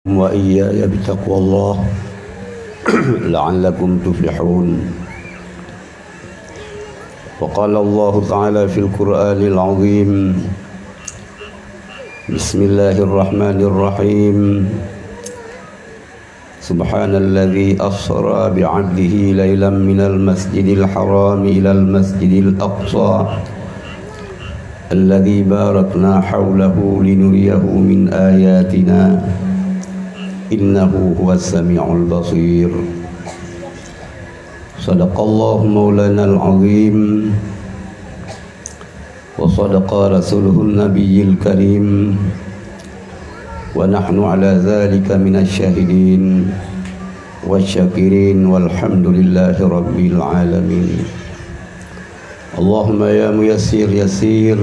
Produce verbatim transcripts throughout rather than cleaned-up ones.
وإياي بتقوى الله لعلكم تفلحون. وقال الله تعالى في القرآن العظيم: بسم الله الرحمن الرحيم. سبحان الذي أسرى بعبده ليلا من المسجد الحرام إلى المسجد الأقصى الذي باركنا حوله لنريه من آياتنا إنه هو السميع البصير. صدق الله مولانا العظيم. وصدق رسوله النبي الكريم، ونحن على ذلك من الشاهدين والشاكرين، والحمد لله رب العالمين. اللهم يا ميسر يسر،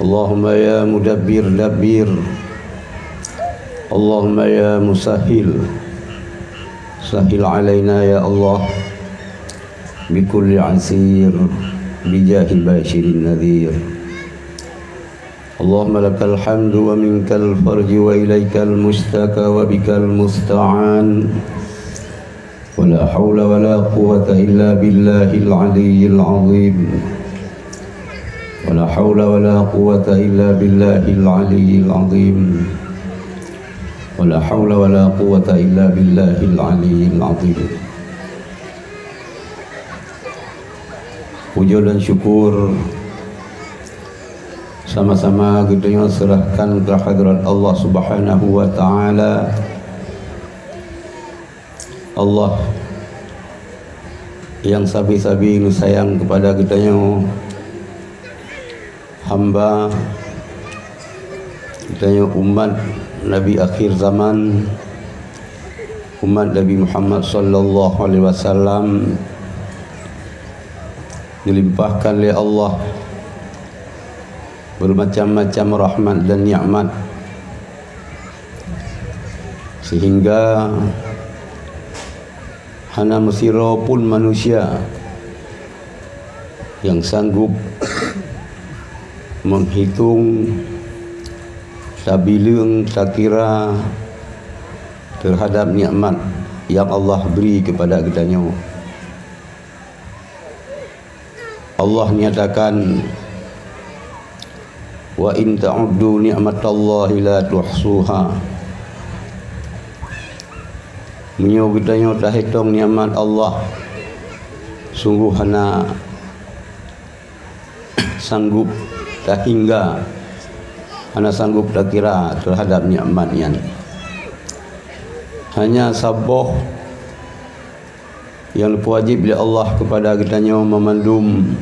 اللهم يا مدبر دبر، اللهم يا مسهل سهل علينا يا الله بكل عسير بجاه بشير النذير. اللهم لك الحمد ومنك الفرج وإليك المشتكى وبك المستعان. ولا حول ولا قوة إلا بالله العلي العظيم. ولا حول ولا قوة إلا بالله العلي العظيم. ولا حول ولا قوة إلا بالله العلي العظيم. Puja dan syukur sama-sama geutanyoe serahkan keu hadrat Allah Subhanahu wa Ta'ala. Allah nyang sabe-sabe neusayang keupada geutanyoe, hamba geutanyoe, umat Nabi akhir zaman, umat Nabi Muhammad sallallahu alaihi wasallam, geulimpahkan lé Allah beumacam-macam rahmat dan nikmat, sehingga hana meusidroe pun manusia nyang sanggup meuhitong, tabileueng, takira teuhadab nikmat nyang Allah bri keupada geutanyoe. Allah nyatakan, "Wa in ta'uddu ni'matallahi la tuhsuha." Meunyoe geutanyoe tahitong nikmat Allah, sungguh hana sanggup tahingga, hana sanggup takira teuhadab nikmat nyan. Hanya saboh nyang geupeuwajéb lé Allah keupada geutanyoe meumandum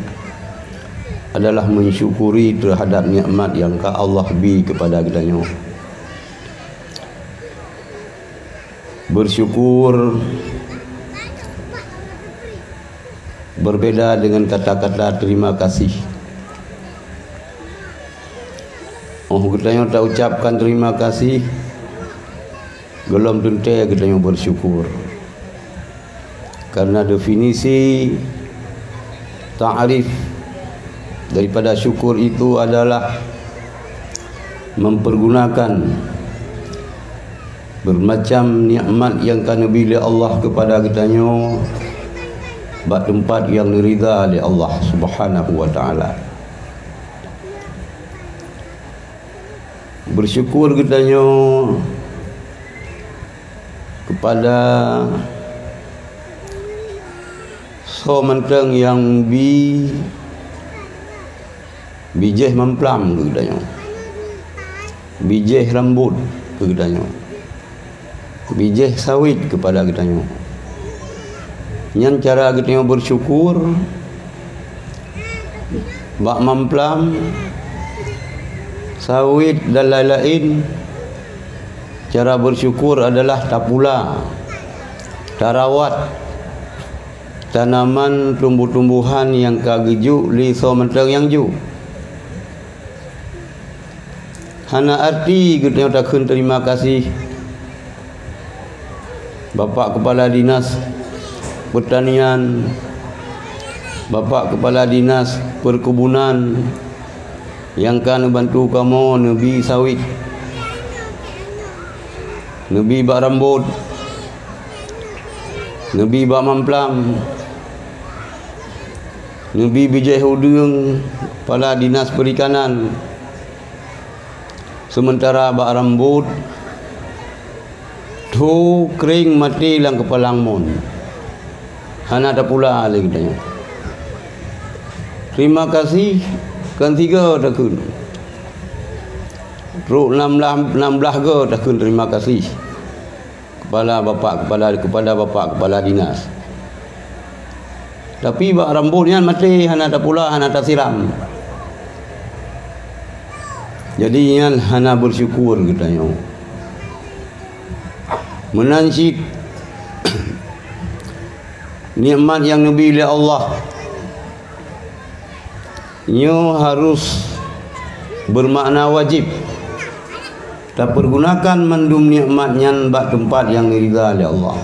adalah meusyukuri teuhadab nikmat nyang ka Allah bi keupada geutanyoe. Beusyukur beubeda deungon kata-kata terima kasih. Óh geutanyoe taucapkan terima kasih, gohlom teuntée geutanyoe beusyukur. Karena definisi, ta'rif daripada syukur itu adalah mempergunakan beumacam nikmat nyang ka neubi lé Allah keupada geutanyoe bak teumpat nyang neuridha lé Allah Subhanahu wa Ta'ala. Beusyukur geutanyoe keupada soe mantong nyang bi bijéh mamplam keu geutanyoe, bijéh rambot keu geutanyoe, bijéh sawét keupada geutanyoe. Nyan cara geutanyoe beusyukur bak mamplam, sawét dan laén-laén. Cara beusyukur adalah tapula, tarawat tanaman tumbuh-tumbuhan nyang ka geujok lé soe mantong nyang jok. Hana arti geutanyoe takheun terima kasih Bapak Kepala Dinas Pertanian, Bapak Kepala Dinas Perkebunan nyang ka neubantu kamoe neubi sawét. Neubi bak Rambot, neubi bak Mamplam, neubi bijéh udeueng, kepala dinas perikanan. Sementara bak Rambot, tho kring maté lam keupalang mon. Hana tapula lé geutanyoe. Terima kasih, kan tiga takheun. Trok enam belas, enam belas go takheun terima kasih. Kepala bapak, kepala, kepada bapak kepala dinas. Tapi bak Rambot nyan maté, hana tapula, hana tasiram. Jadi nyan hana bersyukur geutanyoe. Meunan cit nikmat nyang neubi lé Allah, nyoe harus bermakna wajib. Tapergunakan mandum nikmat nyan bak teumpat nyang neurida lé Allah.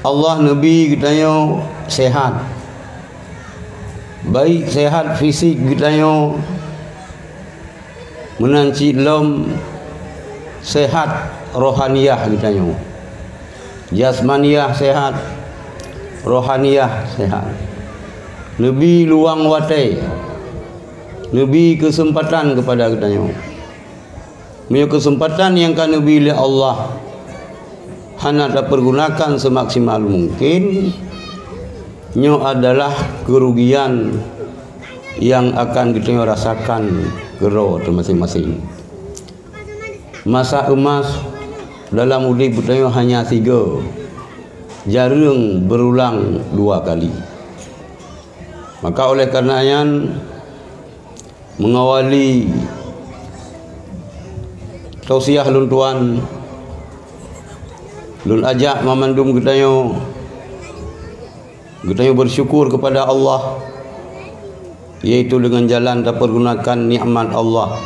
Allah neubi geutanyoe sehat. Baik sehat fisik geutanyoe, meunan cit lom sehat rohaniyah geutanyoe. Jasmaniyah sehat, rohaniyah sehat. Neubi luwang watée, neubi keuseumpatan keupada geutanyoe. Meunyoe keuseumpatan nyang ka neubi lé Allah hana tapeurgunakan seumaksimal mungken, nyoe adalah keurugian nyang akan geutanyoe rasakan keudroe teuh maséng-maséng. Masa emas dalam udeb geutanyoe hanya sigoe, jareueng beurulang dua kali. Maka oleh karna nyan, meungawali tausiah lôn tuan, lôn ajak mamandum geutanyoe, geutanyoe bersyukur kepada Allah, yaitu dengan jalan tapeurgunakan nikmat Allah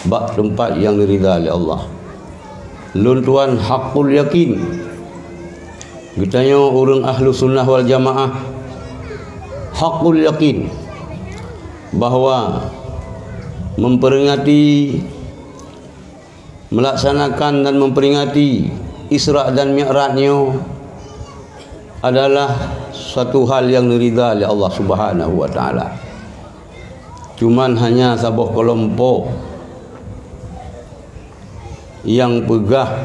bak teumpat nyang neurida lé Allah. Lôn tuan hakul yakin, geutanyoe ureuëng Ahlussunnah wal Jamaah hakul yakin bahwa memperingati, melaksanakan dan memperingati Isra dan Mi'raj nyoe adalah suatu hal nyang neurida lé Allah Subhanahu wa Taala. Cuman hanya saboh keulompok nyang peugah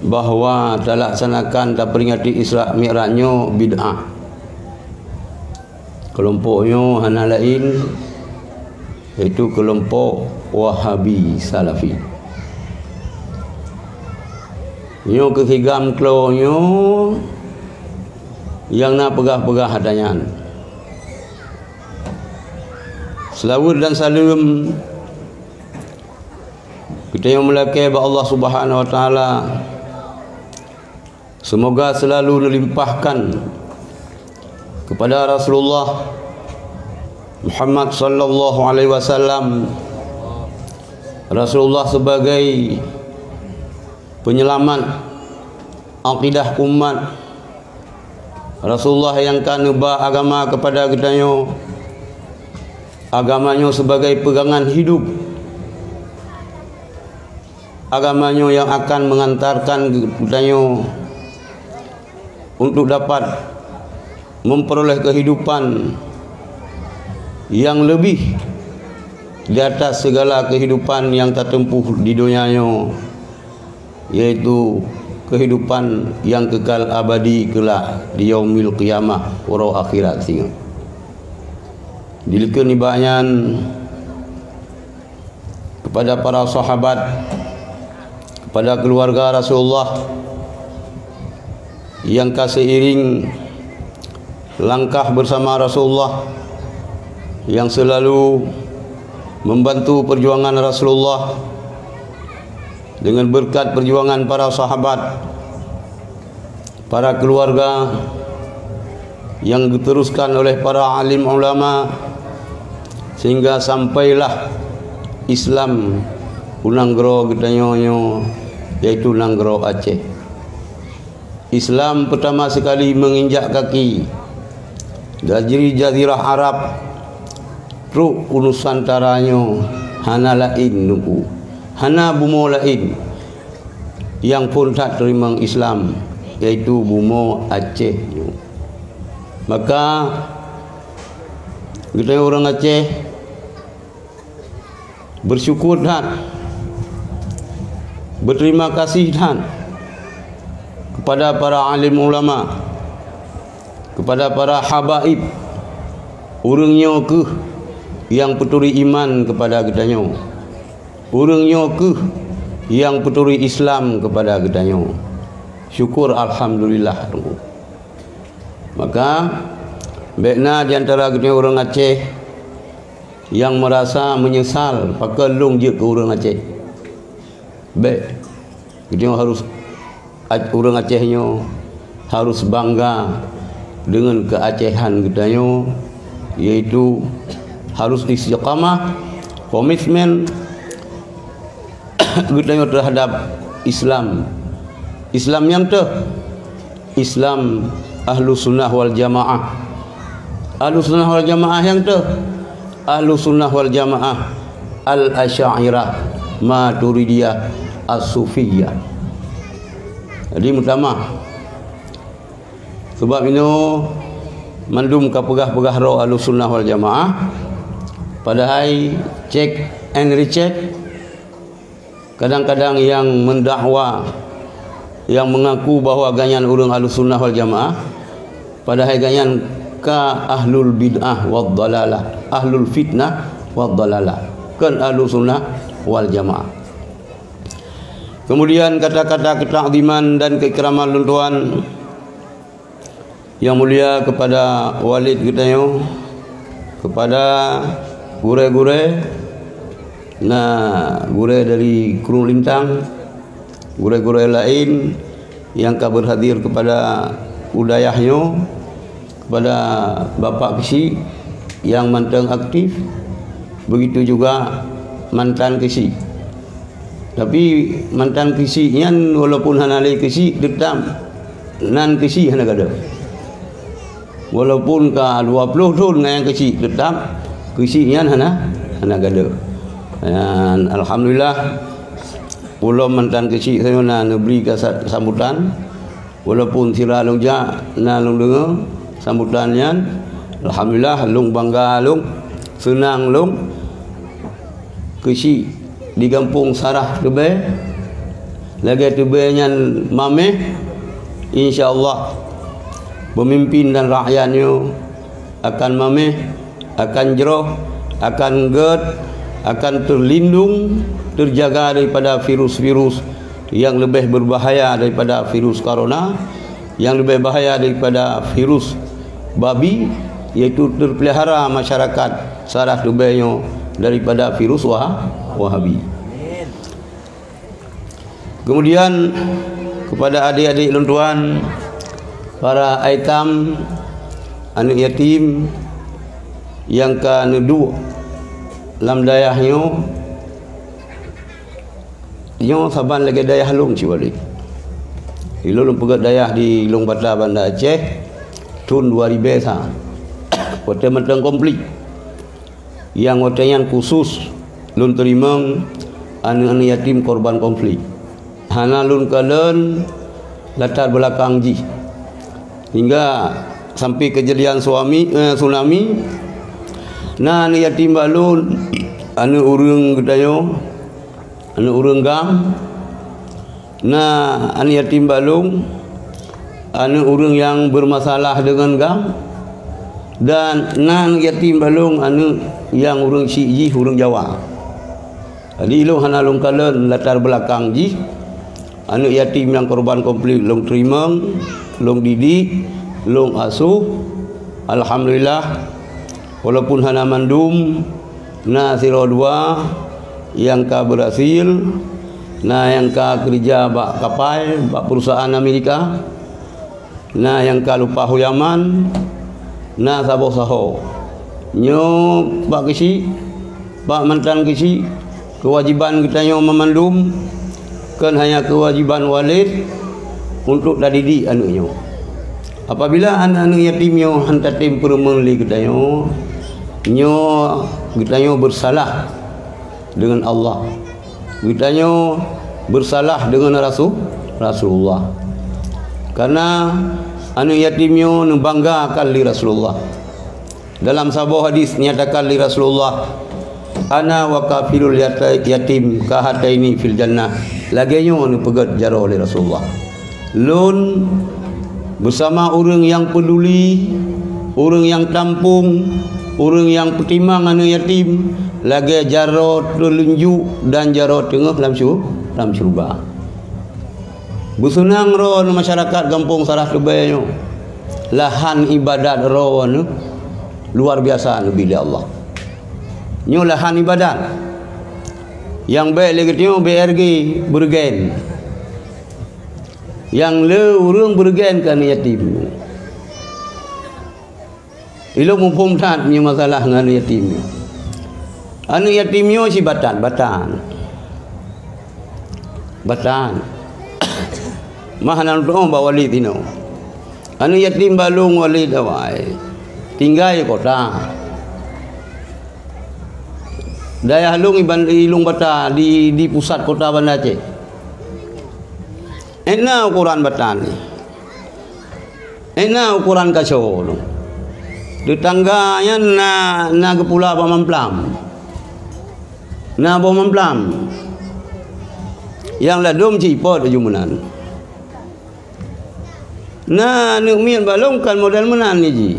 bahwa talaksanakan, taperingati Isra Mi'raj nyoe bid'ah. Keulompok nyoe hana laén, yaitu keulompok Wahabi Salafi. Nyoe keusigam klo nyoe nyang na peugah-peugah ata nyan. Seulaweuet dan saleuem geutanyoe meulakée bak Allah Subhanahu wa Taala. Seumoga seulalu neulimpahkan keupada Rasulullah Muhammad sallallahu alaihi wasallam, Rasulullah sebagai penyelamat akidah umat, Rasulullah nyang ka neuba agama keupada geutanyoe, agama nyoe sebagai peugangan hidup, agama nyoe nyang akan meungantarkan geutanyoe untuk dapat memperoleh kehidupan yang lebih di atas segala kehidupan yang tatempuh di dunia nyoe, yaitu kehidupan yang kekal abadi kelak di yaumil qiyamah, uroe akhirat singoh. Dilikeu nibak nyan, kepada para sahabat, kepada keluarga Rasulullah yang ka seiring langkah bersama Rasulullah, yang selalu membantu perjuangan Rasulullah dengan berkat perjuangan para sahabat, para keluarga, yang diteruskan oleh para alim ulama, sehingga sampailah Islam u nanggroe geutanyoe nyoe, yaitu nanggroe Aceh. Islam pertama sekali menginjak kaki dari Jazirah Arab trok u Nusantara nyoe hana laén teungku, Hana bumoe laén nyang phon that teurimong Islam, yaitu bumoe Aceh nyoe. Maka, geutanyoe ureuëng Aceh beusyukur that, beuterima kasih that kepada para alim ulama, kepada para habaib. Ureuëng nyoe kheueh nyang peuturi iman kepada geutanyoe. Ureuëng nyoe kheueh nyang peuturi Islam kepada geutanyoe. Syukur alhamdulillah, Teungku. Maka, bék na di antara geutanyoe ureuëng Aceh nyang meurasa meunyeusal pakon lôn jeuet keu ureuëng Aceh. Bék. Geutanyoe harus, ureuëng Aceh nyoe harus bangga deungon keuacehan geutanyoe, yaitu harus istiqamah, komitmen geutanyoe teuhadab Islam. Islam nyang teuh, Islam Ahlus Sunnah wal Jamaah. Ahlus Sunnah wal Jamaah nyang teuh, Ahlus Sunnah wal Jamaah Al-Asy'ariyah, Maturidiyah, As-Sufiyah. Jadi, meutamah. Sabab inoe mandum ka peugah-peugah droe Ahlus Sunnah wal Jamaah, padahai check and recheck, kadang-kadang nyang meudakwa, nyang meungaku bahwa gobnyan ureuëng Ahlus Sunnah wal Jamaah, padahai gobnyan ka ahlul bid'ah wad dhalalah, ahlul fitnah wad dhalalah, kon Ahlus Sunnah wal Jamaah. Kemudian kata-kata ketakziman dan keikraman lôn tuan yang mulia kepada Walid geutanyoe, kepada gurée-gurée, na gurée dari Krueng Lintang, gurée-gurée laén nyang ka berhadir kepada u dayah nyoe, kepada Bapak Keuchik nyang mantong aktif, begitu juga mantan keuchik. Tapi mantan keuchik nyan walaupun hana lé keuchik, teutap nan keuchik hana gadôh. Walaupun ka dua ploh thon ngon nyang keuchik, teutap keuchik nyan hana, hana gadôh. Dan alhamdulillah, ulôn mantan keuchik sayoe na neubri ka sa-, sambutan. Walaupun sira lôn jak na lôn deungoe sambutan nyan, alhamdulillah, lôn bangga lôn, seunang lôn. Keuchik di gampông Sarah Teubée, lagée Teubée nyan maméh, insya Allah, peumimpin dan rakyat nyoe akan maméh, akan jroh, akan gét, akan teulindong, teujaga daripada virus-virus nyang leubeh beubahaya daripada virus corona, nyang leubeh bahaya daripada virus babi, yaitu teupeulihara masyarakat Sarah Teubée nyoe daripada virus Wah-, Wahabi. Kemudian, kepada adik-adik lôn tuan, para aitam, aneuëk yatim nyang ka neuduek lam dayah nyoe, nyoe saban lagée dayah lôn cit Walid. Ilôn lôn peugét dayah di Lueng Bata Banda Aceh thon dua ribée sa. Watée mantong konflik. Nyang watée nyan khusus lôn teurimong aneuëk-aneuëk yatim korban konflik. Hana lôn kalon latar beulakang jih. Hingga sampai keujadian suami, eh, tsunami, na aneuëk yatim bak lôn, aneuëk ureuëng geutanyoe, aneuëk ureuëng GAM, na aneuëk yatim bak lôn, aneuëk ureuëng nyang bermasalah deungon GAM, dan na aneuëk yatim bak lôn, aneuëk nyang ureuëng chik jih ureuëng Jawa. Jadi, lôn hana lôn kalon latar beulakang jih. Aneuëk yatim nyang korban konflik lôn teurimong, lôn didik, lôn asuh. Alhamdulillah, walaupun hana mandum, na sidroe dua nyang ka beurhasil, na nyang ka keureuja bak kapai, bak perusahaan Amerika, na nyang ka leupah u Yaman, na saboh saho. Nyoe bak keuchik, bak mantan keuchik, keuwajiban geutanyoe meumandum, kon hanya keuwajiban Walid untuk tadidik aneuëk nyoe. Apabila aneuëk-aneuëk yatim nyoe han tatem peurumeuen lé geutanyoe, nyoe geutanyoe beursalah deungon Allah. Geutanyoe beusalah deungon Rasul, Rasulullah. Karena aneuëk yatim nyoe neubanggakan lé Rasulullah. Dalam saboh hadis nyatakan lé Rasulullah, "Ana wa kafilul yata-, yatim kahataini fil jannah." Lagée nyoe neupeugét jaroe lé Rasulullah. Lôn beusama ureuëng nyang peuduli, ureuëng nyang tampông, ureuëng nyang peutimang aneuëk yatim, lagée jaroe teuleunjuk dan jaroe teungoh lam syeu-, lam syeuruga. Beuseunang droeneuh masyarakat gampông Sarah Teubée nyoe. Lahan iébadat droeneuh luar biasa neubi lé Allah. Nyoe lahan iébadat. Nyang bék lé geutanyoe B R G, Beureugen. Nyang le ureuëng Beureugen keu aneuëk yatim. Ilôn muphom that nyoe masalah ngon aneuëk yatim nyoe. Aneuëk yatim nyoe si batat, batat. Batat. Mah hana lôn tuoh bak Walid inoe. Aneuëk yatim bak lôn Walid awai. Tinggai kota. Dayah lôn iban-, i Lueng Bata di, di pusat kota Banda Aceh. Ena ukoran batat nyoe. Ena ukoran kaco nyoe. Teutangga nyan na, na geupula boh mamplam. Na boh mamplam. Nyang ladôm cit ipot laju meunan. Na aneuëk miet bak lôn kan model meunan nyoe jih.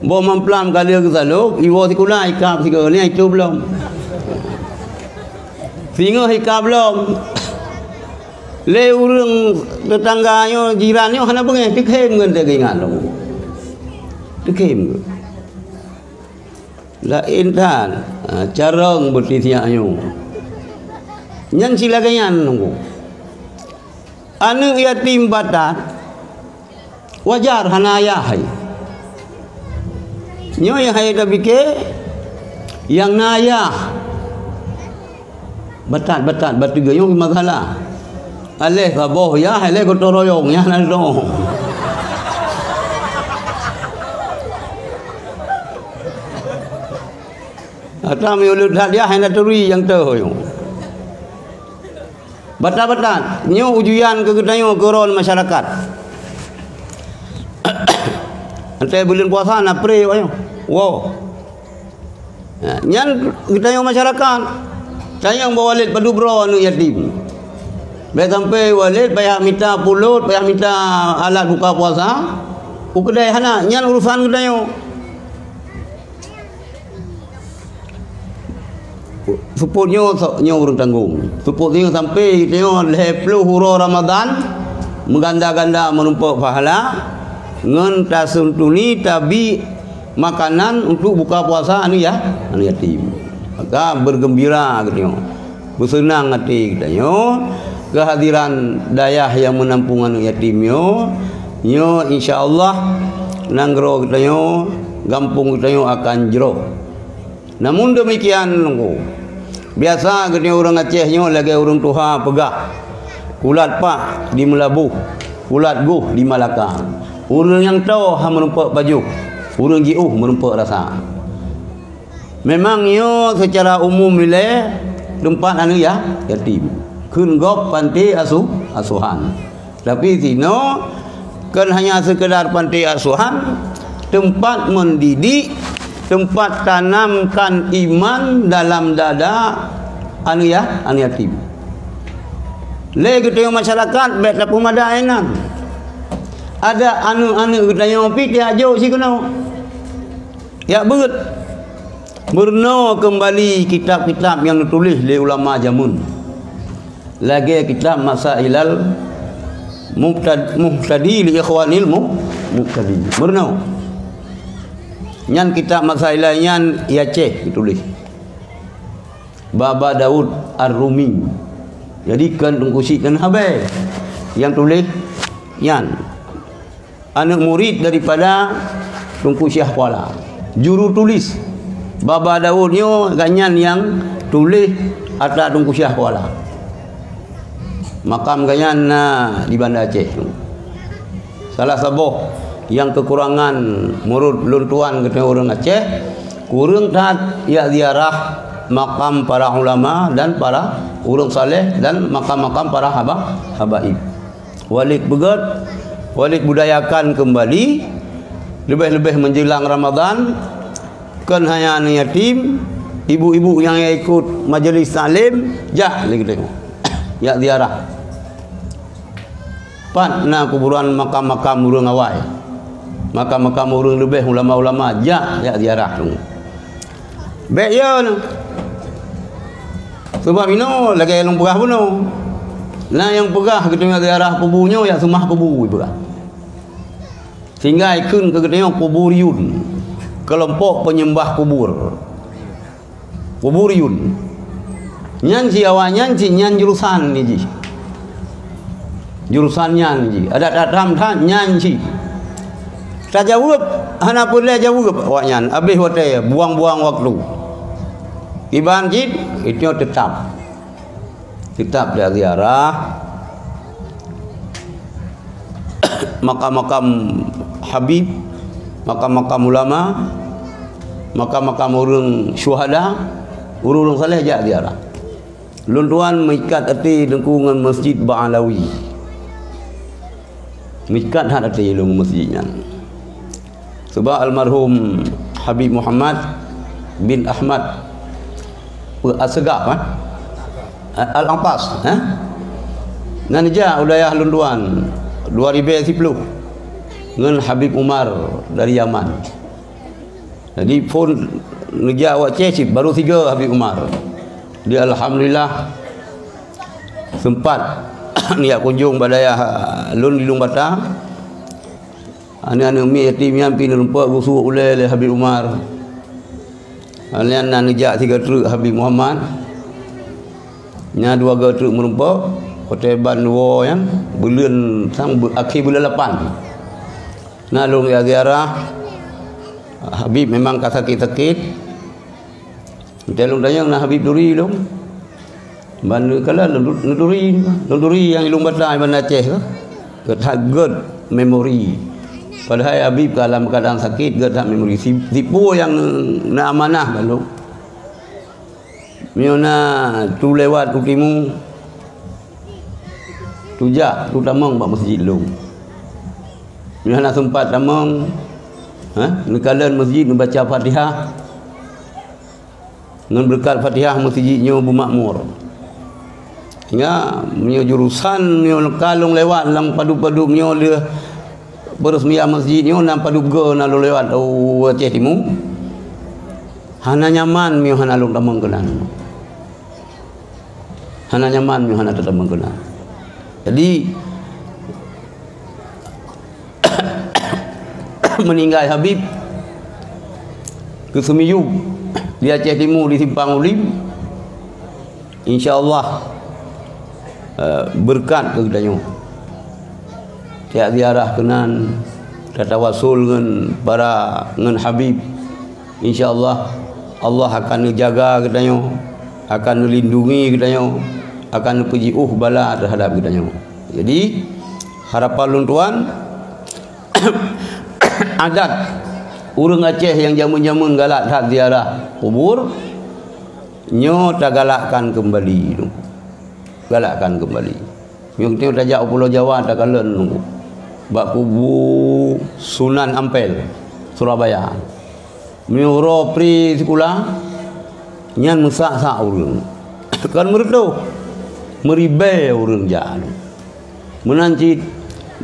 Boh mamplam ka lheueh geusalôb, iwoe sikula ikab sigoe nyan itôb lom. Singoh ikab lom. Lé ureuëng teutangga nyoe, jiran nyoe hana beungéh, teukhém ngon teuingat lom. Teukhém ngon. Laén that, ha, carông beutisiak nyoe. Nyan si lagée nyan nunggu. Aneuëk yatim batat, wajar hana ayah hai. Nyoe nyang hai tapike, nyang na ayah. Batat-batat, bateugeu nyoe masalah. Aléh saboh yah, aléh gotong royong, yah na dong. Ata meunyoe le that yah, hana turi nyang teuh nyoe. Batat-batat, nyoe ujuyan keu geutanyoe keu droe masyarakat. Antée buleuen puasa na pre awak nyoe. Woe. Ha, nyan geutanyoe masyarakat. Tanyong bak Walid padub droe aneuëk yatim. Bék sampai Walid payah mita pulot, payah mita alat buka puasa. U keudai hana, nyan urusan geutanyoe. Seupôt nyoe, so-, nyoe ureuëng tanggong. Seupôt nyoe sampai geutanyoe lhée ploh uroe Ramadhan, meuganda-ganda meurumpok pahala, ngon taseuntuni tabi makanan untuk buka puasa aneuëk ya-, aneuëk yatim. Maka beugeumbira geutanyoe, beuseunang até geutanyoe keuhadiran dayah nyang meunampung aneuëk yatim nyoe. Nyoe insya Allah nanggroe geutanyoe, gampông geutanyoe akan jroh. Namun deumikian, Teungku, biasa geutanyoe ureuëng Aceh nyoe lagée ureuëng tuha peugah, "Kulat pak di Meulaboh, kulat goh di Malaka. Ureuëng nyang toe ha meurumpok pajoh, ureuëng jiôh meurumpok rasa." Memang nyoe seucara umum ilée teumpat aneuëk ya-, yatim, kheun gob panti asu-, asuhan. Tapi sinoe kon hanya seukeudar panti asuhan, teumpat mendidik, teumpat tanamkan iman dalam dada aneuëk ya-, aneuëk yatim. Lé geutanyoe masyarakat bék tapeumada inan. Ada aneuëk-aneuëk geutanyoe pih tiajok sikeunoe. Jak beuet. Meurunoe keumbali kitab-kitab nyang neutuléh lé ulama jameun. Lagée kitab Masailal Muhtad-, Muhtadi li Ikhwanil Mu-, Muhtadi. Meurunoe. Nyan kitab Masailal nyan i Aceh geutuléh. Baba Daud Ar-Rumi. Jadi, kon Teungku Chik Teunhabée nyang tuléh nyan. Aneuëk murit daripada Teungku Syiah Kuala. Juru tulis. Baba Daud nyoe gobnyan nyang tuléh atra Teungku Syiah Kuala. Makam gobnyan na di Banda Aceh. Salah saboh nyang keukurangan meunurot lôn tuan geutanyoe ureuëng Aceh, kureueng that jak ziarah makam para ulama dan para ureuëng saleh dan makam-makam para haba, habaib. Walid peugét, Walid budayakan kembali, leubeh-leubeh menjelang Ramadan, kon hanya aneuk yatim, ibu-ibu nyang ikut majelis taklim, jak lé geutanyoe. Jak ziarah. Pat na kuburan makam-makam ureuëng awai. Makam-makam ureuëng leubeh ulama-ulama, jak, jak ziarah tu. Bék ya na. Sebab inoe lagée lôn peugah bunoe. Na nyang peugah geutanyoe ziarah kubu nyoe, jak seumah kubu peugah. Sehingga ikheun keu geutanyoe kuburiyun, kelompok penyembah kubur. Kuburiyun. Nyan si awaknyan si nyan jurusan ni jih. Jurusan nyan jih. Adak tatam that nyan si. Tajaweueb, hana peureulée jaweueb awaknyan, habéh watée, buang-buang waktu. Iban cit, itu tetap. Tetap jak ziarah makam-makam habib, makam-makam ulama, makam-makam ureuëng syuhada, ureuëng-ureuëng saleh jak ziarah. Lôn tuan meuikat até Teungku ngon Masjid Ba'alawi. Meuikat that até lôn ngon masjid nyan. Sebab almarhum Habib Muhammad bin Ahmad Asegaf, eh? Al-Atas, eh? Nan jak u dayah lôn tuan dua ribu sepuluh ngon Habib Umar dari Yaman. Jadi phon neujak awak Aceh cit, baru tiga Habib Umar. Di alhamdulillah sempat neujak kunjung bak dayah lôn di Lueng Bata. Aneuk-aneuk miet yatim nyan pih neureumpok geusuek ulée lé Habib Umar. Nyan na neujak tiga treuk Habib Muhammad. Nya dua go treuk meureumpok, watée ban woe nyan, buleuen sang bu-, akhé buleuen lapan. Na lôn jak ziarah, Habib memang ka sakét-sakét. Watée lôn tanyong na Habib turi lôn. Ban neukalon lôn tu-, neuturi, lôn turi nyang i Lueng Bata, i Banda Aceh tu. Gét that gét memori. Padahai Habib ka lam keuadaan sakét, gét that memori. Si-, sipeue nyang na amanah bak lôn. Meunyoe na tu lewat u timu, tu jak, tu tamong bak masjid lôn. Meunyoe hana sempat tamong, ha, neukalon masjid, neubaca Fatihah. Ngon beureukat Fatihah meuseujid nyoe beumakmur. Sehingga meunyoe jurusan, meunyoe ka lôn lewat lam padub-padub nyoe lheueh peureuseumiyah meuseujid nyoe, na padub go na lôn lewat, oh, Aceh Timu. Hana nyaman meunyoe hana lôn tamong keunan. Hana nyaman meunyoe hana tatamong keunan. Jadi, meuninggai Habib, keuseumiyueb di Aceh Timu, di Simpang Ulim, insya Allah, eh, beureukat keu geutanyoe. Tiep ziarah keunan, tatawasul ngon para, ngon Habib. Insya Allah, Allah akan neujaga geutanyoe, akan neulindungi geutanyoe, akan neupeujiôh bala teuhadab geutanyoe. Jadi, harapan lôn tuan, adat ureuëng Aceh nyang jameun-jameun galak that ziarah kubur, nyoe tagalakkan keumbali. Galakkan keumbali. Meunyoe geutanyoe tajak u Pulo Jawa, takalon bak kubu Sunan Ampel, Surabaya. Meunyoe uroe pri sikula, nyan meusak-sak ureuëng. Kon meureutôh, meuribée ureuëng jak. Meunan cit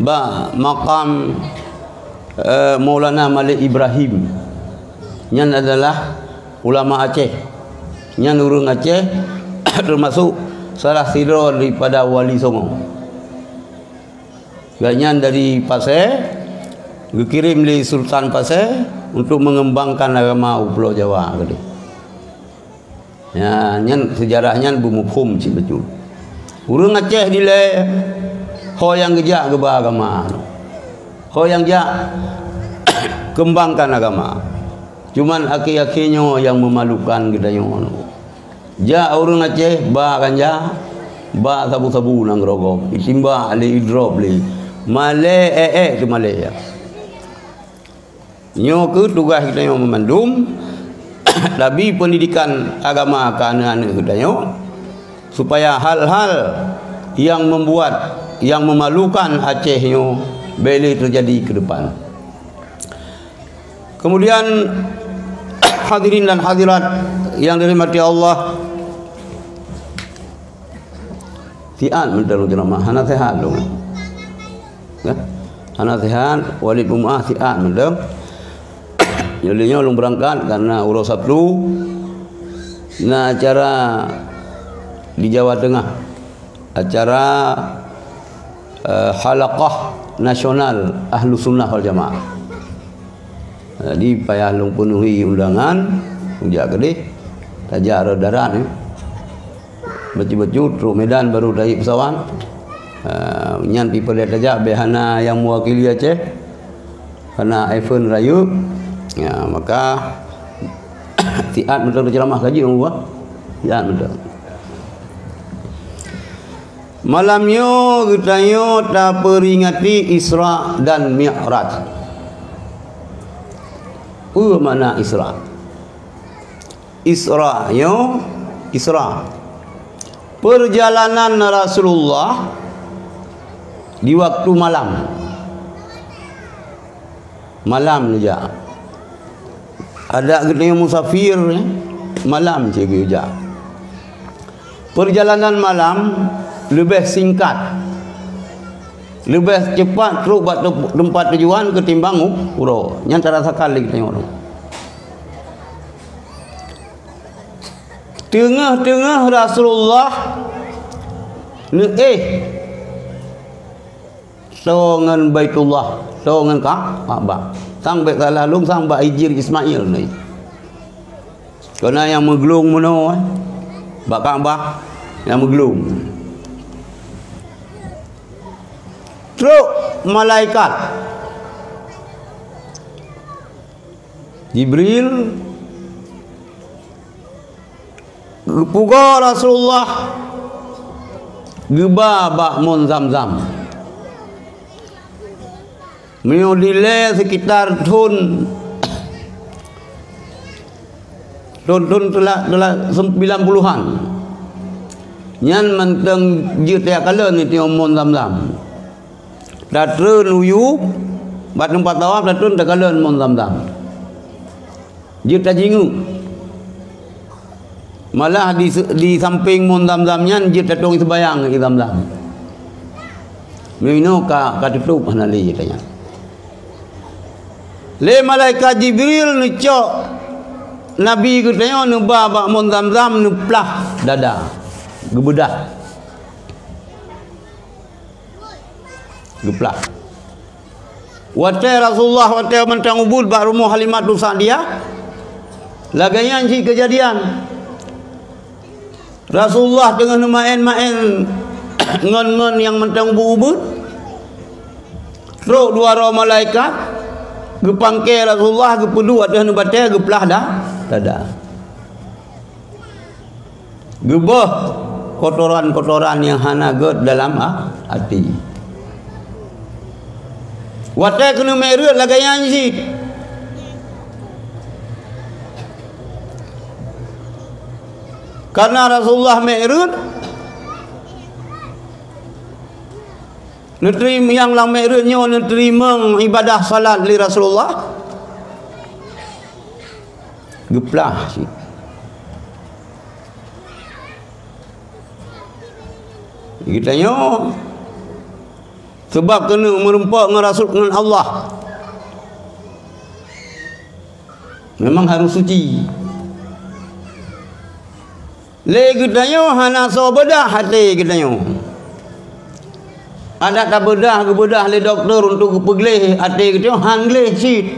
bak makam, eh, Maulana Malik Ibrahim. Nyan adalah ulama Aceh. Nyan ureuëng Aceh, teumasuk salah sidroe daripada Wali Songo. Gobnyan dari Pasè, geukirém lé Sultan Pasè untuk mengembangkan agama u Pulo Jawa keudeh. Ya, nyan seujarah nyan beumuphom cit bacut. Ureuëng Aceh dilée ho nyang geujak geuba agama. Ho nyang jak kembangkan agama. Cuman akhé-akhé nyoe nyang meumalukan geutanyoe. Jak ureuëng Aceh ba ganja, ba sabu-sabu nanggroe gob, itimbak lé, idrop lé. Malée ék-ék teumalée. Nyoe kheueh tugaih geutanyoe meumandum, Tabi pendidikan agama keu aneuk-aneuk geutanyoe, supaya hal-hal yang membuat, yang memalukan Aceh nyoe bèk lé terjadi ke depan. Kemudian, hadirin dan hadirat yang dirahmati Allah, siat mantong ceramah, hana sehat lôn. Ya? Hana sehat, Walid Mumaah siat mantong. Jadi nyoe lôn berangkat karena uroe Sabtu na acara di Jawa Tengah. Acara, eh, halaqah nasional Ahlussunnah wal Jamaah. Jadi payah lôn penuhi undangan, kujak keudeh, tajak rot darat, eh. Bacut-bacut trok Medan baru taék pesawat. Ah, nyan pih peureulèe tajak, bèk hana nyang mewakili Aceh. Karena event rayeuk, ya, maka siat mantong teuceramah ka jeuet, siat mantong. Malam nyoe geutanyoe taperingati Isra dan Mi'raj. Peue makna Isra? Isra nyoe, Isra, perjalanan Rasulullah di waktu malam. Malam neujak. Adak geutanyoe musafir, malam cit geujak. Perjalanan malam leubeh singkat, leubeh cepat trok bak tem-, teumpat tujuan keutimbang u-, uroe. Nyan tarasakan lé geutanyoe. Teungoh-teungoh Rasulullah neuéh toe ngon Baitullah, toe ngon Ka-, Ka'bah. Sang bèk salah lôn, sang bak Hijir Ismail nyoe. Keu na nyang meuglông meunoe, eh, bak Ka'bah nyang meuglông. Trok malaikat Jibril geupugoe Rasulullah geuba bak mon Zamzam. Meunyoe dilèe sekitar thon, thon-thon teula-, teula-, sembilan puluhan. Nyan mantong jeuet takalon nyoe mon Zamzam. Tatreun uyueb, bak teumpat tawaf tatreun takalon mon Zamzam. Jeuet tajingeuk. Malah di se-, di sampéng mon Zamzam nyan jeuet tatong seubayang di Zamzam. Meunyoe ka, ka tutôp hana lé jeuet tanyan. Lé malaikat Jibril neucok Nabi geutanyoe neuba bak mon Zamzam, neuplah dada, geubeudah. Geuplah. Watèe Rasulullah, watèe mantong ubit bak rumoh Halimatus Sa'diyah, lagèe nyan cit keujadian. Rasulullah teungoh neumaén-maén ngon, ngon nyang mantong ubit-ubit. Trok dua droe malaikat, geupangke Rasulullah, geupeuduek ateueh batèe, geuplah da-, dada. Geubôh kotoran-kotoran nyang hana gèt dalam a-, até. Watèe keuneuk meu'raj lagèe nyan cit. Karena Rasulullah meu'raj, neuteurim-, nyang lam meu'raj nyoe neuteurimong ibadah salat lé Rasulullah. Geuplah cit. Geutanyoe, sabab keuneuk meurumpok ngon Rasul, ngon Allah, memang harus suci. Lé geutanyoe hana soe beudah até geutanyoe. Adak tabeudah, geubeudah lé dokto untuk geupeugleh até geutanyoe, han gleh cit.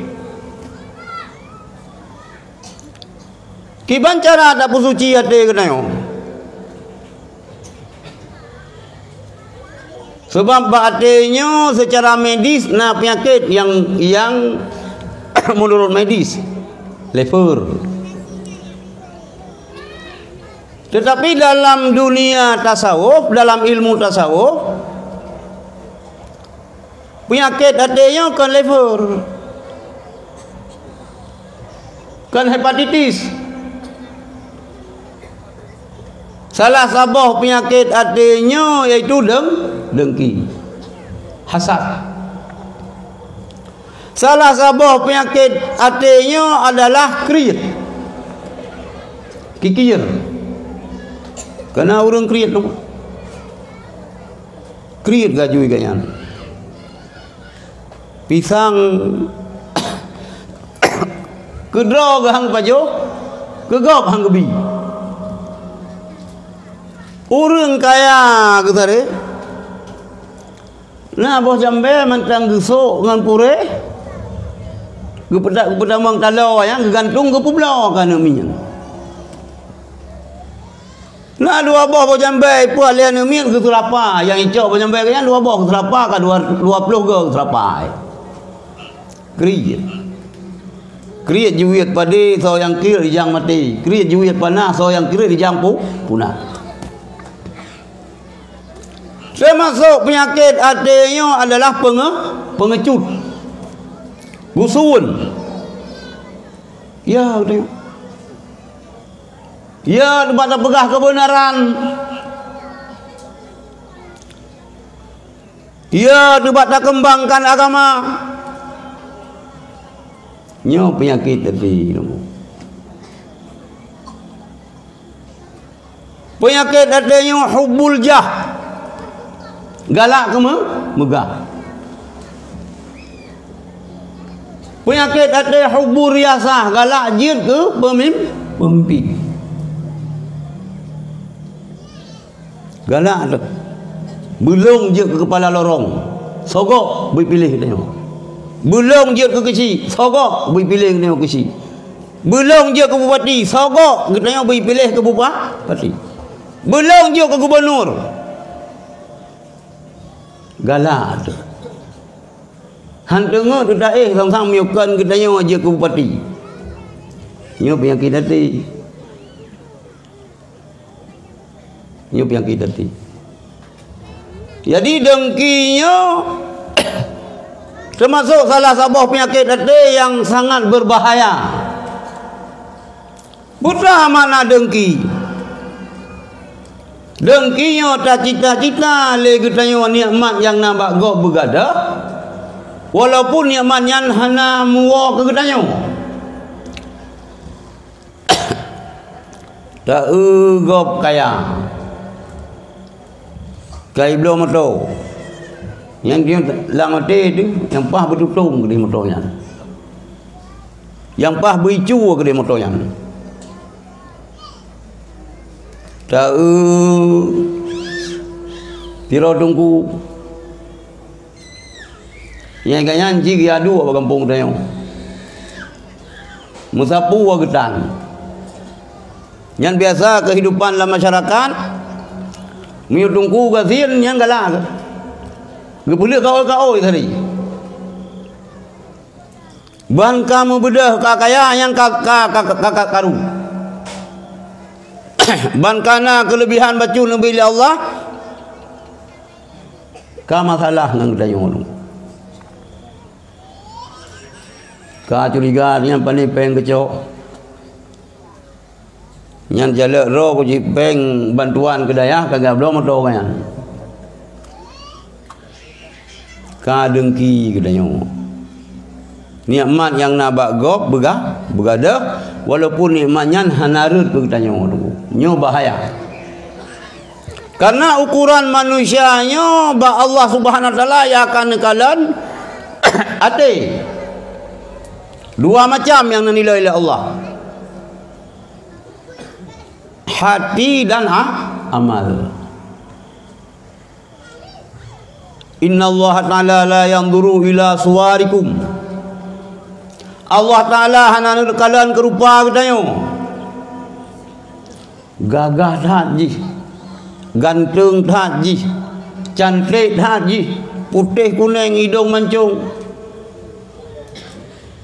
Kiban cara tapeusuci até geutanyoe? Sabab bak até nyoe seucara medis na peunyakét nyang, nyang meunurot medis, lever. Teutapi dalam dunia tasawuf, dalam ilmu tasawuf, peunyakét até nyoe kon lever. Kan hepatitis. Salah saboh peunyakét até nyoe yaitu deng-, dengki. Hasad. Salah saboh peunyakét até nyoe adalah kriet. Kikir. Kana ureuëng kriet tu. Kriet gajui gobnyan. Pisang keudroe geuhang pajoh, keu gob hang geubi. Ureuëng kaya geutarek, na boh jambé mantong geusok ngon puréh, geupeuta-, geupeutamong taloe nyan geugantung geupeubloe keu aneuëk miet nyan. Na dua boh boh jambé ipuet lé aneuëk miet geuseurapa, nyang icok boh jambé geuh nyan dua boh geuseurapa, ka dua, dua ploh goe geuseurapa. Kriet. Kriet jiwiet padé, soe nyang kriet rijang maté. Kriet jiwiet panah, soe nyang kriet rijang pu-, punah. Teumasok peunyakét até nyoe adalah penge-, pengecut. Gusun. Ya, geutanyoe. Ya, teuma tapeugah keubeunaran. Ya, teuma takeumbangkan agama. Nyoe peunyakét até. Peunyakét até nyoe hubbul jah. Galak keu meu-, meugah. Peunyakét até hubbur riasah, galak jeuet keu peumim-, peumimpin. Galak tu. Beulong jeuet keu keupala lorong, sogok beupiléh geutanyoe. Beulong jeuet keu keuchik, sogok beupiléh geutanyoe keuchik. Beulong jeuet keu bupati, sogok geutanyoe beupiléh keu bupati. Beulong jeuet keu gubunur. Galak tu. Han teungeut teudaéh sang-sang meunyoe kon geutanyoe jeuet keu bupati. Nyoe peunyakét até. Nyoe peunyakét até. Jadi dengki nyoe teumasok salah saboh peunyakét até nyang sangat berbahaya. Peue makna dengki? Dengki nyoe tacita-cita lé geutanyoe nikmat nyang na bak gob beugadôh, walaupun nikmat nyan hana meuwoe keu geutanyoe. Ta-eu gob kaya. Ka jibloe moto. Nyang di lam até tu, nyang paih beututong keudeh moto nyan. Nyang paih beuicu keudeh moto nyan. Ta-eu sidroe teungku. Nyang ka nyan jih geuyue duek bak gampông tanyoe. Meusapeue geutan. Nyan biasa keuhidupan lam masyarakat. Meunyoe teungku gasien nyan galak. Geupeuleueh kaôi-kaôi tadi. Ban ka meubeudôh ka kaya nyang ka, ka, ka, ka, ka karu. Ban ka na keuleubihan bacut neubri lé Allah, ka masalah ngon geutanyoe. Ka curiga nyan pane péng geucok. Nyan jalek droe keu jih péng bantuan keu dayah ka geubloe moto nyan. Ka dengki geutanyoe. Nikmat nyang na bak gob beuga-, beugadôh, walaupun nikmat nyan hana rhot keu geutanyoe. Nyoe bahaya. Karena ukuran manusia nyoe bak Allah Subhanahu Wa Taala nyang akan neukalon até. Dua macam nyang neunilai lé Allah. Hati dan a-, amal. Innallaha ta'ala la yanzuru ila suwarikum. Allah Ta'ala hana neukalon keu rupa geutanyoe. Gagah that jih, ganteng that jih, cantik that jih, putéh kuneng idong mancong.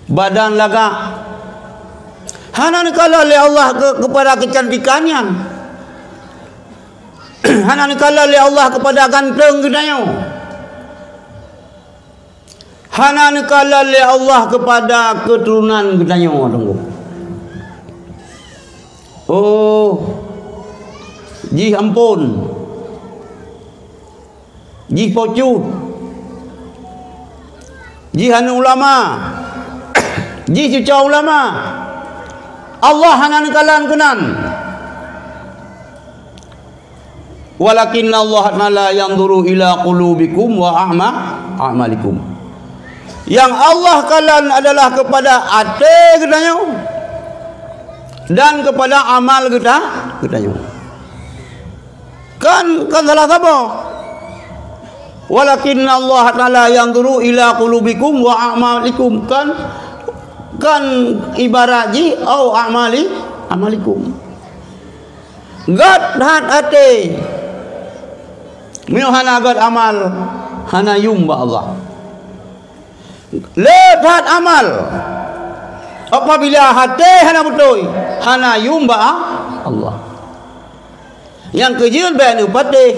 Badan lagak. Hana neukalon lé Allah ke-, kepada kecantikan nyan. Hana neukalon lé Allah kepada ganteng geutanyoe. Hana neukalon lé Allah kepada keuturonan geutanyoe, teungku. Oh, jih amphon. Jih po cut. Jih aneuk ulama. Jih cucoe ulama. Allah hana neukalon keunan. Walakinnallaha ta'ala yanzuru ila qulubikum wa a'ma-, a'malikum. Yang Allah kalon adalah kepada até geutanyoe dan kepada amal geuta-, geutanyoe. Kan, kan salah saboh. Walakinnallaha ta'ala yanzuru ila qulubikum wa a'malikum. Kan, kan ibarat jih, au a'mali-, a'malikum. Gét that até. Meunyoe hana gét amal, hana yum bak Allah. Le that amal. Apabila até hana beutôi, hana yum bak Allah. Nyang keujeuet bék neupatéh,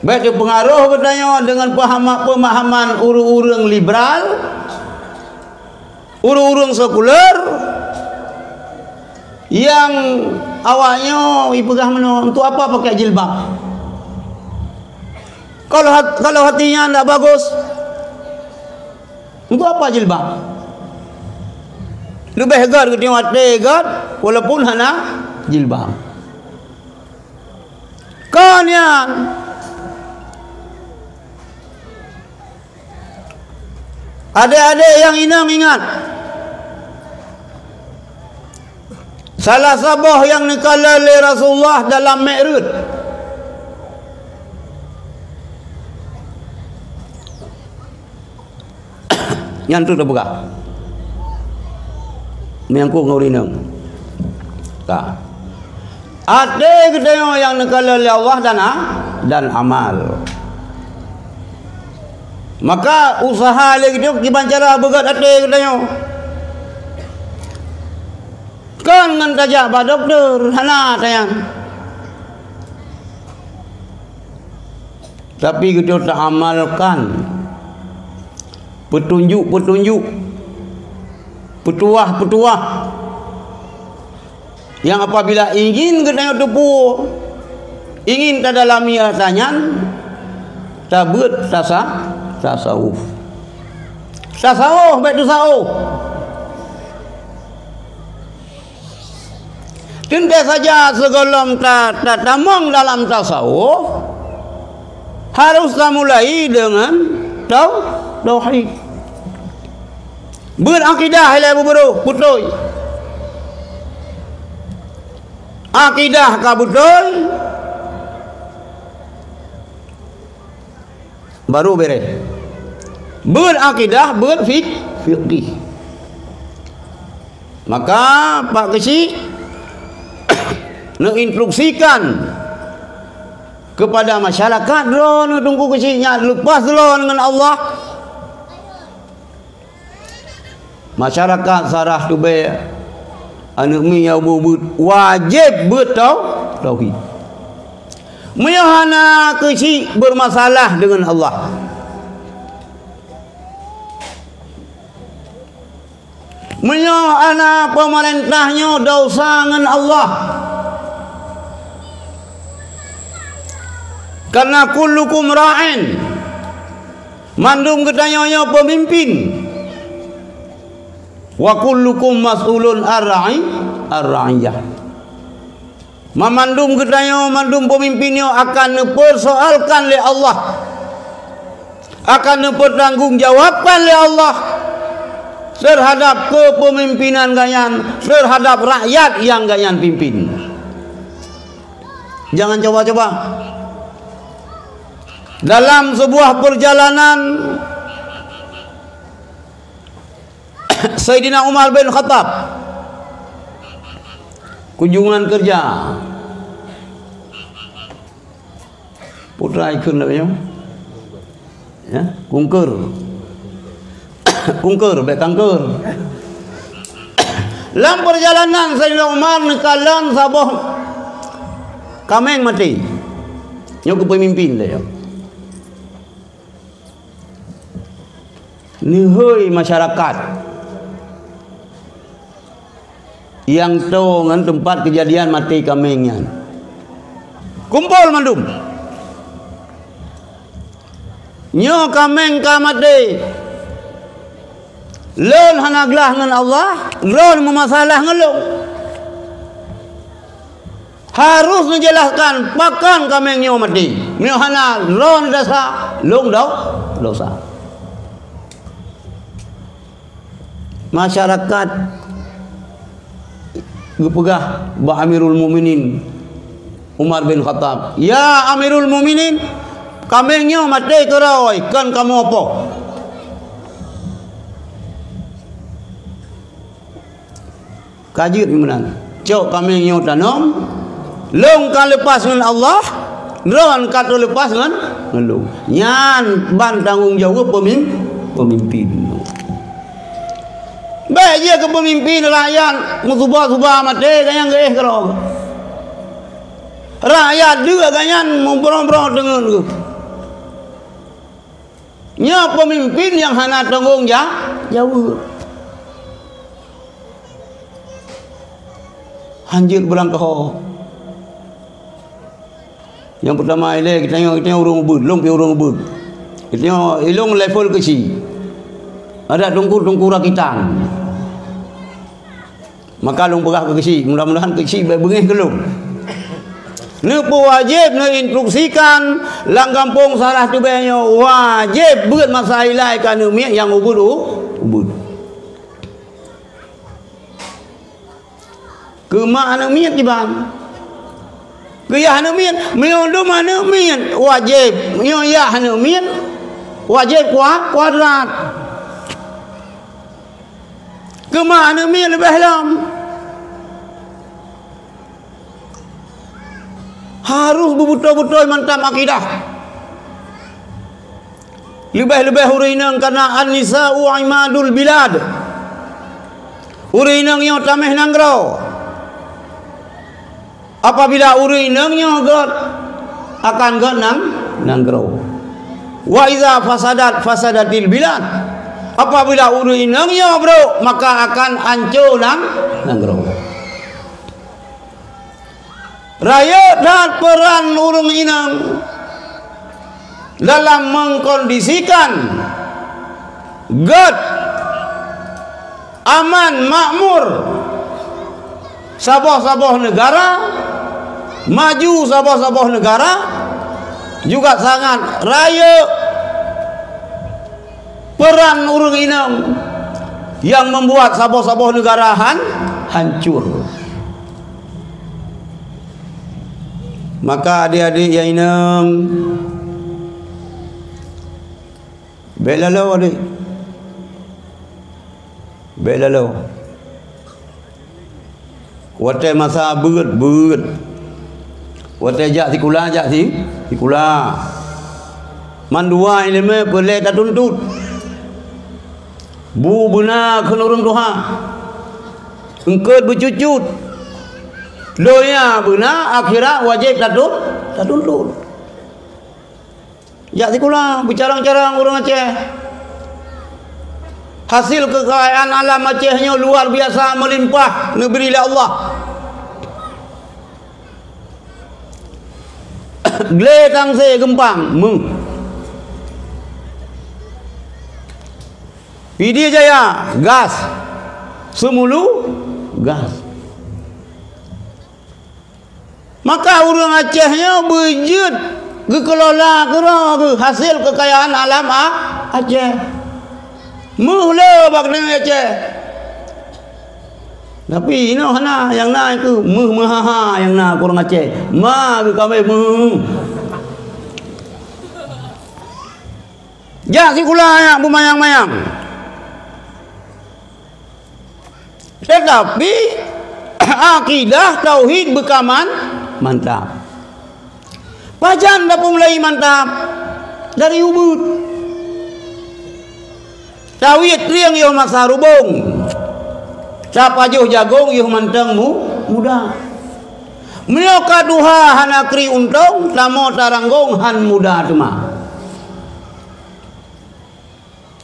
bék teupeungaroh geutanyoe deungon pahama-, peumahaman ureuëng-ureuëng liberal, ureuëng-ureuëng sekuler, nyang awaknyoe jipeugah meunoe, "Untuk apa pakai jilbab? Kalau hat-, kalau hati nyan ndak bagus, untuk apa jilbab?" Leubeh gét geutanyoe até gét, walaupun hana jilbab. Kon nyan. Adék-adék nyang inong ingat, salah saboh nyang neukalon lé Rasulullah dalam Mi'raj. Nyan tu teupeugah. Meungku ngon ureuëng inong. Ka. Até geutanyoe nyang neukalon lé Allah dan a-, dan amal. Maka usaha lé geutanyoe kiban cara beugét até geutanyoe. Kon ngon tajak bak dokto, hana tanyan. Tapi geutanyoe taamalkan peutunjuk-peutunjuk, peutuah-peutuah nyang apabila ingin geutanyoe teupeue, ingin tadalami rasa nyan, tabeuet tasa-, tasawuf. Tasawuf bék teusaôh. Teuntée saja sigohlom ta-, ta-, tamong dalam tasawuf, harôh tamulai deungon tau-, tauhid. Beuet akidah ilée buburu, beutôi. Akidah ka beutôi, baru beres. Beuet akidah, beuet fik-, fikih. Maka Pak Keuchik neuinstruksikan kepada masyarakat droeneuh Teungku Keuchik nyan leupah droeneuh ngon Allah. Masyarakat Sarah Tubée, aneuëk miet nyang beuet, wajéb beuet tau-, tauhid. Meunyoe hana Keuchik beurmasalah deungon Allah. Meunyoe hana peumeurintah nyoe desya ngon Allah. Karena kullukum ra'in. Mandum geutanyoe nyoe peumimpin. Wa kullukum mas'ulun ar-ra'i-, ar-ra'iyah. Mamandum geutanyoe, mandum peumimpin nyoe akan neupeursoalkan lé Allah. Akan neupeutanggong jawabkan lé Allah terhadap kepemimpinan gobnyan, terhadap rakyat nyang gobnyan pimpin. Jangan coba-coba. Dalam sebuah perjalanan, Saidina Umar bin Khattab kunjungan kerja. Putra ikheun lagée nyoe. Ya, kungkeur. Kungkeur, bék kangkeur. Lam perjalanan Saidina Umar neukalon saboh kaméng maté. Nyoe keupeumimpin lé nyoe. Neuhôi masyarakat. nyang toe ngon teumpat keujadian maté kaméng nyan. Kumpol mandum. Nyoe kaméng ka maté. Lôn hana glah ngon Allah, droe meumasalah ngon lôn. Harôh neujelaskan pakon kaméng nyoe maté. Meunyoe hana droe desya, lôn do-, desya. Masyarakat geupeugah bak Amirul Mukminin Umar bin Khattab, "Ya Amirul Mukminin, kaméng nyoe maté keurôi, kon kamoe poh." Ka jeuet meunan. Cok kaméng nyoe tanom, lôn ka leupah ngon Allah, droe ka teuleupah ngon, ngon lôn. Nyan ban tanggong jaweueb peumim-, peumimpin. Bèk jeuet keu peumimpin, rakyat meusuba-suba maté, gobnyan geuéh keudroe. Rakyat deuk gobnyan mubroe-broe teungeut geuh. Nyoe peumimpin nyang hana tanggong ja-, jaweueb. Hanjeuet beurangkaho. Nyang peutama ilèe, geutanyoe, geutanyoe ureueng ubeuet, lôn pih ureueng ubeuet. Geutanyoe ilôn level keuchik. Adak teungku-teungku rakitan. Maka lôn peugah keu keuchik, mudah-mudahan keuchik bèk beungéh keu lôn. Neupeuwajéb neuinstruksikan lam gampông Sarah Tubèe nyoe wajéb beuet masa ilai keu aneuk miet nyang ubeuet u-, ubeuet. Keu mak aneuk miet kiban. Keu yah aneuk miet, meunyoe dum aneuk miet wajéb, meunyoe yah aneuk miet wajéb kua-, kuadrat. Keu mak aneuk miet leubeh lom. Harôh beubeutôi-beutôi mantap akidah. Leubeh-leubeh ureueng inong, karena an-nisa'u imadul bilad. Ureueng inong nyoe tamèh nanggroe. Apabila ureueng inong nyoe gèt, akan gèt nang-, nanggroe. Wa iza fasadat, fasadatil bilad. Apabila ureueng inong nyoe brôk, maka akan ancô nang-, nanggroe. Rayeuk that peuran ureueng inong dalam mengkondisikan gèt aman makmur saboh-saboh neugara, maju saboh-saboh neugara, juga sangat rayeuk peuran ureueng inong nyang membuat saboh-saboh neugara han-, hancur. Maka adék-adék nyang inong, bèk laloe adék. Bèk laloe. Watèe masa beuet, beuet. Watèe jak sikula, jak si-, sikula. Mandua ileumèe peureulèe tatuntut. Bu beuna kheun ureueng tuha. Eungkôt beucut-cut. Donya beuna, akhirat wajéb tatun-, tatuntut. Jak sikula, beucarông-carông ureueng Aceh. Hasil keukayaan alam Aceh nyoe luar biasa meulimpah neubri lé Allah. Glé Tangse geumpang, meuh. Pidie Jaya, gas. Seumulu, gas. Maka ureueng Aceh nyoe beujeuet geukelola keudroe geuh hasil keukayaan alam A-, Aceh. Meuh le bak nanggroe Aceh. Tapi inoe hana, nyang na keuh meuh meuhaha nyang na keu ureueng Aceh. Ma geuh kamoe meuh. Jak sikula nyan beumayang-mayang. Tetapi, akidah tauhid beukaman mantap. Pajan tapeumulai mantap? Dari ubeuet. Tawiet trieng yoh masa rubông. Tapajoh jagông yoh mantong mu-, muda. Meunyoe ka tuha hana kri untông, tamoe taranggông han muda teuma.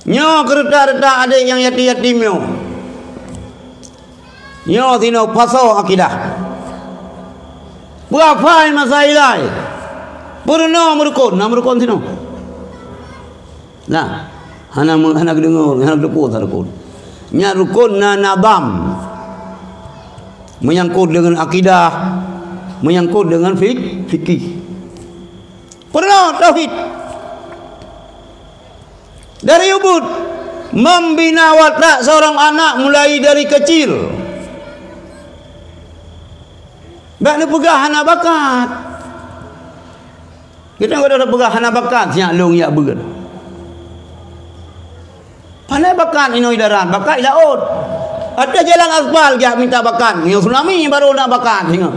Nyoe keuretak-retak adék nyang yatim-yatim nyoe. Nyoe sinoe pasoe akidah. Peue hafai masa ilai. Peurunoe meurukon, na meurukon sinoe. Nah, hana me-, hana geudeungoe, hana geuteupeue sa rukon. Nyan rukon na nabam. Menyangkut dengan akidah, menyangkut dengan fik-, fikih. Peurunoe tauhid. Dari ubit, membina watak seorang anak mulai dari kecil. Bèk neupeugah hana bakat. Kita kadang peugah hana bakat, siat lôn jak beuet. Pane bakat inoe i darat, bakat i laôt. Ateueh jalan aspal jak minta bakat, nyoe tsunami baru na bakat singoh.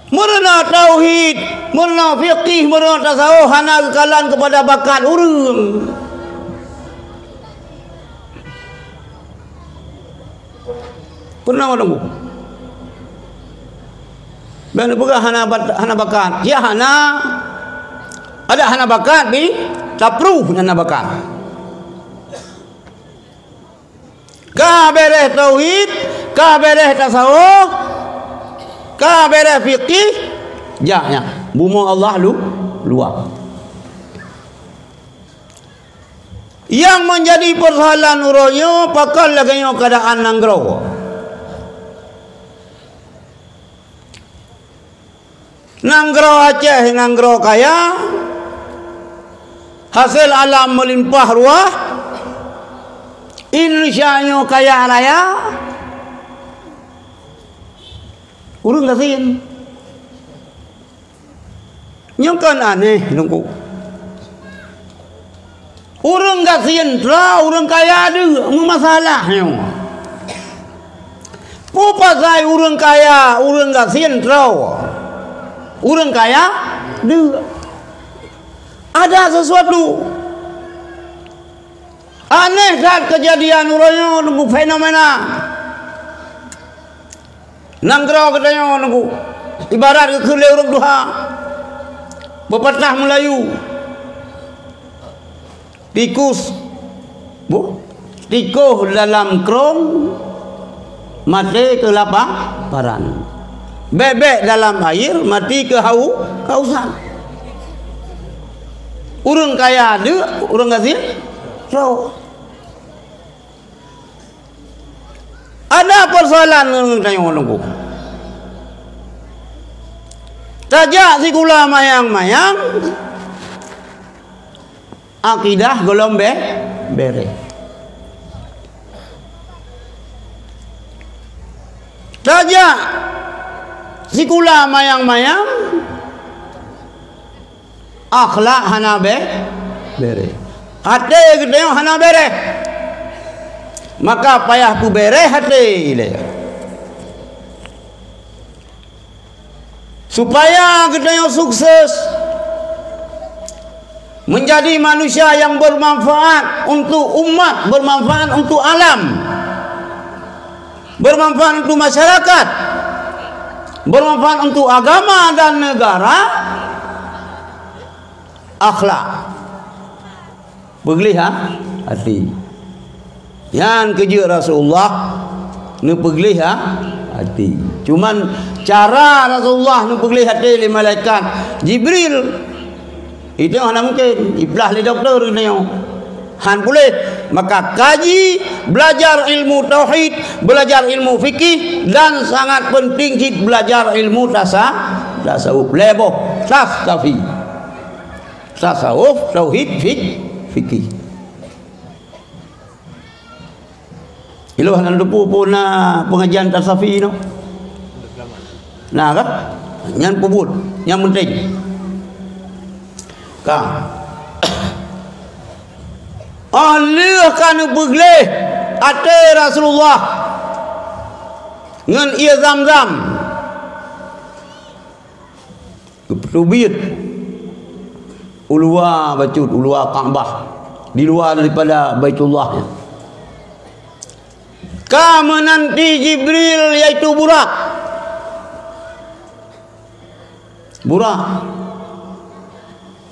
Meurunoe tauhid, meurunoe fikih, meurunoe tasawuf hana geukalon keupada bakat ureueng. Peurunoe tunggu. Bèk neupeugah hana bat-, hana bakat. Ya hana. Adak hana bakat, bi tapruh hana bakat. Ka bèrèh tauhid, ka bèrèh tasawuf, ka bèrèh fikih, jak nyan. Bumoe Allah lu-, luwah. Nyang menjadi persoalan uroe nyoe, pakon lagèe nyoe keuadaan nanggroe. Nanggroe Aceh nanggroe kaya, hasé alam meulimpah ruah, Indonesia nyoe kaya raya, ureueng gasien. Nyoe kan aneh, Teungku. Ureueng gasien troh, ureueng kaya deuk, meumasalah nyoe. Peue pasai ureueng kaya, ureueng gasien troh? Ureueng kaya deuk. Ada sesuatu. Aneh that keujadian uroe nyoe, Teungku, fenomena. Nanggroe geutanyoe, Teungku, ibarat geukheun lé ureueng tuha. Pepatah Meulayu, tikus, bu, tikoh dalam krông, maté keulaparan. Bèk-bèk dalam air, mati keuhau-, kehausan. Ureueng kaya deuk, ureueng gasien troh. Ada persoalan ngon tanyoe, Teungku. Tajak sikula mayang-mayang, akidah gohlom bè-, bèrèh. Tajak sikula mayang-mayang, akhlak hana bè-, bèrèh. Até geutanyoe hana bèrèh. Maka payah peubèrèh até ilèe. Supaya geutanyoe sukses, menjadi manusia yang bermanfaat untuk umat, bermanfaat untuk alam, bermanfaat untuk masyarakat, bermanfaat untuk agama dan negara, akhlak. Peugleh ha-, até. Nyan keuh jeuet Rasulullah neupeugleh ha-, até. Cuman cara Rasulullah neupeugleh até lé malaikat Jibril, itu hana mungkin. Iplah lé dokto geutanyoe. Han puléh. Maka kaji, belajar ilmu tauhid, belajar ilmu fikih, dan sangat penting cit belajar ilmu tasa-, tasawuf. Lhèe boh, tasafi. Tasawuf, tauhid, fik-, fikih. Ilôn hana teupeu peue na pengajian tasafi nyoe. Na kan? Nyan peubuet, nyan penting. Ka. Oh lheueh ka neupeugleh até Rasulullah ngon ié Zamzam. Geupeutubiet u luwa bacut, u luwa Ka'bah, di luwa daripada Baitullah nyan. Ka meunanti Jibril, yaitu Burak. Burak.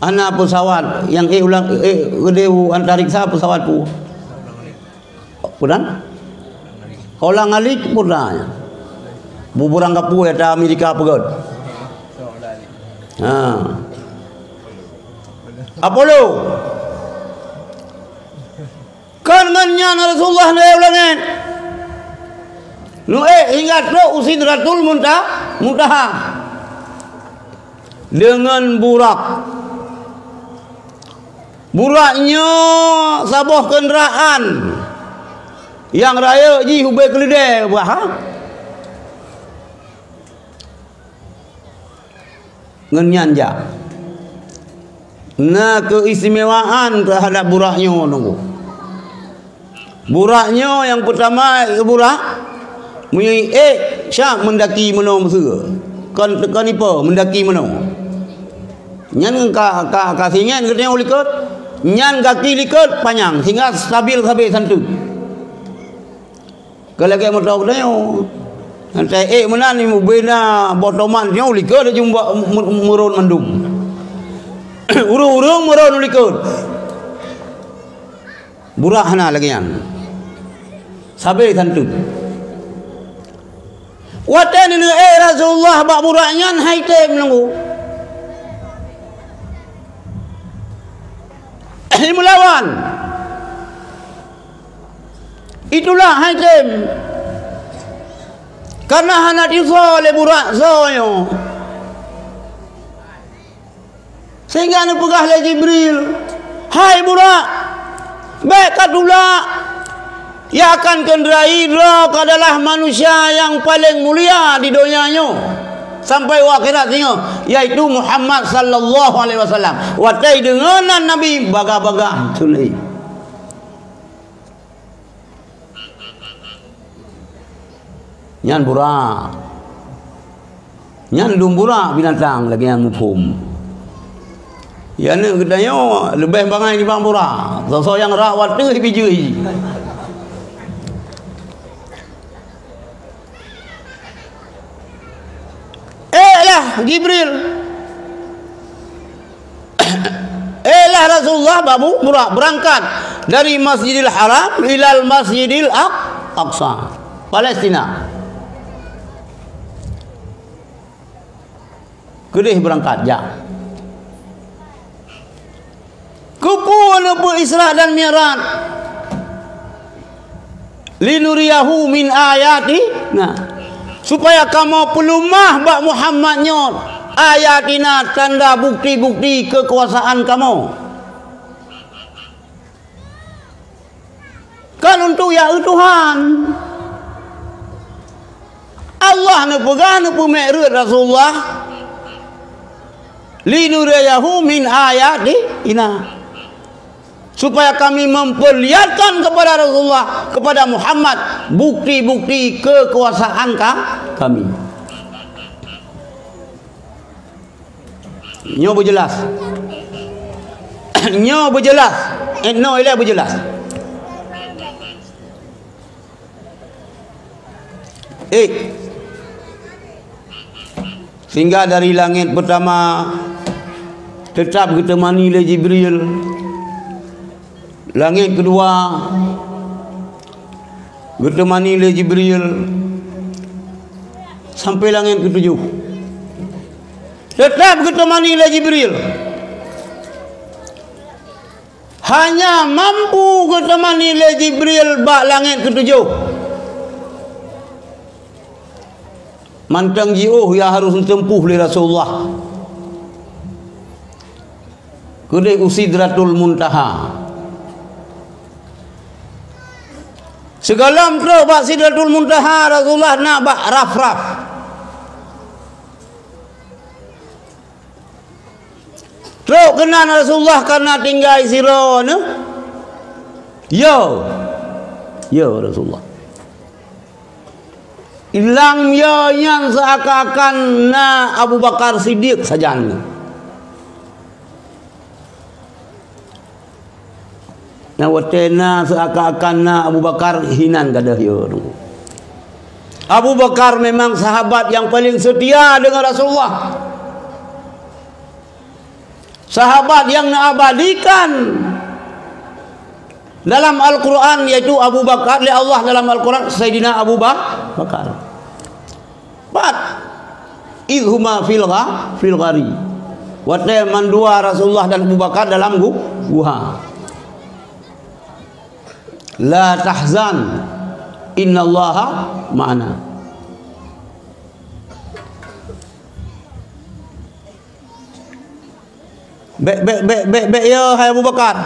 Hana peusawat nyang éh ulang, éh, keudéh u antariksa peusawat peue. Peue nan? Holang alik peue nan? Buburang kapue ata Amerika peugöt. Ha. Apollo. Kon ngon nyan Rasulullah neuék u langét. Neuék hingga trok u Sidratul Munta-, Muntaha. Deungon burak. Burak nyoe saboh keundaraan nyang rayeuk jih ubé keuleudée bah. Ngon nyan jak. Na keuistimewaan teuhadap burak nyoe nunggu. Burak nyoe nyang peutama burak, meunyoe ék, syak meundaki meunoe meuseue. Kon, kon ipo meundaki meunoe. Nyan ka, ka, ka singét geutanyoe likot, nyan gaki likot panyang, sehingga stabil sabe santut. Ka lagée moto geutanyoe. Nyan ta ék meunan, ubena boh tomat nyoe likot laju mu-, mu-, meuron mandum. Ureuëng-ureuëng meuron likot. Burak hana lagée nyan. Sabe santun. Watée neuék Rasulullah bak burak nyan hai tem nunggu. Meulawan. Itulah hai tem. Karena hana tisoe lé burak soe nyoe. Sehingga neupeugah lé Jibril, "Hai burak, bék ka tulak! Nyang akan keundrai droe adalah manusia nyang paleng mulia di donya nyoe sampai u akhirat singoh, yaitu Muhammad sallallahu alaihi wasallam." Watée deungon nan Nabi bagah-bagah teuh lé. Nyan burak. Nyan lôn burak binatang lagée nyan muphom. Ya, aneuk geutanyoe leubeh bangai nibak burak. Soe-soe nyang rak wateuh bijui. Ék lah Jibril. Ék lah Rasulullah bak bu-, burak, beurangkat dari Masjidil Haram ilal Masjidil Aq-, Aqsa, Palestina. Keudeh beurangkat jak. Keupeue neupeu Isra dan Mi'raj? "Linuriyahu min ayatina," supaya kamoe peuleumah bak Muhammad nyoe, "ayatina," tanda bukti-bukti keukuasaan kamoe. Kan untuk ya Tuhan. Allah neupeugah, neupeumi'raj Rasulullah, "Linuriyahu min ayatina," supaya kami memperlihatkan kepada Rasulullah, kepada Muhammad, bukti-bukti kekuasaan ka-, kami. Nyoe beujeulaih. Nyoe beujeulaih. Eh, nyoe ilée beujeulaih. Eh. Sehingga dari langét peutama teutap geuteumani lé Jibril. Langét keudua geuteumani lé Jibril sampai langét keutujoh. Teutap geuteumani lé Jibril. Hanya mampu geuteumani lé Jibril bak langét keutujoh. Mantong jiôh nyang harôh geuteumpuh lé Rasulullah. Keudeh u Sidratul Muntaha. Sigohlom trok bak Sidratul Muntaha, Rasulullah na bak raf-raf. Trok keunan Rasulullah ka na tinggai sidroe neuh. Yo. Yo Rasulullah. Lam yo nyan seuakan-akan na Abu Bakar Siddiq sajan. Nah, watée na seuakan-akan na Abu Bakar hinan gadôh yo. Abu Bakar memang sahabat yang paling setia dengan Rasulullah. Sahabat yang neuabadikan Dalam Al-Quran, yaitu Abu Bakar, lé Allah dalam Al-Quran, Saidina Abu Ba-, Bakar. Pat? Idh huma fil gha-, fil ghari. Watée mandua Rasulullah dan Abu Bakar dalam gu-, guha. La tahzan, innallaha ma'ana. Bék, bék, bék, bék, bék, ya, hai Abu Bakar.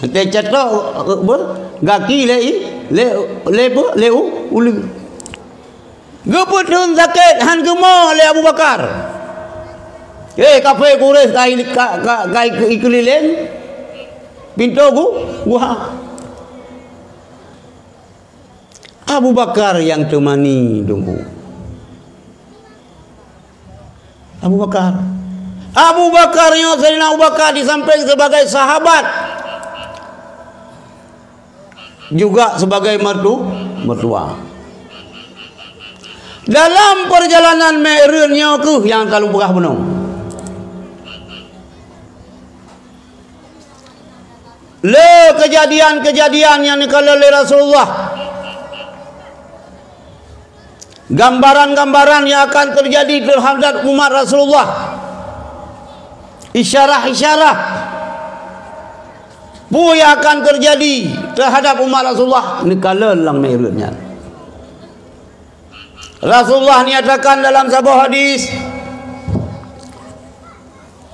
Teucatok, eh, ber-, gaki lé i, lé, lé pe, lé u, uleue. Geupeutheun sakét, han geumoe lé Abu Bakar. Eh, kafé Quraisy ka i, ka, ka, ka i, i keulileng pintoe gu-, guha. Abu Bakar nyang teumani Teungku. Abu Bakar. Abu Bakar nyoe, Saidina Abu Bakar di sampéng sebagai sahabat, juga sebagai mertu-, mertua. Dalam perjalanan Mi'raj nyoe keuh nyang ka lôn peugah bunoe. Le kejadian-kejadian nyang neukalon lé Rasulullah, gambaran-gambaran nyang akan teujadi teuhadap umat Rasulullah, isyarah-isyarah peue nyang akan teujadi teuhadap umat Rasulullah neukalon lam Mi'raj nyan. Rasulullah nyatakan dalam saboh hadis,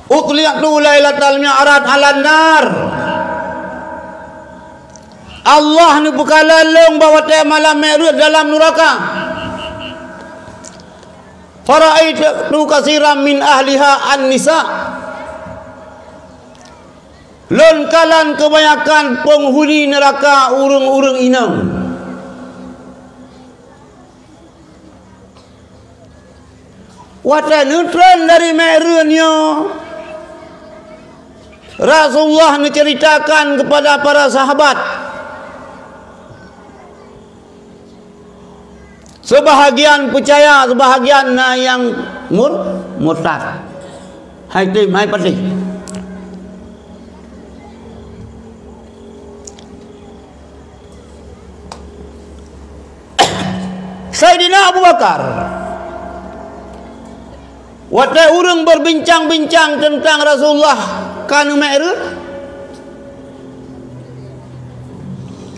"Uthli'tu lailatal mi'raj 'alan nar." Allah neupeukalon lôn bak watée malam Mi'raj dalam nuraka. "Fara'aitu katsiran min ahliha an-nisa." Lôn kalon keubanyakan peunghuni nuraka ureuëng-ureuëng inong. Watée neutreun dari Mi'raj nyoe, Rasulullah neuceuritakan keupada para sahabat. Seubahagian peucaya, seubahagian na nyang mur-, murtad. Hai tem, hai patéh. Saidina Abu Bakar, watée ureuëng berbincang-bincang teuntang Rasulullah ka neumi'raj,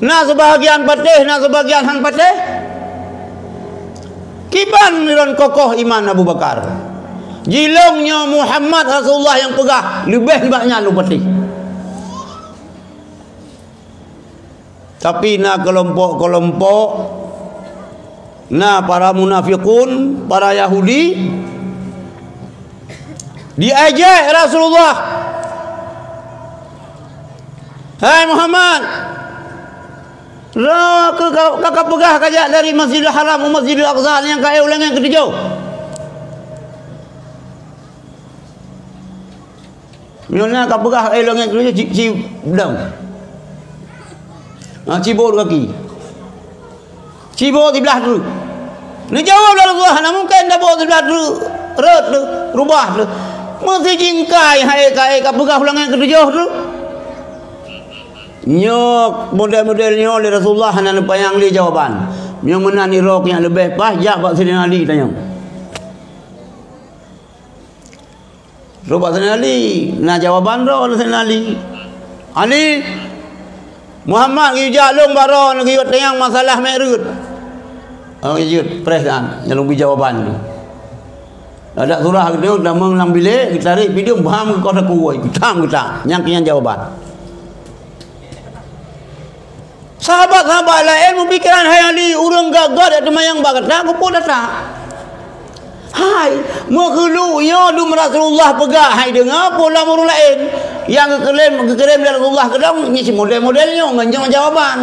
na seubahagian patéh, na seubahagian han patéh. Kiban nirôn kokoh iman Abu Bakar. Jilong nyoe Muhammad Rasulullah nyang peugah, leubeh nibak nyan lôn patéh. Tapi na keulompok-keulompok, na para munafikun, para Yahudi, diejek Rasulullah, "Hai Muhammad, droe keuh ka, ka, ka peugah kajak dari Masjidil Haram u Masjidil Aqsa nyang ka éh u langét keutujoh." Meunyoe na ka peugah, "Eh, langét keudua ci, ci dong. Ah, ci boh kaki. Ci boh siblah treuk." Neujaweueb lé Rasulullah, "Hana mungken taboh siblah treuk, rot treuk, rubah treuk. Meusijingkai hai ka, hai ka peugah u langét keutujoh treuk." Nyoe model-model nyoe lé Rasulullah hana neupanyang lé jawaban. Meunyoe meunan irok nyang leubeh paih, jak bak Saidina Ali tanyong. Trok bak Saidina Ali, na jawaban droe lé Saidina Ali. "Ali, Muhammad geuyue jak lôn bak droe, geuyue tanyong masalah Mi'raj." Oh, geuyue preh dan, nyang lôn bri jawaban tu. Adak surah geutanyoe, tamong lam bilék, geutarek pidong, bam geukoh takue, geutam geutak. Nyang keu nyan jawaban. Sahabat-sahabat laén meupikiran, "Hai Ali, ureuëng gét-gét jak teumayang bak gata, keupeue gata?" Hai, meukeuluk nyoe dum Rasulullah peugah, hai deungoe peue lom ureuëng laén. Nyang geukeulém, geukirém lé Rasulullah keudong, nyan si model-model nyoe, ngon nyoe jawaban.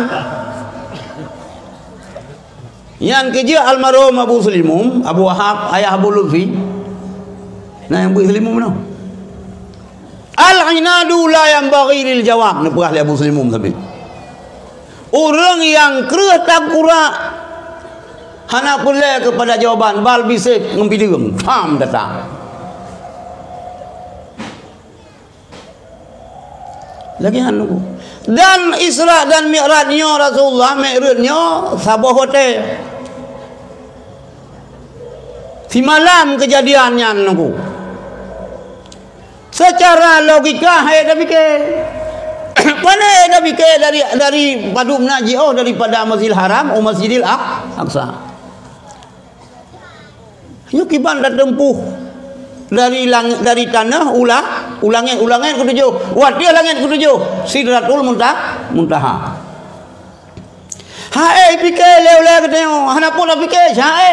Nyan keuh jeuet almarhum Abu Seulimum, Abu Wahab, ayah Abu Lutfi. Nah, nyang beuet Seulimum nyoe. "Al-inadu la yanbaghi lil jawab," neupeugah lé Abu Seulimum sabe. Ureuëng nyang kreueh tangkurak hana peureulée keupada jawaban, bal bisép ngon pidong, tham gata. Lagèe nyan Teungku. Dan Isra dan Mi'raj nyoe Rasulullah, Mi'raj nyoe saboh watèe. Simalam keujadian nyan Teungku. Secara logika hai tapike. Pane tapike dari, dari padub na jiôh daripada Masjidil Haram u Masjidil Aq-, Aqsa. Nyoe kiban tateumpôh dari langèt, dari tanoh u la-, u langèt, u langèt keutujôh. Watèe langèt keutujôh, Sidratul Munta-, Muntaha. Hai pike lé ulèe geutanyoe, hana peue tapike, hai.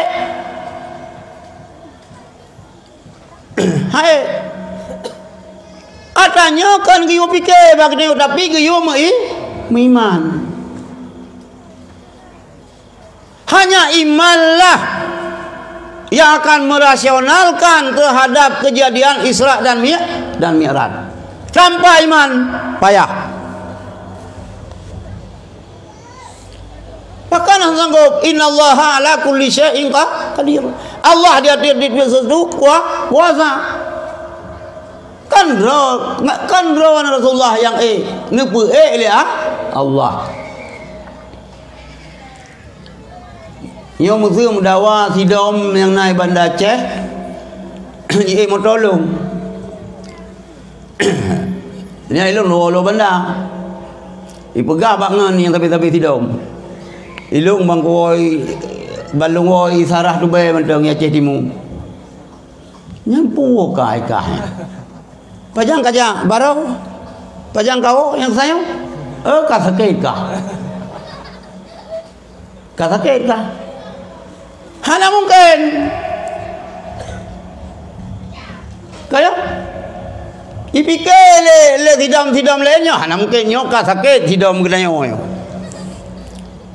Hai. Ata nyoe kon geuyue pike bak geutanyoe, tapi geuyue meu-, meuiman. Hanya imanlah yang akan merasionalkan terhadap kejadian Isra dan Mi-, dan Mi'raj. Tanpa iman, payah. Pakon hana sanggob, "Innallaha ala kulli syai'in qa-, qadir." Allah di atas, di atas sesuatu kua-, kuasa. Kan droe, kan droe Rasulullah nyang ék, neupeuék lé a-, Allah. Nyoe meuseu meudawa sidom nyang na i Banda Aceh, jiék moto lôn. Nyan ilôn lôn banda. Ipeugah bak ngon nyang sabe-sabe sidom. Ilôn bang kuwoe, ban lôn woe sarah tubée mantong i Aceh Timu. Nyan peue ka i kah nyan. Pajan ka jak baroe? Pajan ka woe nyang sayang? Eh, ka sakét kah? Ka sakét kah? Hana mungken. Ka ya? Ipike lé, lé sidom-sidom laén nyoe, hana mungken nyoe ka sakét sidom geutanyoe nyoe.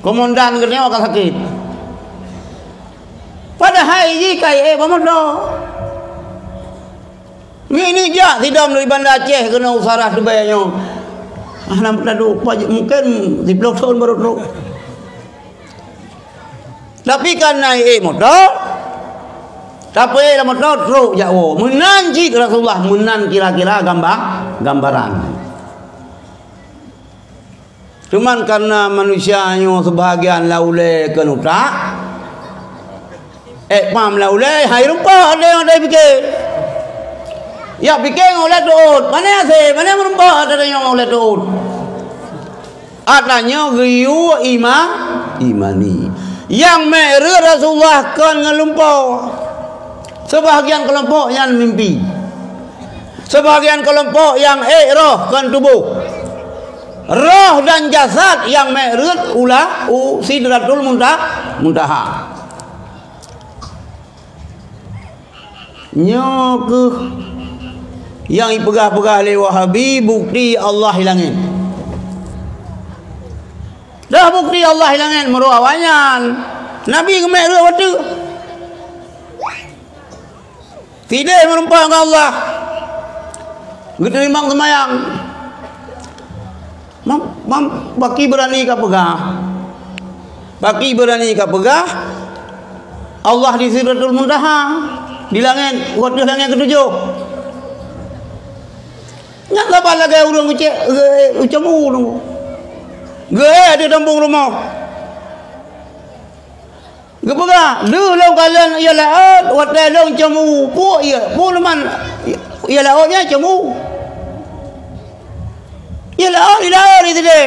Komandan geutanyoe ka sakét. Padahai jih ka ék bak moto. Ngieng-ngieng jak sidom dari Banda Aceh keunoe u sarah tubée nyoe. Ah, hana meuteudok, mungken siplôh thon baru trok. Tapi kan na ék moto, tapi lam moto trok jak woe. Meunan cit Rasulullah, meunan kira-kira gamba-, gambaran. Cuman karena manusia nyoe seubahagian lam ulée keu utak, ék pam lam ulée, hai rumpok ada nyang ada pike. Ya pike ngon ulée teuôt, pane hasé, pane meurumpok ada nyang ulée teuôt. Ata nyoe geuyue ima-, imani. Nyang méh reuet Rasulullah kon ngon lumpoe. Seubahagian keulompok nyan mimpi. Seubahagian keulompok nyang ék roh kon tuboh. Roh dan jasad nyang méh reuet u la-, u Sidratul Munta-, Muntaha. Nyoe kheueh nyang ipeugah-peugah lé Wahabi bukeuti Allah i langét. Dah bukeuti Allah i langét meunurot awaknyan. Nabi geumék rhot watèe. Sideh meurumpok ngon Allah. Geuteurimong seumayang. Mam-, mam-, baki beurani ka peugah. Baki beurani ka peugah, Allah di Sidratul Muntaha, di langét, watèe langét keutujôh. Nyan saban lagèe ureueng ucék, ucému nunggu. Geuék di dampông rumoh. Geupeugah, "Deuh lôn kalon ie laôt, watèe lôn cému, peue ie, peue leuman ie laôt nyan cému?" Ie laôt di laôt di sideh.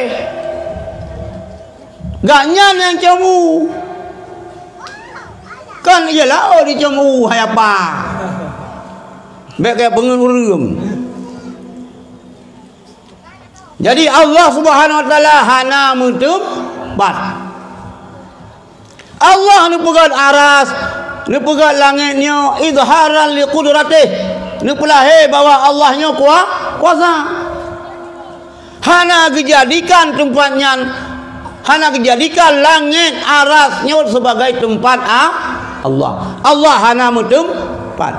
Gobnyan nyang cému. Kan ie laôt di cému, hai apa? Bèk keu peungeut ureueng. Jadi, Allah Subhanahu wa Taala hana meuteumpat. Allah neupeugèt aras, neupeugèt langét nyoe idharan li qudratih, neupeulahé bahwa Allah nyoe kua-, kuasa. Hana geujadikan teumpat nyan, hana geujadikan langét aras nyoe sebagai teumpat a-, Allah. Allah hana meuteumpat.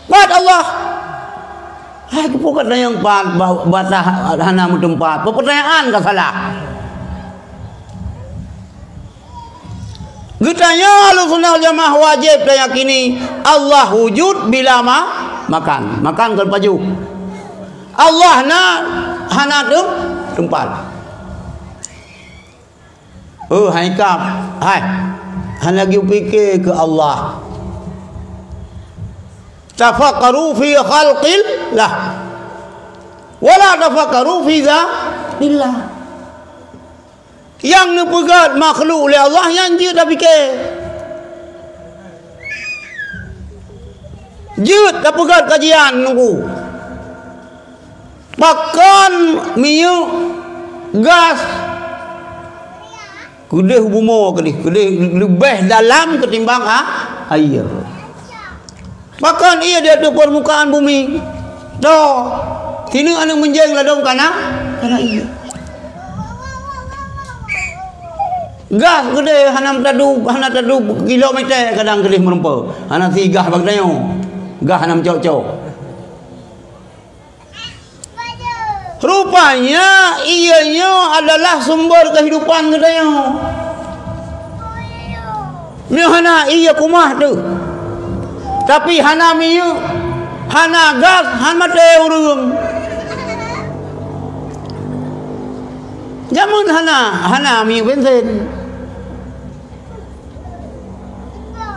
Pat Allah. Hai, keupeue ka tanyong pat, ba-, bata hana meuteumpat? Peurtanyaan ka salah. Geutanyoe Ahlussunnah wal Jamaah wajéb tayakini Allah wujud bila ma-, makan, makan kon pajoh. Allah na hana tem-, teumpat. Oh, hai kap, hai. Hana geupike keu Allah. Tafakkaru fi khalqillah. Wala tafakkaru fi dzatillah. Nyang neupeugét makhluk lé Allah nyan jeuet tapike. Jeuet tapeugét kajian nunggu. Pakon minyeuk gas keudeh bumoe keudeh, keudeh leubeh dalam ketimbang a-, aie. Pakon ié di ateueh peurmukaan bumi? Toh, sineuk aneuk meunjeng ladôm kana, kana ié. Gas keudeh hana tadu, hana tadu kilometer kadang keudeh meureumpok. Hana si gas bak tanyoe. Gas hana meucok-cok. Rupanya, ié nyoe adalah sumber kehidupan geutanyoe. Meunyoe hana ié kumah teuh. Tapi hana minyeuk, hana gas, han maté ureuëng. Jameun hana, hana minyeuk bensin.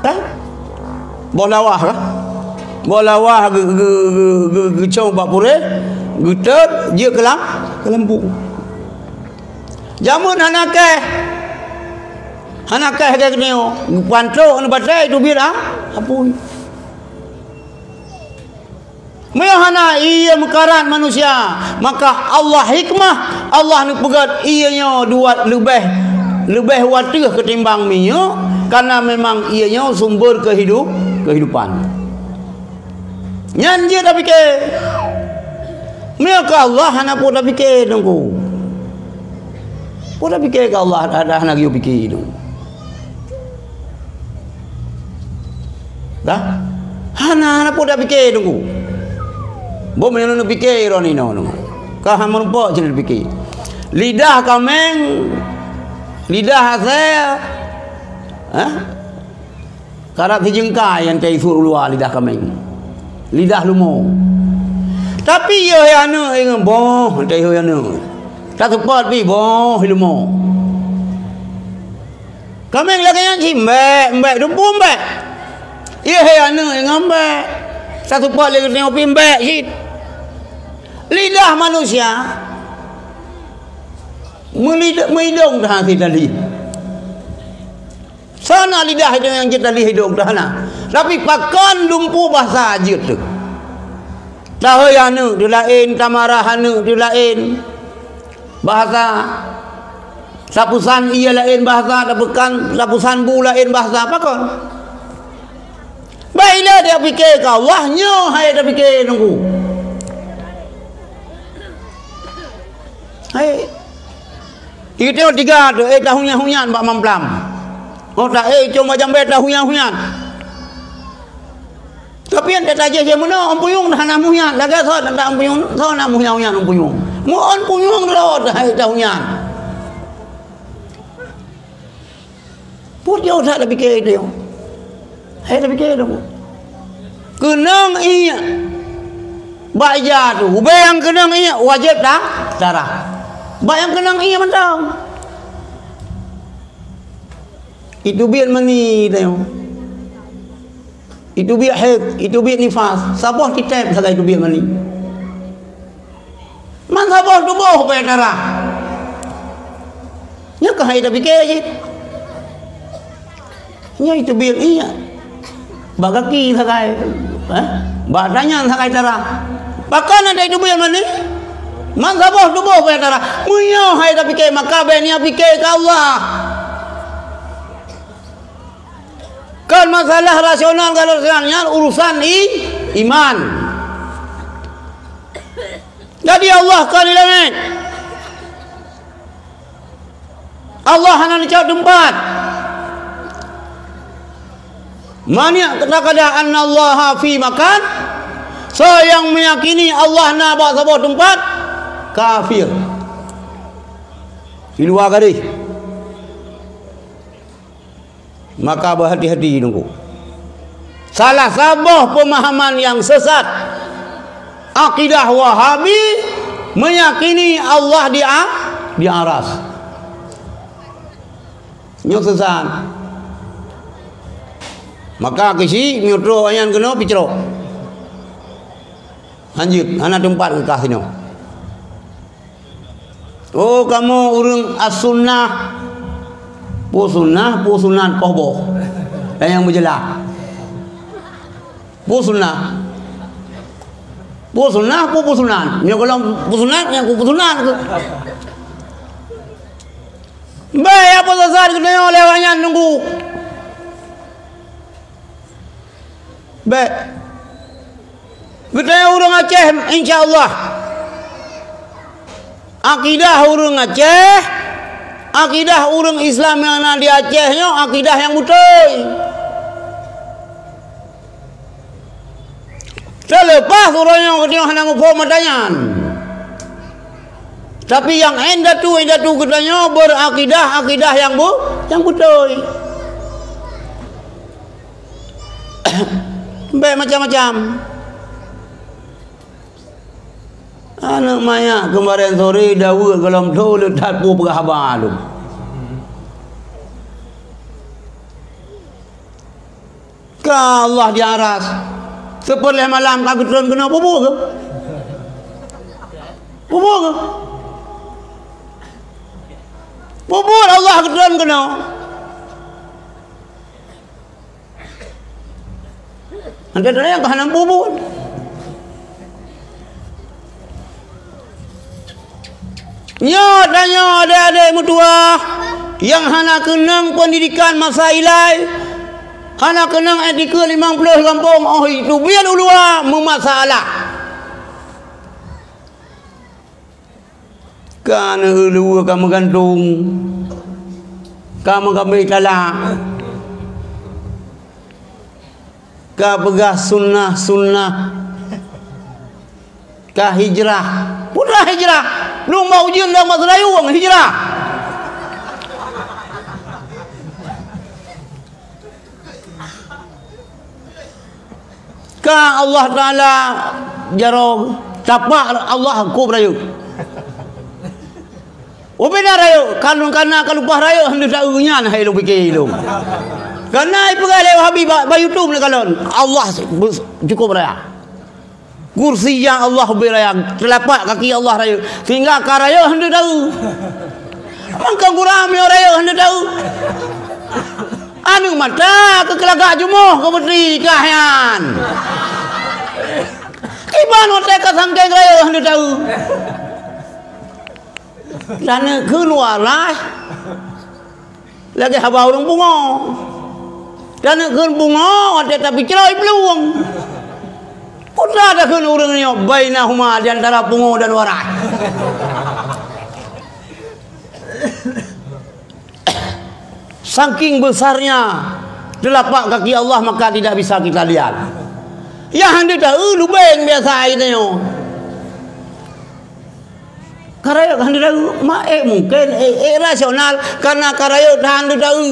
Kan? Boh lawah kah? Boh lawah ge-, ge-, ge-, ge-, geucong bak purée, geutot, jeuet keu lam-, keu lampu. Jameun hana keh. Hana keh lagée nyoe. Geupantok ngon batée, teubiet, ah, apui. Meunyoe hana ié meukarat manusia, maka Allah hikmah, Allah neupeugét ié nyoe dua leubeh, leubeh wateueh ketimbang minyeuk, karena memang ié nyoe sumber kehidup-, kehidupan. Nyan jeuet tapike. Meunyoe keu Allah hana peue tapike, Teungku. Peue tapike keu Allah, ada hana geuyue pike, Teungku. Dah? Hana, hana peue tapike, Teungku. Boh meunyoe neupike droeneuh inoe, Teungku. Ka hana meurumpok cit neupike. Lidah kaméng, lidah asée, hah? Karab sijeungkai nyang teuisu luwa lidah kaméng. Lidah leumo. Tapi yôh hai aneuk ingat boh, teuisu hai aneuk. Taseupôt pih boh leumo. Kaméng lagée nyan cit mbék, mbék, dumpeue mbék. Yôh hai aneuk ingat mbék. Taseupôt lé geutanyoe pih mbék cit. Lidah manusia meulid-, meuidong that hase tadi. Soe na lidah hidong nyang jeuet tali hidong teuh hana. Tapi pakon lumpu bahasa jeuet teuh. Tahôi aneuk teuh laén, tamarah aneuk teuh laén. Bahasa. Tapusan ié laén bahasa, tapukan, tapusan bu laén bahasa. Pakon? Bah ilée tapike keu Allah, nyoe hai tapike nunggu. Hai. Di tiga tu, eh, tahuyan-huyan bak mamplam. Oh, tak, eh, cuma jambai tahuyan-huyan. Tapi nyang tajih je meunoe, ôn puyueng dah hana muhian. Lagée soe tak ôn puyueng, soe na muhian-huyan ôn puyueng. Meu ôn puyueng droe dah hai tahuyan. Peue jauh that tapike itu? Hai tapike itu. Keunong ié. Bak ija tu, ubé nyang keunong ié wajéb ta-, tarah. Bak nyang keunong ié mantong. Itu biet mani tayong. Itu biet haid, itu biet nifas. Saboh titép sagai itu biet mani. Man saboh tuboh bak tarah. Nyoe ka hai tapike cit. Nyoe itu biet ié. Bak gaki sagai. Eh? Bak tanyan sagai tarah. Pakon ada itu biet mani? Man saboh tuboh bak tarah. Meunyoe hai tapike, maka bék niat pike keu Allah. Kon masalah rasional, kalau rasional nyan urusan i-, iman. Jadi Allah ka di langét. Allah hana neucok teumpat. Man i'taqada annallaha fi makan, soe nyang meuyakini Allah na bak saboh teumpat, kafir. Di luwa garéh. Maka beuhati-hati Teungku. Salah saboh pemahaman nyang sesat, akidah Wahabi meyakini Allah di a-, di aras. Nyoe sesat. Maka keuchik nyoe trok awaknyan keunoe picrok. Lanjut, hana teumpat keu kah sinoe. Oh, kamoe ureuëng as-sunnah. Peue sunnah, peue sunat, poh boh. Dan nyang meujeulaih. Peue sunnah. Peue sunnah, peue, peue sunat. Nyoe golom peue sunat, nyang peue sunat tu. Bèk, apa sasat keunoe lé awaknyan nunggu. Bèk. Geutanyoe ureuëng Aceh, insya Allah. Akidah ureuëng Aceh, akidah ureuëng Islam nyang na di Aceh nyoe, akidah nyang beutôi. Teuleupah uroe nyoe geutanyoe hana muphom mata nyan. Tapi nyang indatu-indatu geutanyoe beurakidah, akidah nyang bu-, nyang beutôi. Bèk macam-macam. Aneuk manyak keumarin sore daweuek gohlom tho le that peue peugah haba lom. Ka Allah di aras. Seupeurleh malam ka geutron keunoe, peue buet keuh? Peue buet keuh? Peue buet Allah geutron keunoe? Antara nyang ka hana peue buet. Nyoe tanyoe adék-adék meutuwah nyang hana keunong peundidikan masa ilai, hana keunong etika limong ploh gampông, oh, itu biet u luwa meumasalah. Ka neueu luweue ka meugantung, ka meugamé talak, ka peugah sunnah-sunnah. Ka hijrah. Peue hijrah? Lôn bak ujeuen lam bak seulayu hijrah. Ka Allah Taala jaroe, tapak Allah kôb rayeuk. Ubena rayeuk, kan, kana ka leupah rayeuk hana taeu nyan hai lôn pike lôn. Kana ipeugah lé Wahabi bak, bak YouTube neukalon, Allah cukôp raya. Kursi nyang Allah ubé raya, teulapak kaki Allah rayeuk, sehingga ka rayeuk hana taeu. Mangkang gura meunyoe rayeuk hana taeu. Aneuk mata keu keulagak jumoh keu putri kah nyan. Kiban watée ka sangkeng rayeuk hana taeu. Taneuk kheun waras. Lagée haba ureuëng pungo. Taneuk kheun pungo watée tapicroi plueng. Peue takheun ureuëng nyoe bainahuma di antara pungo dan waras. Saking besarnya telapak kaki Allah, maka tidak bisa kita lihat. Nyang hana taeu lubeng biasa aneuk nyoe. Ka rayeuk hana taeu, ma, eh, mungken, eh, eh, rasional, karena ka rayeuk hana taeu.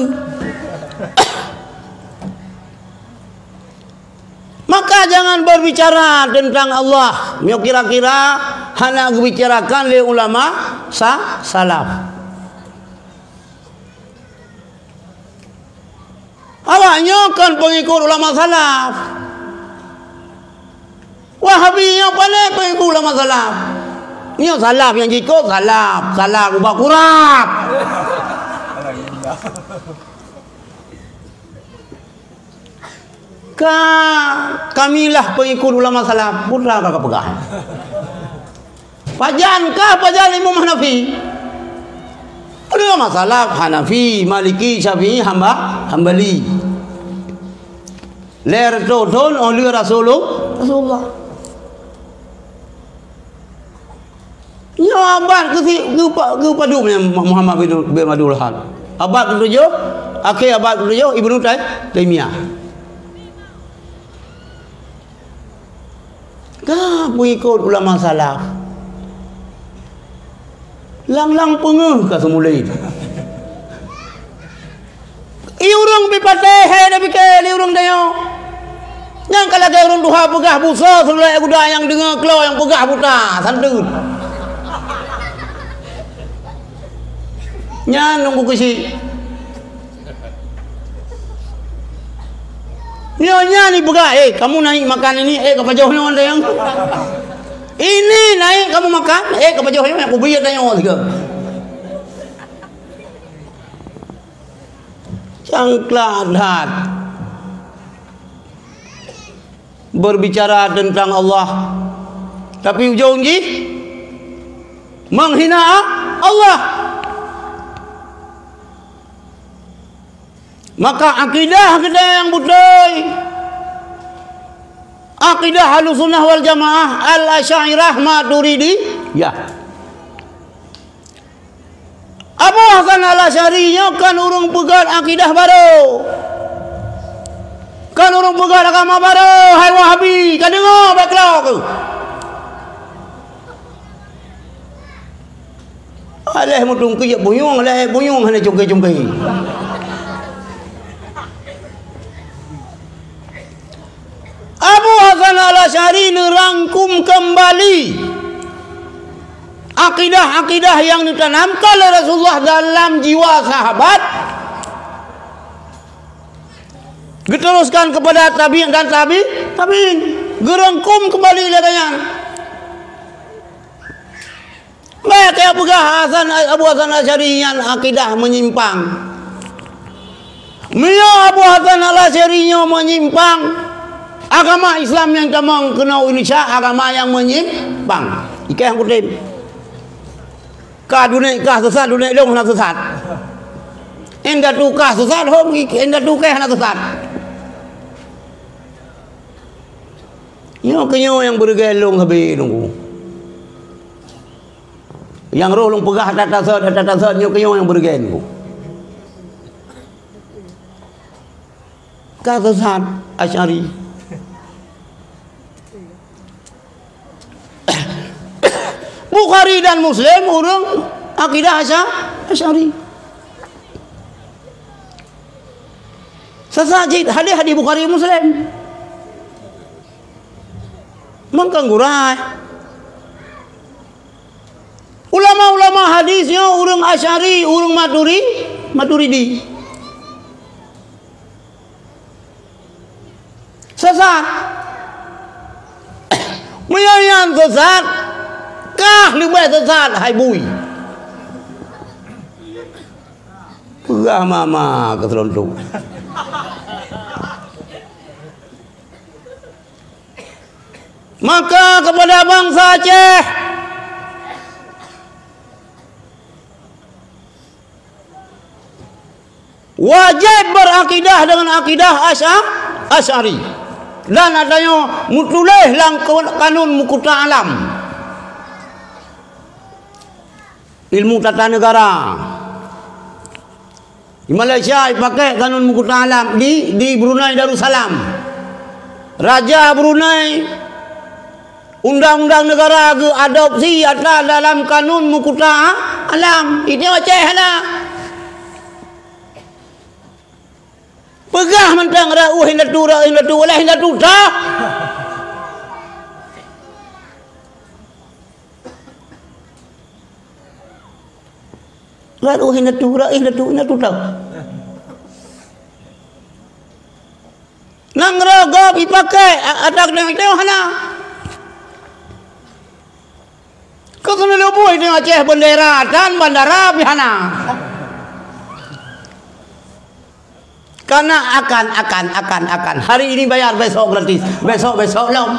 Maka jangan berbicara tentang Allah, nyoe kira-kira hana geubicarakan lé ulama sa-, salaf. Awak nyoe kon peungikut ulama salaf. Wahabi nyoe paleng peungikut ulama salaf. Nyoe salaf nyang jikôt salaf, salaf ubak kurab. Ka kamilah peungikut ulama salaf, peue ka kapeugah. Pajan kah pajan Imam Hanafi? Ulama salaf Hanafi, Maliki, Syafi'i, Hamba-, Hambali. Lhèe reutôh thôn óh lheueh Rasulul-, Rasulullah. Nyoe abad keusi-, keupa-, keupadub nyan Muhammad bin, bin Abdul Wahhab. Abad keutujôh, akhé abad keutujôh Ibnu Tai-, Taimiyah. Ka peungikut ulama salaf. Lang-lang peungeuh ka seumulai. I ureuëng pih patéh hai tapike lé ureuëng tanyoe. Peugah busoe seululée guda nyang deungoe klo nyang peugah buta, santun. Nyan nunggu keusi. Nyoe nyan ipeugah, "Eh, kamu naik makan ini, eh, ka pajoh nyoe teuh." Ini naik kamu makan, eh, ka pajoh nyoe, aku bri tanyoe sigoe. Cangklah that. Berbicara tentang Allah, tapi ujong jih menghina Allah. Maka akidah kita nyang beutôi, akidah Ahlussunnah wal Jamaah, Al-Asy'ariyah, Maturidiyah. Abu Hasan Al-Asy'ari nyoe kon ureuëng peugét akidah barô. Kon ureuëng peugét agama barô, hai Wahabi, ka deungoe bék klo keuh. Aléh meutungkeuek bunyueng, aléh bunyueng hana cungke-cungke. Abu Hasan Al-Asy'ari neurangkum keumbali akidah-akidah nyang neutanamkan lé Rasulullah dalam jiwa sahabat, geuteruskan keupada tabi'in dan tabi', tabi'in, geurangkum keumbali lagée nyan. Bék tapeugah Hasan, Abu Hasan Asy'ari nyan akidah meunyimpang. Meunyoe Abu Hasan Al-Asy'ari nyoe meunyimpang, agama Islam nyang tamong keunoe Indonesia agama nyang meunyimpang. Ikah kutem. Ka dunek kah sesat, dunek lôn hana sesat. Indatu kah sesat, hom indatu kah hana sesat. Nyoe keunyoe nyang beureugai lôn habéh nunggu. Nyang roh lôn peugah ata tasot, ata tasot nyoe keunyoe nyang beureugai nunggu. Ka sesat Asy'ari. Bukhari dan Muslim ureuëng akidah Asya-, Asy'ari. Sesat cit hadis-hadis Bukhari Muslim. Mangkang gurai. Ulama-ulama hadis nyoe ureuëng Asy'ari, ureuëng Maturi-, Maturidi. Sesat. Meunyoe nyan sesat, kah leubeh sesat hai bui. Peugah mama keu seulontok. Maka kepada bangsa Aceh, wajéb beurakidah deungon akidah Asya-, Asy'ari. Dan atanyoe meutuléh lam kanun Meukuta Alam. Ilmu tata negara. Di Malaysia ipakai kanun Meukuta Alam, di, di Brunei Darussalam. Raja Brunei, undang-undang negara geuadopsi ata dalam kanun Meukuta Alam. Itu Aceh hana. Peugah mantong rot u indatu, rot u indatu, alah indatu tah. Rot u indatu, rot u indatu, indatu tah. Nanggroe gob ipakai, a-, ata keudeh teuh hana. Keu keuneuk leubeh di Aceh bendera dan bandara pih hana. Karena akan, akan, akan, akan. Hari ini bayar, besok gratis. Besok, besok lom.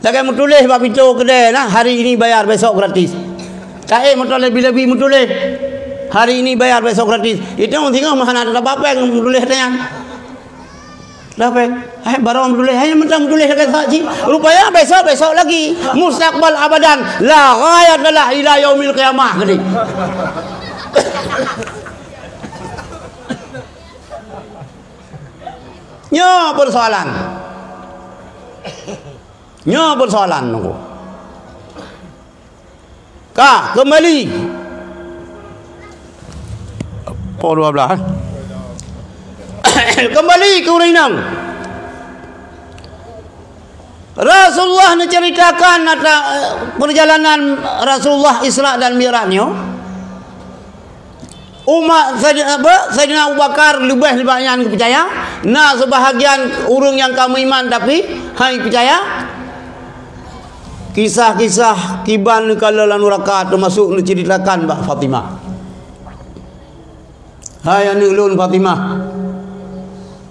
Lagée meutuléh bak pintoe keudée na, hari ini bayar, besok gratis. Taék moto lebi-lebi meutuléh, hari ini bayar, besok gratis. Itu singoh meuhana teutabapeng meutuléh nyan. Dah péng. Hai, barang tuléh, hai, mentang tuléh lagée saji. Rupanya besok, besok lagi. Mustaqbal abadan. La ghayata lah ila yaumil qiyamah, geude. Nyoe persoalan. Nyoe persoalan nunggu. Ka, kembali. Pukul dua belas, eh. Kembali ke ureuëng inong. Rasulullah neuceuritakan ata-, peurjalanan Rasulullah Isra dan Mi'raj nyoe. Umat Saidina, apa, Saidina Abu Bakar leubeh nibak nyan geupeucaya, na seubahagian ureuëng nyang ka meuiman tapi hai peucaya. Kisah-kisah kiban neukalon lam nuraka teumasok neuceuritakan bak Fatimah. Hai aneuëk lôn Fatimah,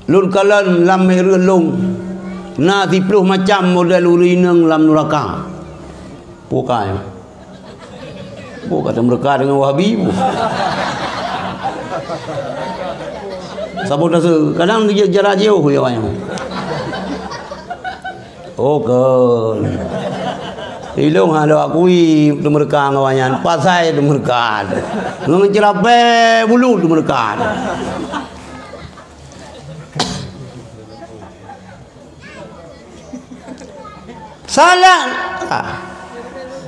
lôn kalon lam mi'raj lôn na siploh macam model ureuëng inong lam nuraka. Bukai. Bukai meureuka deungon Wahabi. Saboh tase, kadang dia jarak jauh ya wayang. Oh, kon. Ilong hana akui teumeureuka ngon awaknyan, pasai teumeureuka. Ngon ceurapée bulu teumeureuka. Salah.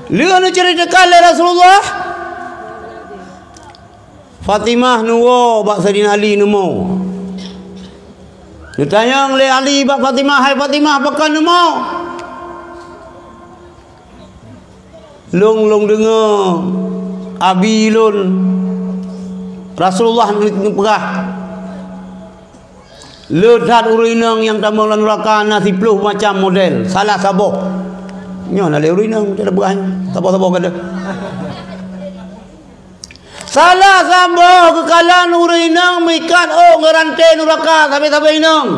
Lheueh neuceuritakan lé Rasulullah, Fatimah neuwoe bak Saidina Ali neumo. Neutanyong lé Ali bak Fatimah, "Hai Fatimah, pakon neumo?" "Lôn, lôn deungoe abi lôn Rasulullah neupeugah, le that ureuëng inong nyang tamong lam nuraka na siploh macam model, salah saboh." Nyoe na lé ureuëng inong, saboh-saboh kada. Salah saboh geukalon ureuëng inong meuikat ôk ngon ranté nuraka sabe-sabe inong.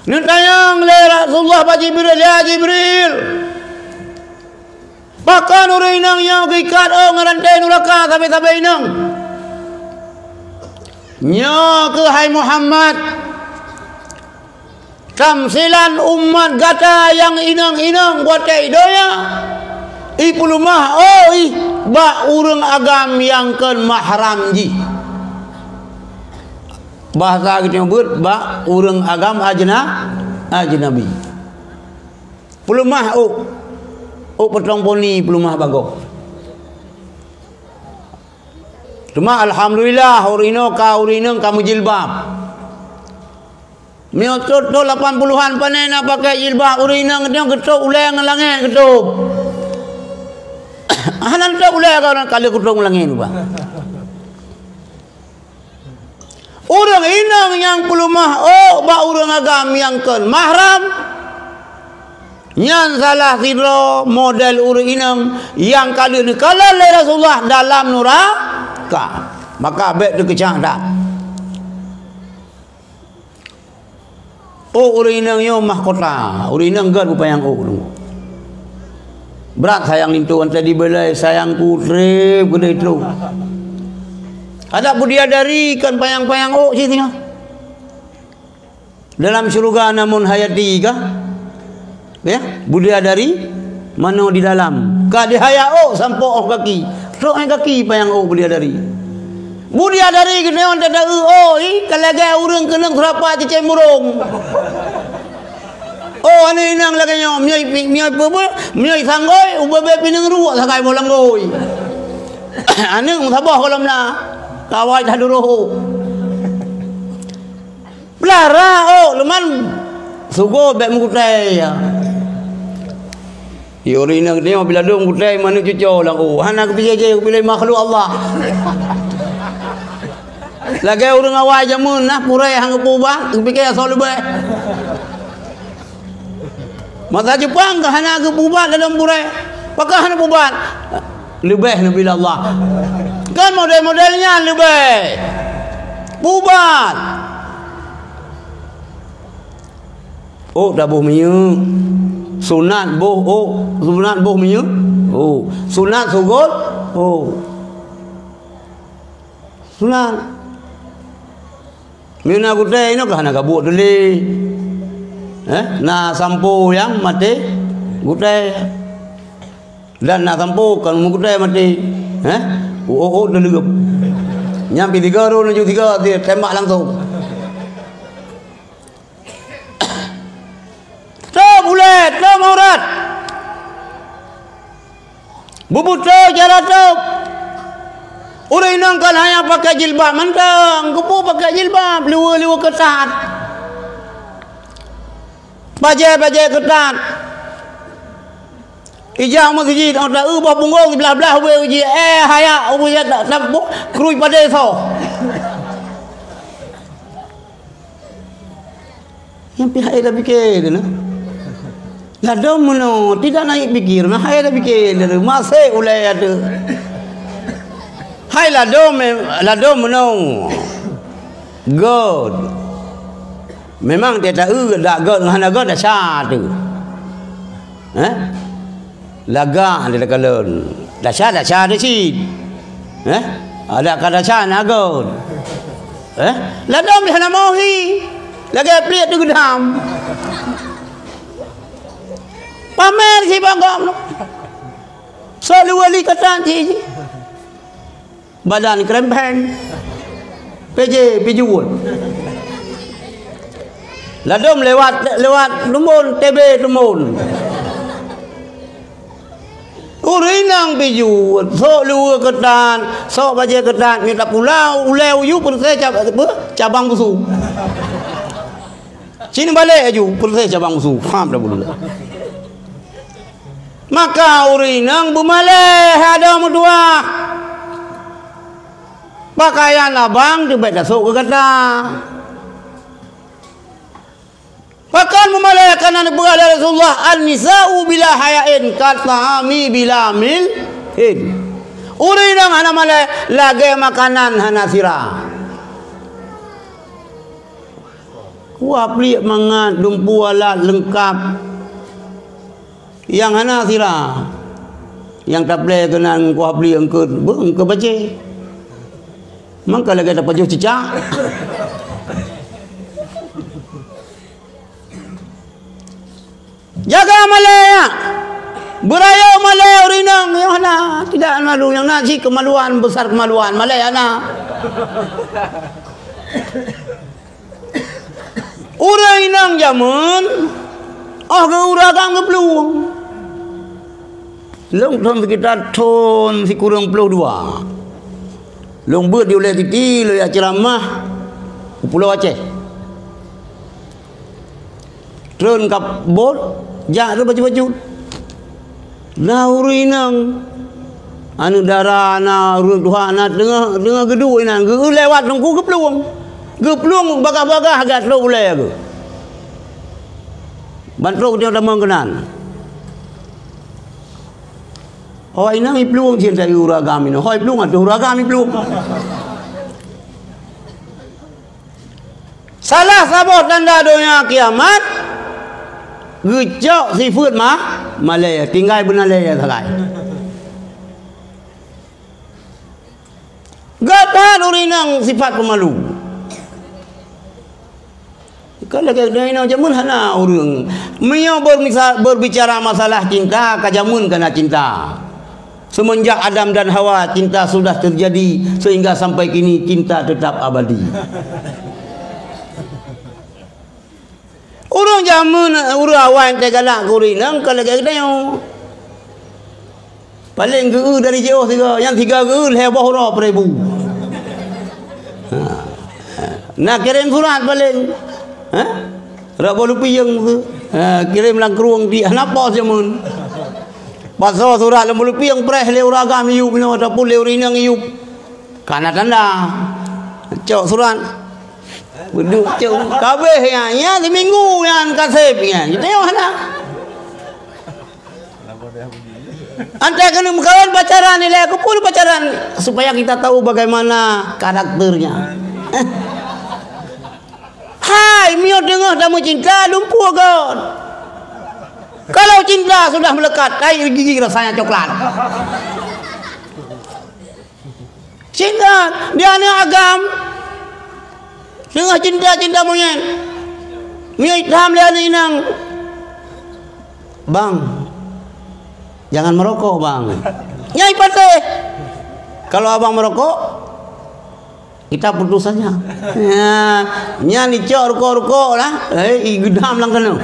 Neutanyong lé Rasulullah bak Jibril, "Ya Jibril, pakon ureuëng inong nyoe geuikat ôk ngon ranté nuraka sabe-sabe inong?" "Nyoe keuh hai Muhammad, tamsilan umat gata nyang inong-inong watée i donya, ipeuleumah ôk ih bak ureuëng agam nyang kon mahram jih." Bahasa geutanyoe beuet bak ureuëng agam ajna-, ajnabi. Peuleumah ôk, ôk peutong poni peuleumah bagoe. Teuma alhamdulillah, ureuëng inong ka, ureuëng inong ka meujilbab. Meunyoe thon lapan puluhan pané na pakai jilbab, ureuëng inong nyoe geutôb ulée ngon langét geutôb. Hana geutôb ulée ka ureuëng ka lheueh geutôb ngon langét, bah. Ureuëng inong nyang peuleumah ôk bak ureuëng agam nyang kon mahram, nyan salah sidroe model ureuëng inong nyang ka lheueh neukalon lé Rasulullah dalam nuraka. Maka bék teukeucang that. Ôk ureuëng inong nyoe mahkota, ureuëng inong gét beupanyang ôk. Brat sayang linto, ante dibelai sayangku treb keudeh trok. Adak bidadari kon panyang-panyang ôk cit singoh. Dalam syeuruga na mon hayati kah? Ya, bidadari manoe di dalam. Ka dihayat ôk sampoe 'oh gaki. Trok 'oh gaki panyang ôk bidadari. Bidadari keunoe teuda ôk, ih, ka lagée ureuëng keunong seurapa cicém burông. Oh, aneuëk inong lagée nyoe, miyai pi-, miyai peue-peue, miyai sanggôi, ubé-bé pineung ruek sagai boh langgôi. Aneuëk meusaboh gohlom na, kawai dah duroh. Blah ra ôk, leuman sugo bék meugutée, ya. Ureuëng inong nyoe bila dong gutée manok cuco lam ôk, hana geupijéh-jéh bilai makhluk Allah. Lagée ureuëng awai jameun nah purée han geupeuubat, geupike asoe leubeh. Masa Jepang ka hana geupeuubat ladom purée. Pakon hana peuubat? Leubeh neubi lé Allah. Kan model-model nyan leubeh. Peuubat. Ôk taboh minyeuk. Sunat boh ôk, sunat boh minyeuk. Oh, sunat sugot. Oh. Sunat. Meuna gutée inoe ka hana gabuek teulie. Eh, na sampo nyang maté gutée. Dan na sampo kon meugutée maté. Eh, ôk-ôk teuleugeup. Nyang pi tiga ron laju tiga tembak langsung. Tôb ulée, tôb aurat. Beubutoe cara tôb. Ureuëng inong kon hana pakai jilbab mantong, keupeue pakai jilbab, liwe-liwe keutat. Bajée-bajée keutat. Ijak meuseujid, oh, ta-, eu boh punggong siblah-blah ubé uji, eh, hayak, ubé jak, tak, tak, bu-, krui padé soh. Nyang pih hai tapike tu nah. Ladom meunoe, tidak naik pikir, nah, hai tapike tu, masih ulée tu. Hai ladom, mem-, ladom meunoe. Göt. Memang tiep-tiep eu dak göt, hana göt, desya tu. Eh? Lagak di takalon. Desya, desya di cit. Eh? Adak ka desya na göt. Eh? Ladom di hana mohi. Lagée pliek teugeudam. Pamer si bangkok. Selalu wali kata cit. Badan krempeng. P J pijuet. Ladom lewat, lewat tumbon, T B tumbon. Ureueng inong pijuet, sok luweue keutan, sok bajée keutan, mita pula ulée uyu peureuté cab-, apa? Cabang busu. Sini balek aju, peureuté cabang busu. Faham dah bulu. Maka ureueng inong beumalée adoe meutuah. Pakaian abang teubiet tasok keu gata. Pakon meumalée kana neupeugah lé Rasulullah, "An-nisa'u bila haya'in kat'ami bila milhin." Ureueng inong hana malée lagée makanan hana sira. Kuah pliek mangat, dumpeue alat leungkab. Nyang hana sira. Nyang taplé keunan kuah pliek eungkôt, beuh, eungkôt bacé. Mangka lagée tapajoh cicak. Jaga malée, ya. Beurayeuk malée ureueng inong, ya, hana, tidak malu. Nyang na cit kemaluan, besar kemaluan, malée hana. Ureueng inong jameun, oh, geu-, ureueng agam geuplueng. Lôn thon seukita thon sikureueng ploh dua. Lôn beuet di Ulée Titi, lôn jak ceuramah u Pulo Aceh. Treun ka bot, jak rot bacut-bacut. Na ureueng inong, aneuk dara na, ureueng tuha na, teungoh, teungoh geuduek inan, geu-, lewat teungku geuplueng. Geuplueng bagah-bagah geutrok ulée geuh. Ban trok nyoe tamong keunan. Ho inong iplueng cit, ureueng agam inong. Ho iplueng ateueh ureueng agam iplueng. Salah saboh tanda donya kiamat, geucok sifeuet ma-, malée, tinggai beuna lé sagai. Gata ureueng inong sifat peumalu. Ka lagée inong jameun hana ureueng. Meunyoe bermisa-, berbicara masalah cinta, ka jameun ka na cinta. Semenjak Adam dan Hawa, cinta sudah terjadi, sehingga sampai kini cinta tetap abadi. Ureueng jameun, ureueng awai teugalak keu ureueng inong ka lagée geutanyoe. Paleng geu-eu dari jiôh sigoe, nyang sigoe geu-eu lhée boh uroe peureubu. Ha. Na kirém surat paleng. Ha? Rot boh lupieng tu. Ha, kirém lam krueng di, hana pos jameun. Pasoe surat lam boh lupieng preh lé ureueng agam iyup inoe ataupun lé ureueng inong iyup. Ka na tanda. Cok surat. Beudôh cok. Kabeh nyan, nyan siminggu nyan ka sép nyan. Kita nyoe hana. Antai keuneuk meukawen pacaran ilée, keupeue pacaran? Supaya kita tahu bagaimana karakternya. Hai, meunyoe teungoh tameucinta, lumpuh göt. Kalau cinta sudah melekat, tai gigi rasanya coklat. Cinta, di aneuk agam. Teungoh cinta-cinta monyét. Meunyoe itham lé aneuk inong. "Bang, jangan merokok, Bang." Nyai patéh. Kalau abang merokok, kita putus saja. Ya, nyan icok rukok-rukok lah. Eh, i geudam lam keunoe.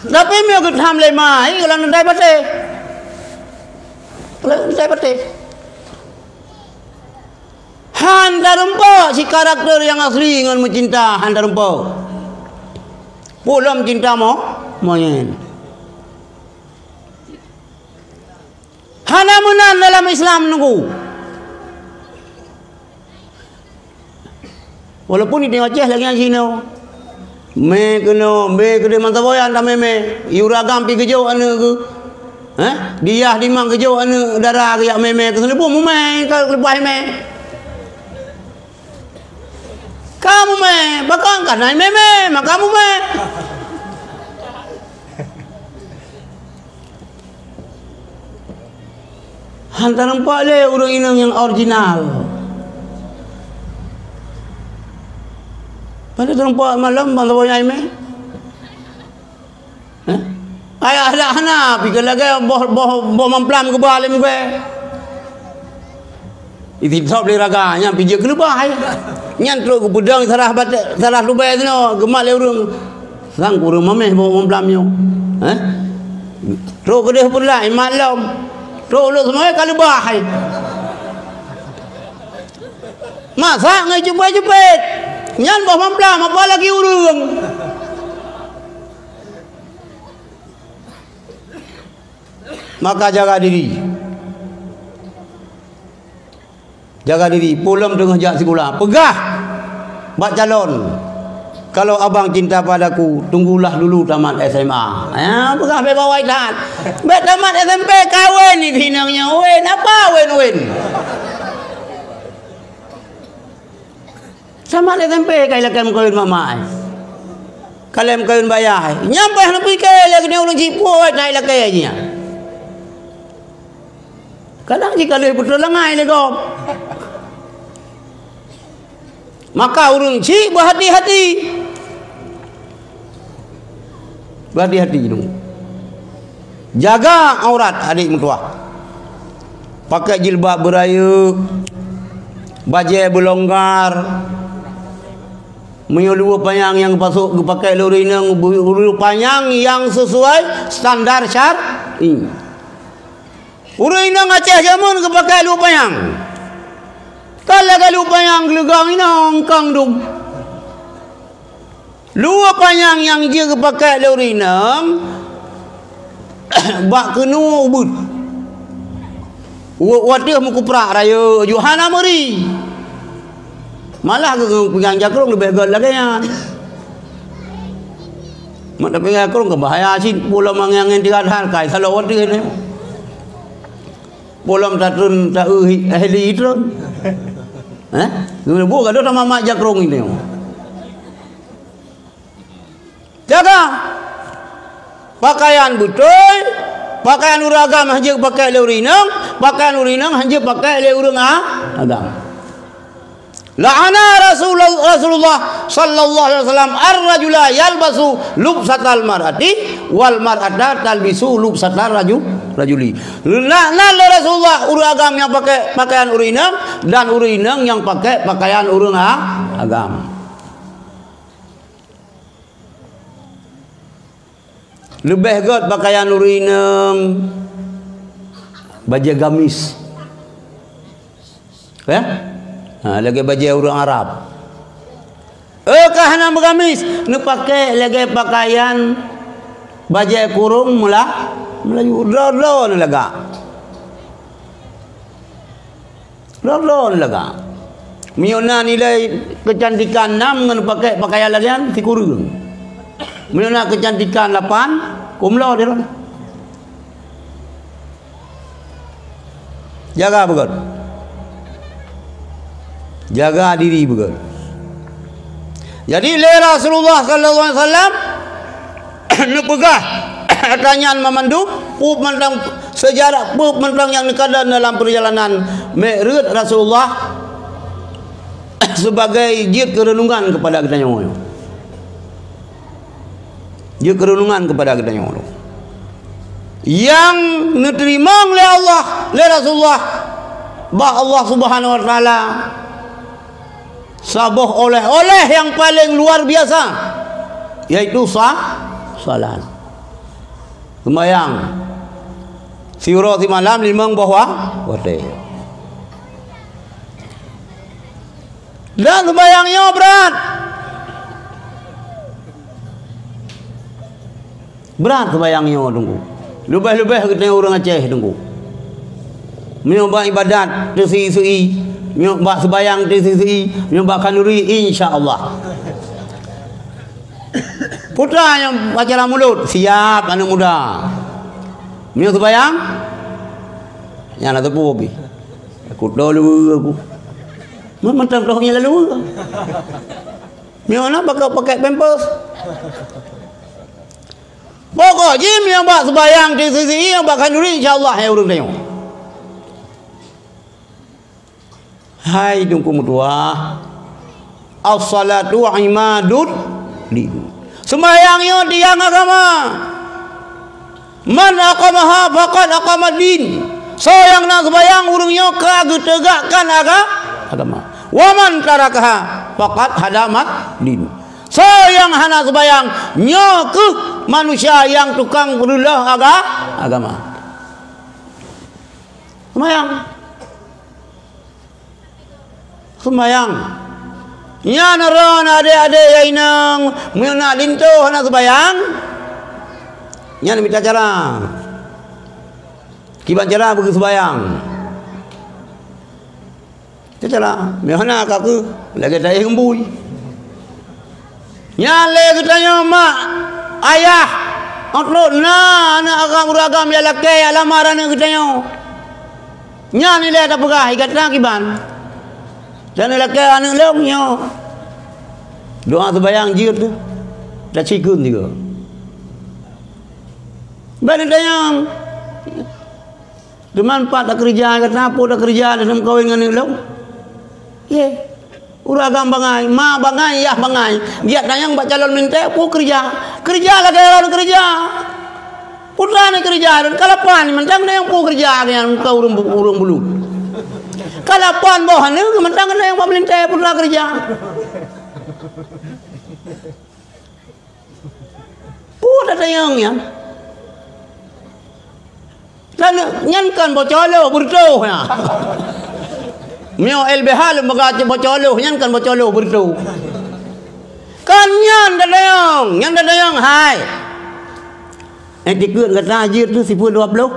Tapi meunyoe geudam lé ma, i lam nundai patéh. Lam nundai patéh. Han tarumpok si karakter nyang asli ngon meucinta, han tarumpok. Peue lom cinta mo-, monyét. Hana meunan dalam Islam, Teungku. Walaupun di Aceh lagèe nyan jinoe. Mè keunoe, mè keudeh mantong boyan tamè-mè. Yue ureueng agam pi geujok aneuk geuh. Heh? Diyah dimang geujok aneuk dara geuh jak mè-mè keu seuleubu mumè ka leupah mè. Ka mumè, pakon ka na mè-mè, maka mumè. Han tareumpok lé ureueng inong nyang original. Padahai tareumpok malam bang saboh nyang imè. Hah? Ayah dak hana, pi keu lagèe boh, boh, boh mamplam geuba lé mugèe. Ititop lé raga nyan pi jeuet keu leubah, eh. Nyan trok geupeudong sarah bat-, sarah lubèe sinoe, geumat lé ureueng. Sang kureueng mamèh boh mamplam nyoe. Eh? Trok keudeh peulai mat lom. Trok lôn seumai ka leubah, eh. Masak ngon cupet-cupet. Nyan boh mamplam, apalagi ureueng. Maka jaga diri. Jaga diri, peue lom teungoh jak sikula. Peugah bak calon, "Kalau abang cinta padaku, tunggulah dulu tamat S M A." Ya, peugah bèk bawai that. Bèk tamat S M P kawen ni, inong nyoe wen. Apa wen-wen? Tamat S M P ka ilakèe meukawen mak-mak ai. Ka lheueh meukawen bak yah ai. Nyan payah neupike lé keuneuk ureueng sipue na ilakèe jih nyan. Kadang jih ka lheueh beutôi langai lé gob. Maka ureueng chik beuhati-hati. Beuhati-hati dong. Jaga aurat adék meutuwah. Pakai jilbab beurayeuk, bajèe beulonggar. Meunyoe luweue panyang nyang geupasok geupakai lé ureueng inong, luweue panyang nyang sesuai standar syar'i. Ureueng inong Aceh jameun geupakai luweue panyang. Kon lagèe luweue panyang geuleugong inong kong dum. Luweue panyang nyang jeuet geupakai lé ureueng inong bak keunoe ubeuet. Wa-, watèe meukuprak rayeuk ju hana meuri. Malah geu-, geu-, peungang jakrong leubeh gèt lagèe nyan. Mak tapeugang jakrong keu bahaya cit, pulo mangieng-ngieng tiga that kai salok watèe nyoe. Polom tatreun ta-eu hi-, heli treun. Eh? Nyoe bu gadoh sama mak jakrong ini. Jaga. Pakaian beutôi, pakaian ureueng agam hana jeuet pakai lé ureueng inong, pakaian ureueng inong hana jeuet pakai lé ureueng a-, agam. La'ana Rasulul-, Rasulullah sallallahu alaihi wasallam ar-rajula yalbasu lubsatal mar'ati wal mar'ata talbisu lubsatar raju-, rajuli. Laknat lé Rasulullah ureueng agam nyang pakai pakaian ureueng inong dan ureueng inong nyang pakai pakaian ureueng a-, agam. Leubeh gèt pakaian ureueng inong bajèe gamis. Ya? Ha, lagèe bajèe ureueng Arab. Eh, ka hana meugamis, neupakai lagèe pakaian bajèe kurong Mela-, Melayu. Droe-droe neulagak. Lon-lon lagak. Meunyoe na nilai keucantikan nam ngon pakai pakaian lagèe nyan sikureueng. Meunyoe na keucantikan lapan, kumlo di lon. Jaga beugèt. Jaga diri beugèt. Jadi lé Rasulullah sallallahu alaihi wasallam neupeugah ata nyan mamandum, peue mantong seujarah, peue mantong nyang neukalon dalam peurjalanan Mi'raj Rasulullah sebagai jeuet keureunungan keupada geutanyoe. Jeuet keureunungan keupada geutanyoe. Nyang neuteurimong lé Allah, lé Rasulullah, bak Allah Subhanahu wa Taala, saboh oleh-oleh nyang paleng luar biasa, yaitu sa-, salat. Seumayang siuroe simalam limong boh wa-, watèe. Dan seumayang nyoe brat. Brat seubayang nyoe, Teungku. Leubeh-leubeh geutanyoe ureuëng Aceh, Teungku. Meunyoe bak ibadat teuseu-i, meunyoe bak seubayang teuseu-i, meunyoe bak khanduri, insya Allah. Peue ta nyang acara mulod, siap aneuëk muda. Meunyoe seubayang, nyan na teupeu pih. Aku toh leue aku. Mantong toh nyan lalu. Meunyoe na pakai, pakai pampers. Pokok jih meunyoe bak seubayang teuseu-i, bak khanduri, insya Allah, hai ureuëng tanyoe. Hai Teungku meutuah, as-salatu imadud din. Seumayang nyoe tiang agama. Man aqamaha faqad aqamad din. Soe nyang na seumayang ureuëng nyoe ka geuteugakkan aga-, agama. Wa man tarakaha faqad hadamat din. Soe nyang hana seumayang, nyoe kheueh manusia nyang tukang reuloh aga-, agama. Seumayang. Seumayang. Nyan ron adék-adék nyang inong, meunyoe na linto hana seumayang, nyan mita cara. Kiban cara beugeuseumayang. Mita cara. Meunyoe hana ka kheueh, lagée taéh geumbui. Nyan lé geutanyoe mak, ayah, ôk trok na aneuëk agam ureuëng agam nyang lakée nyang lamar aneuëk geutanyoe. Nyan ilée tapeugah, "Hai gata kiban?" "Tanyoe lakée aneuëk lôn nyoe." Doá seubayang jeuet teuh. Tacikun juga. Ban tanyong. Teuma pat takeureuja, gata peue takeureuja, dan meukawen ngon aneuëk lôn? Ye. Ureuëng agam bangai, ma bangai, yah bangai. Giat tanyong bak calon meulintée, peue keureuja? Keureuja lagée droen keureuja. Peue ta na keureuja droen, kalapan, mantong na nyang peue keureuja, nyang keu ureuëng bu-, ureuëng bulut. Kalapan boh aneuëk, mantong na nyang bak meulintée, peue ta keureuja? Peue tatanyong nyan? Lalu nyan kan bocoloh beureutoh nyan. Meunyoe L B H lôn peugah cit bocoloh, nyan kan bocoloh beureutoh. Kan nyan tatanyong, nyan tatanyong hai. Eh, tikeue gata jeuet teuh sipeue dua ploh.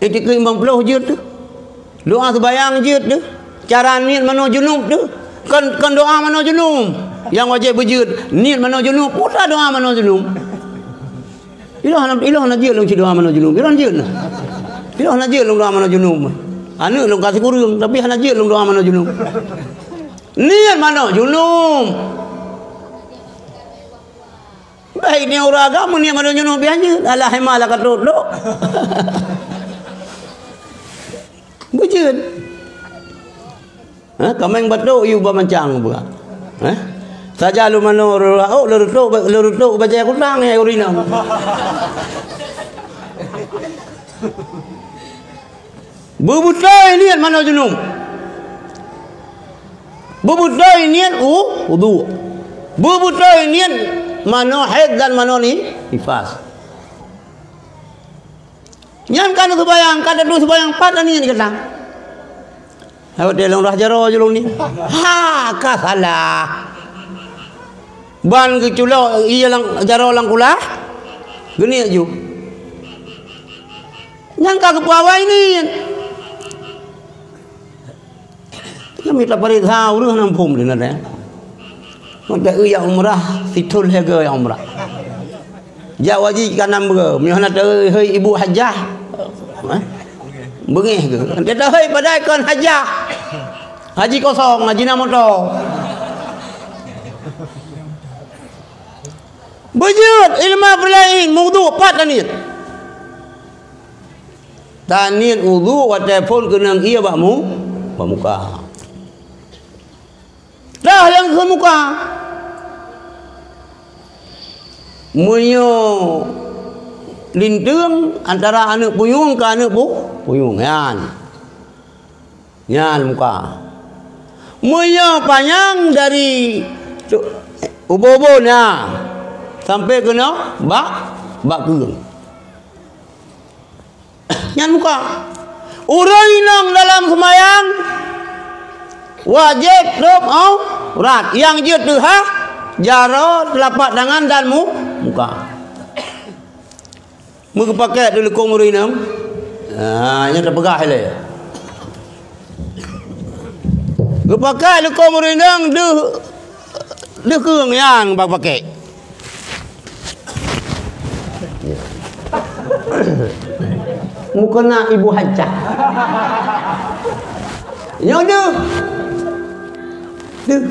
Itikeuet limong ploh jeuet teuh. Doa seubayang jeuet teuh. Cara niet manoe junub teuh. Kon, kon doa manoe junub. Nyang wajéb beujeuet, niet manoe junub. Peue ta doa manoe junub? Ilôn hana, ilôn hana jeuet lôn cit doa manoe junub. Ilôn jeuet na. Ilôn hana jeuet lôn doa manoe junub. Aneuëk lôn ka sikureueng, tapi hana jeuet lôn doa manoe junub. Niet manoe junub. Baik ni ureuëng agam, niet manoe junub biasa jeuet. Alah, hai malah ka trok-trok. Beujeuet. Ha, kaméng batok yue bak mancang buka. Ha? Saja lôn manoe reutok, lôn reutok, lôn reutok bajée kutang ya ureuëng inong. Beubeutôi niet manoe junub. Beubeutôi niet u-, udhu. Beubeutôi niet manoe haid dan manoe ni-, nifas. Nyan ka neuseubayang, ka tatueng seubayang, pat niet gata. Awak dia lôn rhah jaroe jih lôn ni. Ha, ka salah. Ban geuculok ie lam, jaroe lam kulah, geuniet ju. Nyan ka geupeuawai niet. Nyan mita pareksa ureuëng hana muphom di na deh. Maka eu jak umrah, sithon lhée goe jak umrah. Jak haji ka nam goe, meunyoe hana teuhôi ibu hajah. Eh? Beungéh geuh. Teuhôi padahai kon hajah. Haji kosong, haji na moto. Beujeuet ilmu peulaén, meuwudu, pat taniet. Taniet wudu watée phon keunong ie bak mu-, bak muka. Dah nyang keu muka. Meunyoe linteung antara aneuëk puyueng keu aneuëk pu-, puyueng, nyan. Nyan muka. Meunyoe panyang dari tu-, ubo-ubo na sampai keunoe bak, bak keueng. Nyan muka. Ureuëng inong dalam seumayang wajéb tutup aurat. Nyang jeuet teuhah jaroe, teulapak tangan dan mu-, muka. Meugeupakèk di leukom ureueng inong. Ha, nyan tapeugah ilèe. Geupakèk leukom ureueng inong deuh, deuh keueng nyan bak pakèk. Mukena ibu hajah. Nyoe deuh. Deuh.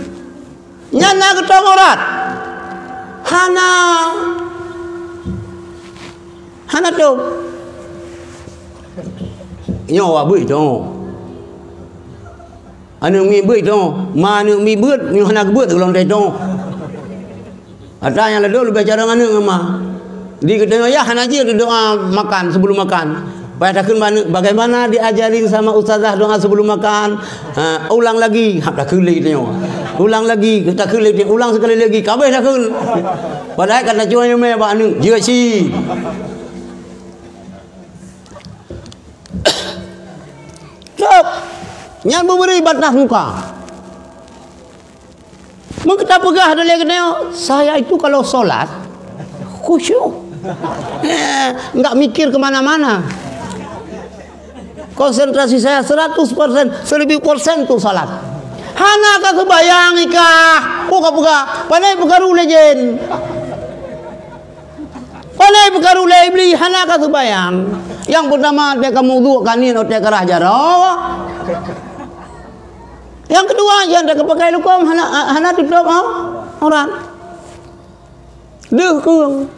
Nyan na geutong aurat. Hana. Hana tôb. Nyoe awak beuet tôb. Aneuk miet beuet tôb. Ma aneuk miet beuet, nyoe hana geubeuet golom tôb. Ata nyang ladôm leubeh carông aneuk ngon ma. Di geutanyoe yah hana jeuet doa makan, sebelum makan. Payah takheun bak aneuk, bagaimana diajarin sama ustazah doa sebelum makan? Ha, ulang lagi. Ha, takheun lé geutanyoe. Ulang lagi, takheun lé geutanyoe. Ulang sekali lagi. Ka abéh takheun. Padahai ka tacuba nyang mé bak aneuk. Jeuet cit. Cok. Nyan beubri batas muka. Meunyoe tapeugah lé geutanyoe, "Saya itu kalau sholat, khusyuk. Eh, nggak mikir kemana-mana. Konsentrasi saya seratus persen, seribu persen untuk sholat." Hana ka seubayang ikah, peue kapeugah, pandai peukaru lé jén. Pandai peukaru lé Iblih, hana ka seubayang. Nyang peutama, watèe ka meuwudhu ka niet, watèe ka rhah jaroe. Nyang keudua, nyan watèe ka pakai leukom, hana, hana tutôp au-, aurat. Deuh keueng.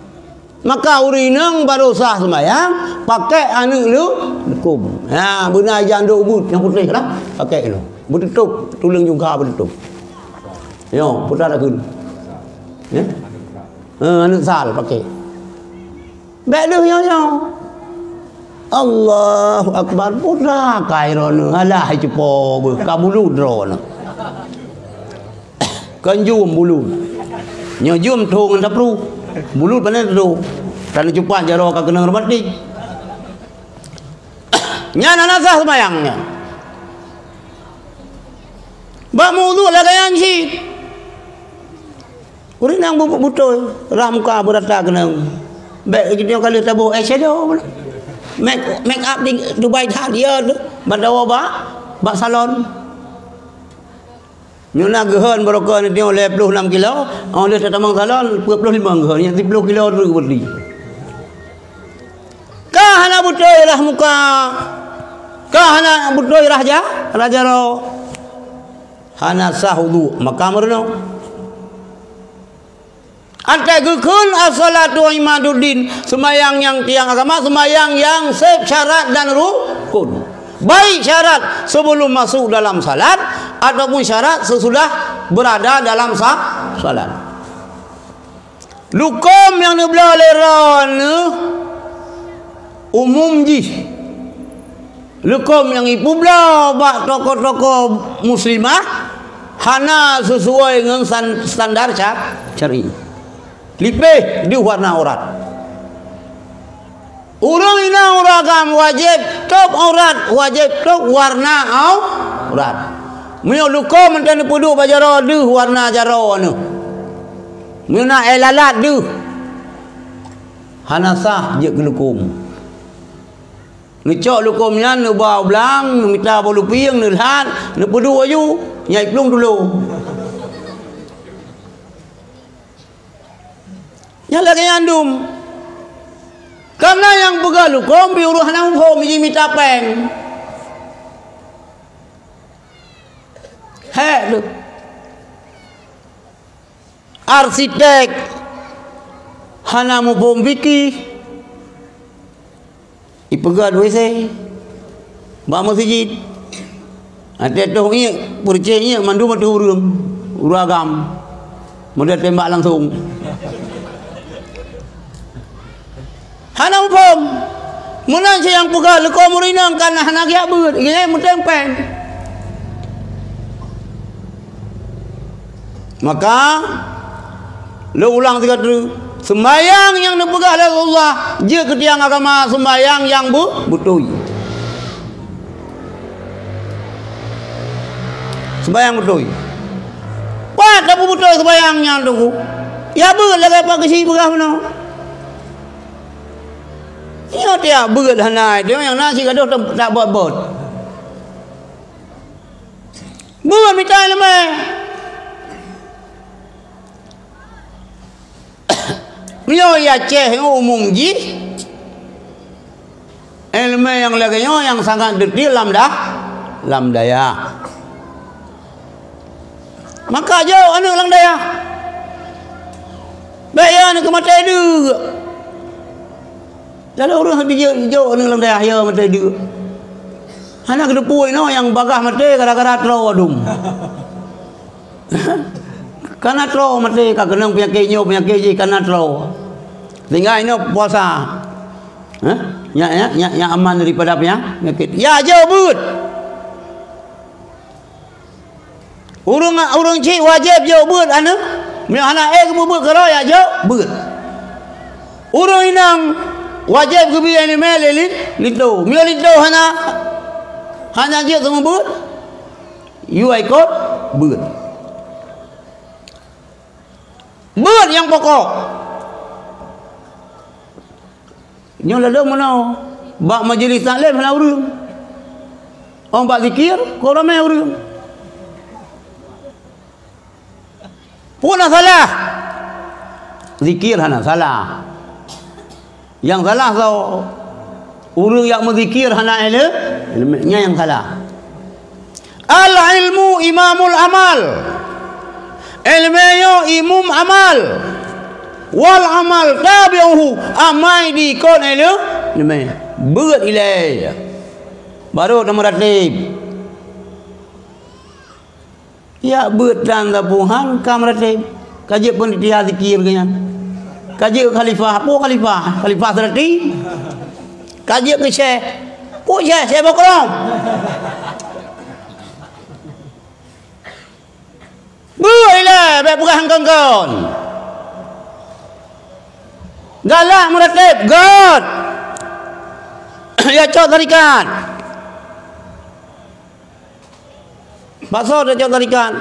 Maka ureueng inong barô sah seumayang, pakai aneuk leu-, leukom. Ha, beuna ijak ndok ubeut nyang putéh lah, pakai lom. Beututôp, tuleueng juga beututôp. Nyoe, peue takheun. Ya? Eh, aneuk sal pakai. Bèk deuh nyoe-nyoe. Allahu Akbar. Peue ka droeneuh, alah, cupo beuh, ka bulut droeneuh. Kon jeuem bulut. Nyoe jeuem tho ngon tapru. Bulut pane tho. Tan cupat jaroe ka keunong reumatik. Nyan hana sah seumayang nyan. Bak meuwudhu lagèe nyan cit. Ureueng inong bu-, butôi, rhah muka beurata keunong. Bèk geutanyoe ka lheueh taboh eyeshadow. Make, make up di Dubai that, ya, ban tawoe bak, bak salon. Nyoe na geuhon barokon nyoe lhèe ploh nam kilo, óh lheueh tatamong salon, peuet ploh limong geuhon, nyang siploh kilo treuk beureuti. Ka hana beutôi rhah muka, ka hana beutôi rhah ja-, rhah jaroe. Hana sah wudhu, maka meurunoe. Watèe geukheun as-salatu imaduddin, seumayang nyang tiang agama, seumayang nyang sép syarat dan rukun. Baik syarat sebelum masuk dalam salat ataupun syarat sesudah berada dalam sa-, salat. Leukom nyang neubloe lé droeneuh umum jih. Leukom nyang ipeubloe bak toko-toko muslimah hana sisuai ngon san-, standar sya-, syar'i. Lipéh deuh warna aurat. Ureueng inong ureueng agam wajéb tôb aurat, wajéb tôb warna au-, aurat. Meunyoe leukom mantong neupeuduek bak jaroe deuh warna jaroe neuh. Meunyoe na éh lalat deuh, hana sah jeuet keu leukom. Neucok leukom nyan neuba u blang, neumita boh lupieng, neulhat, neupeuduek aju, nyang iplueng tulo. Nyang lagèe nyan dum. Kareuna nyang peugah leukom pih ureueng hana muphom, jimita péng. Hék leuh. Arsitek hana muphom fikih. Ipeugah W C bak meuseujid. Watèe toh iék, peurencéh iék mandum ateueh ureueng, ureueng agam. Model tembak langsung. Hana muphom. Meunan cit nyang peugah leukom ureueng inong kan hana geujak beuet, geuhnyan meuteumèe péng. Maka, lôn ulang sigoe teuk, seumayang nyang neupeugah lé Rasulullah jeuet keu tiang agama seumayang nyang beu-, beutôi. Seumayang beutôi. Pat tapeubeutôi seumayang nyan, Teungku? Ya beuet lagèe Pak Geuchik peugah meunoe. Nyoe tiap beuet hana, nyoe nyang na sigadoh tak, tak bot-bot. Beuet mita ileumèe. Meunyoe i Aceh nyoe umum jih, ileumèe nyang lagèe nyoe nyang sangat detail lam dah, lam dayah. Maka jok aneuk lam dayah. Bèk ya aneuk keu maté deuk. Lalu ureueng dijok, jok aneuk lam dayah ya maté deuk. Hana geuteupeue inoe nyang bagaih maté gara-gara troe dum. Kana troe maté ka keunong peunyakét nyoe, peunyakét jih kana troe. Tinggai inoe puasa. Hah? Nyak, nyak, nyak, nyak aman daripada peunya-, peunyakét. Ya, jok beuet. Ureueng, ureueng chik wajéb jok beuet aneuk. Meunyoe hana ék geubeuet keudroe, ya jok beuet. Ureueng inong wajéb geubri ileumèe lé lin-, linto. Meunyoe linto hana, hana jeuet teuma beuet, yue ikot beuet. Beuet nyang pokok. Nyoe ladôm meunoe, bak majelis taklim hana ureueng. Ong bak zikir, kon ramé ureueng. Peue na salah? Zikir hana salah. Nyang salah soe? Ureueng nyang meuzikir hana ileu-, ileumèe, nyan nyang salah. Al-ilmu imamul amal. Ileumèe nyoe imum amal. Wal amal tabi'uhu, amai diikot ileu-, ileumèe. Beuet ilèe. Baru tameuratéb. Ya beuet tan sapeue han ka meuratéb. Ka jeuet panitia zikir keu nyan. Ka jeuet khalifah, peue khalifah? Khalifah seurati. Ka jeuet keu syekh. Peue syekh? Syekh Bokrong. Beuet ilèe, bèk peugah kon-kon. Galak meuratéb, göt. Ya cok tarikat. Bak soe tacok tarikat?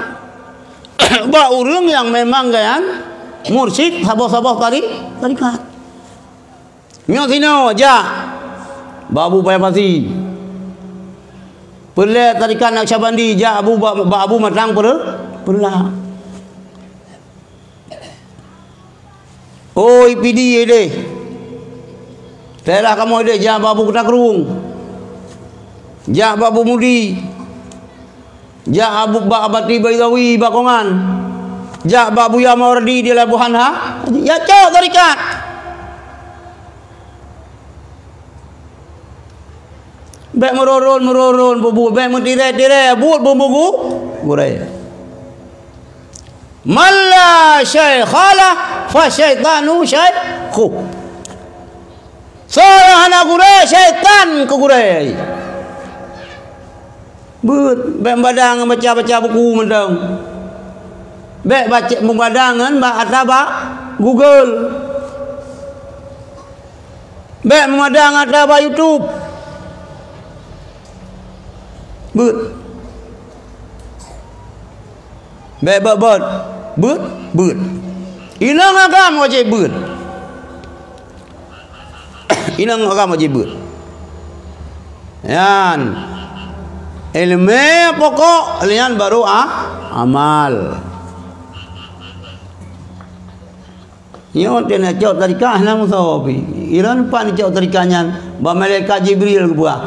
Bak ureueng nyang memang geuyan mursyid saboh-saboh tari-, tarikat. Nyoe sinoe jak bak Abu Paya Pasi. Peureulèe tarikat Naqsyabandi jak Abu ba-, bak Abu Matang Peure-, Peureulak. Oi, Pidie deh. Daerah kamoe deh, jak bak Abu Kuta Krueng. Jak bak Abu Mudi. Jak Abu bak Abati Baidawi bak Kongan. Jak bak Buya Mawardi di Labuhan ha. Ya cok tarikat. Bèk meuroron-meuroron bubu, bèk meutirèe-tirèe buet bubu gu-, gurèe. Man la syaikha lah, fa syaitanu syaikhuh. Soe nyang hana gurèe, syaitan keu gurèe. Beuet, bèk meupadang ngon baca-baca buku mantong. Bèk baca, meupadang ngon ba-, ata bak Google. Bèk meupadang ata bak YouTube. Beuet. Bèk bot-bot. Beuet, beuet. Inong agam wajéb beuet. Inong agam wajéb beuet. Nyan. Ileumèe pokok, nyan baru a-, amal. Nyoe teuh na cok tarikat hana musoh pi. Iran pat cok tarikat nyan, bak malaikat Jibril geupeugah.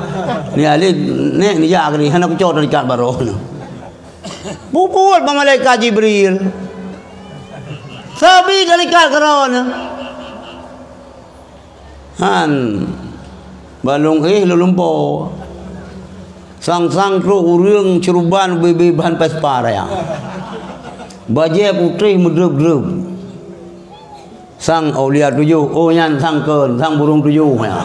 Ni alé nek nijak keu hana kucok tarikat baroe nyoe. Bubuet bak malaikat Jibril. Sabe tarikat keudroe nyoe. Han. Balong héh lôn lumpoe. Sang-sang trok ureueng ceuruban ubé-bé ban Vespa raya. Bajèe putéh meudreueb-dreueb. Sang aulia tujoh, oh nyan sang kön, sang burông tujoh nyan.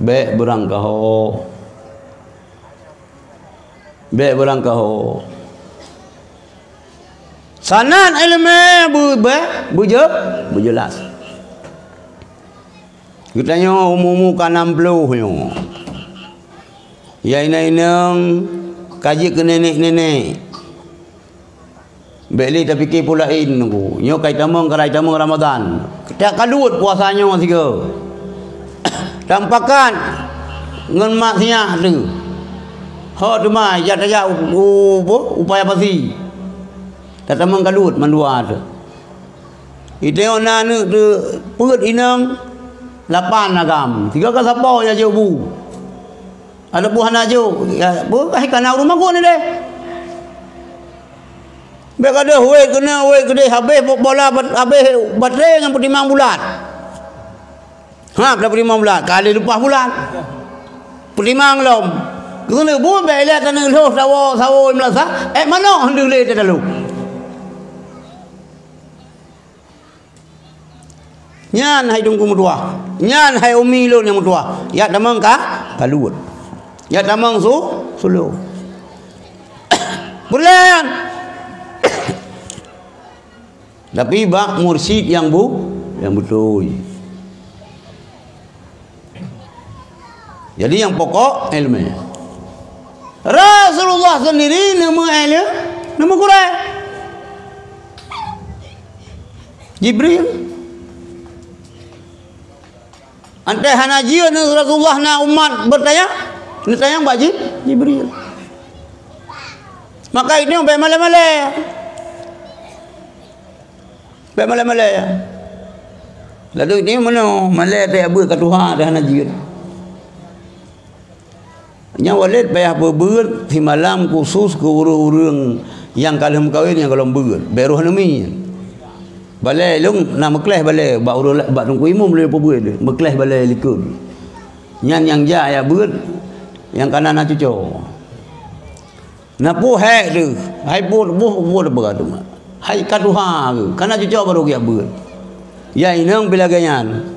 Bèk beurangkaho. Bèk beurangkaho. Sanad ileumèe beu-, beu-, beuje-, beujeulaih. Geutanyoe umu-umu ka nam ploh nyoe. Ya inong-inong ka jeuet keu nenek-nenek. Bék lé tapike peue laén nunggu. Nyoe kai tamong, kai tamong Ramadan. Ka, ka luwet puasa nyoe sigoe. Tampakat ngon maksiat tu. Ho teuma jak tajak u, u, u, upaya pasi. Tatamong ka luwet mandua tu. Ite na aneuk tu peuet inong lapan agam. Sigoe ka sapo ya jok bu. Ada buah na jok. Ya, bu, hai kana ureueng magun ni deh. Bék gadoh wéh keunoe, wéh keudeh, habéh bola, habéh baterai ngon peutimang bulat. Ha, peutimang bulat, ka lheueh leupah bulat. Peutimang lom. Keuneuk buet bék ilée taneuk lhoh sawo, sawo meulasa, ék manok heudeue lé teuh taloh. Nyan hai teungku meutuwah. Nyan hai umi lôn nyang meutuwah. Yak tamong ka, ka luwet. Yak tamong su, sulo. Peureulée nyan. Tapi bak mursyid nyang bu, nyang beutôi. Jadi nyang pokok ilmu. Rasulullah sendiri neumeu ilmu, neumeu gurée. Jibril. Antai hana jeuet Rasulullah na umat beutanya, neutanyong bak Ji-, Jibril. Maka itu bék malée-malée. Bék malée-malée. Lalu ini meunoe, malée teuh beuet ka tuha dah hana jeuet. Nyan Walid payah peubeuet simalam khusus keu ureuëng-ureuëng nyang ka lheueh meukawen nyang gohlom beuet, bék roh neumi. Balée lôn na meukleh balée bak ureuëng la-, bak Teungku Imum lôn peubeuet, meukleh balée likot. Nyan nyang jak jak beuet, nyang kana na cuco. Na peue hék teuh, hai buet, buet, buet apa tu? Hai ka tuha ke? Kana cuco baru geujak beuet. Ya inong pih lagée nyan.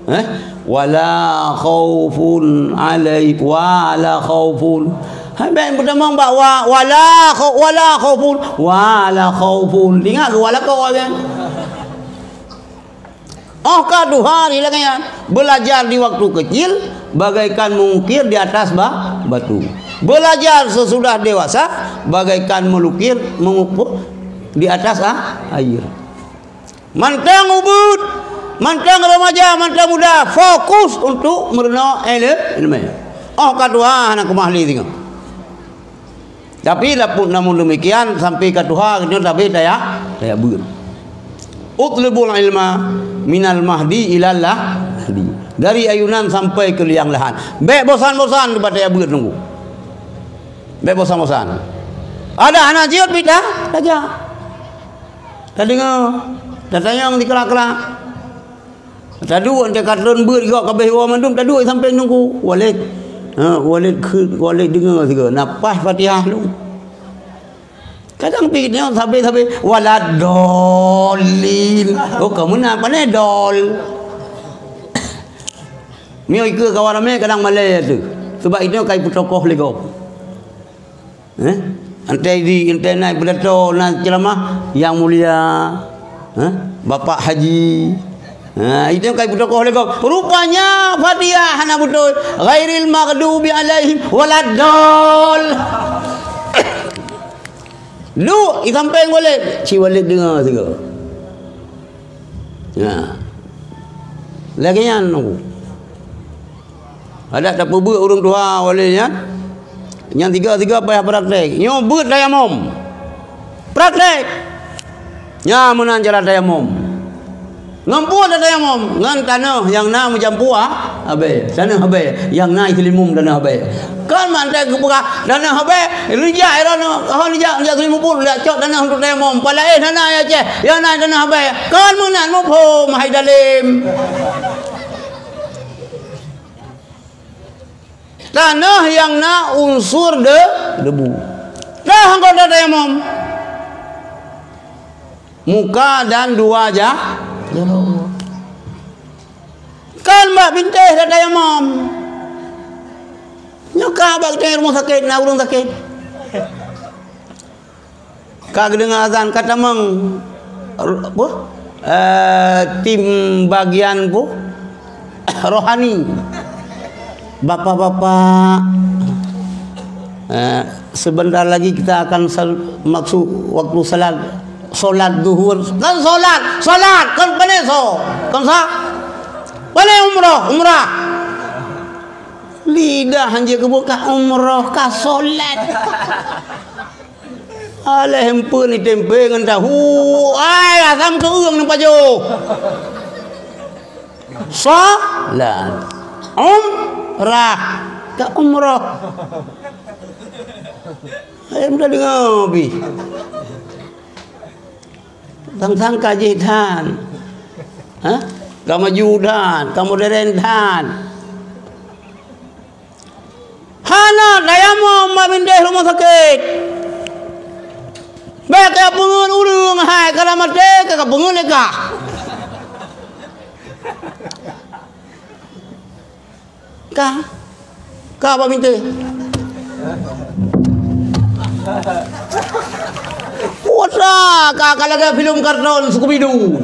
Eh? Wala khaufun alai-, wala khaufun. Hai bék peutamong bak wa, wala khau-, wala khaufun, wala khaufun. Ingat ke wala kau kan? Oh ka tuha di lagée nyan. Belajar di waktu kecil bagaikan mengukir di atas ba-, batu. Belajar sesudah dewasa bagaikan melukir, mengukur di atas a-, air. Mantong ubit, mantong remaja, mantong muda fokus untuk meurunoe ilé-, ilmu. Oh ka tuha hana keumah lé singoh. Tapi laput namun demikian sampai ka tuha nyoe tabe taya, taya beuet. Utlubul ilma minal mahdi ilal lahdi. Dari ayunan sampai ke liang lahat. Bék bosan-bosan bak taya beuet nunggu. Bék bosan-bosan. Ada hana jeuet pih ta, tajak. Tadeungoe, tatanyong dikeulak-keulak. Taduek, teuka tron beuet gok ka abéh woe mandum, taduek sampéng nunggu. Walid. Ha, Walid kheun, Walid deungoe sigoe. Na paih Fatihah lom. Kadang pih nyoe sabe-sabe, "Waladdallin." Oh, ka meunan, pane dol. Miyueb ikeue kawan ramé kadang malée teuh. Sebab itu kai peutokoh lé gob. Eh? Antai di, antai na pidato, na ceramah, "Yang Mulia, eh, Bapak Haji." Ha, itu kai peutokoh lé gob. Rupanya Fatihah hana beutôi. "Ghairil maghdubi alaihim waladdall." Duek di sampéng Walid, si Walid deungoe sigoe. Ha. Lagée nyan nunggu. Adak tapeubeuet ureuëng tuha Walid nyan. Nyang tiga-tiga payah praktek. Nyoe beuet tayamom. Praktek. Nyan meunan cara tayamom. Ngon peue tatayamom? Ngon tanoh nyang na meujampu a-, abée. Tanoh abée. Nyang na iseulimum tanoh abée. Kon mantai geupeugah tanoh abée, rijak irono, ho rijak, rijak seulimum pun, rijak cok tanoh untuk tayamom. Palaén hana ya ceh, ya na tanoh abée. Kon meunan muphom, hai dalem. Tanoh nyang na unsur de-, debu. Dah anggota tayamom. Muka dan dua ja-, jaro. Kan bak bintéh tatayamom. Nyoe ka bak teuh rumoh sakét, na ureuëng sakét. Ka geudeungoe azan, ka tamong, apa? Eh, tim bagian apa? Rohani. Bapak-bapak, eh, sebentar lagi kita akan sal-, masuk waktu salat. Solat zuhur, kan solat, solat, kan pane so, kan sa? Pane umroh, umrah. Lidah hanjeuet keubuka umroh ka solat. Aléh empeuen itempe ngon tahu, ai asam keueung neupajoh. Solat, umrah, ka umroh. Ai mudah deungoe bih. Sang-sang ka jih that. Hah? Ka maju that, ka modern that. Hana tayamom bak bintéh rumoh sakét. Bèk kapeungeut ureueng hai ka maté ka kapeungeut lé kah. Ka, ka bak bintéh. Puasa ka, ka lagèe filem karton Scooby-Doo.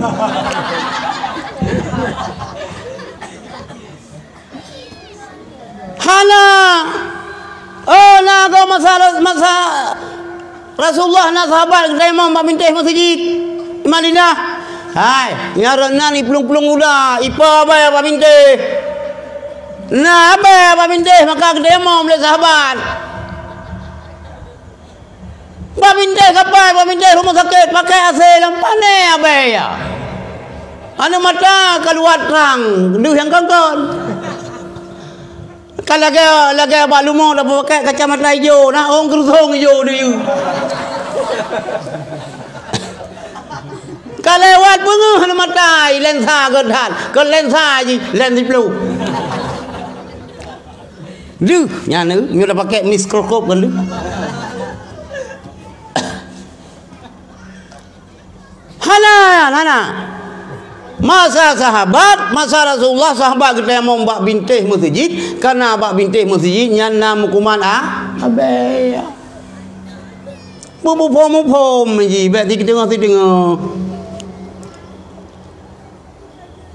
Hana. Oh, na gob masa, masa Rasulullah na sahabat geutayamom bak bintéh meuseujid di Madinah. Hai, nyan rot nan iplueng-plueng uda, ipo abèe bak bintéh. Na abèe bak bintéh maka geutayamom lé sahabat. Bak bintéh kapai, bak bintéh rumoh sakét, pakai AC lam pané abèe ya. Aneuk mata kaluwa trang, deuh nyang kon-kon. Ka lagèe, lagèe bak leumo tapeupakai kacamata ijo, na ôn geurusong ijo diyeu. Ka lewat beungeuh aneuk mata, lensa geuh that, keu lensa jih, lens siploh. Deuh, nyan deuh, nyoe tapeupakai mikroskop kan deuh. Hana, hana. Masa sahabat, masa Rasulullah, sahabat geutayamom bak bintéh meuseujid, kareuna bak bintéh meuseujid nyan na meukuman a-, abèe. Beuphom-phom jih, bèk siteungoh-siteungoh.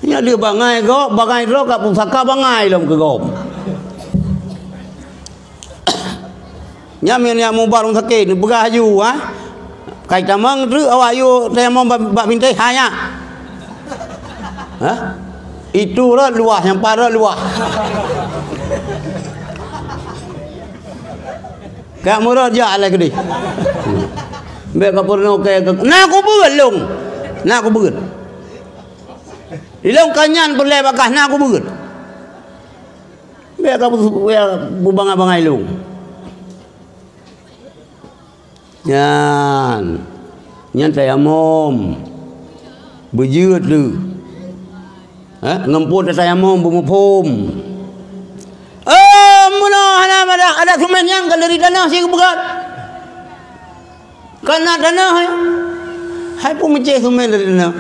Nyan deuh bangai gob, bangai droe ka pusaka bangai lom keu gob. Nyan meunyoe mubar rumah sakét, neupeugah laju, ha? Kai tamong treuk awak yue tayamom bak, bak bintéh, ha nyan. Ha? Itu rot luwah, nyang pat rot luwah. Ka meurot jak lé keudeh. Bèk ka peurunoe keu, na kubeuet lôn. Na kubeuet. Ilôn ka nyan peureulèe bak kah na kubeuet. Bèk ka bu-, bèk bubangai-bangai lôn. Nyan. Nyan tayamom. Beujeuet lé. Eh, ngon peue tatayamom beumuphom. Eh, meunoe hana ada, ada seumén nyan ka dari tanoh sih beugöt. Ka na tanoh, hai. Hai peue meucéh seumén dari tanoh.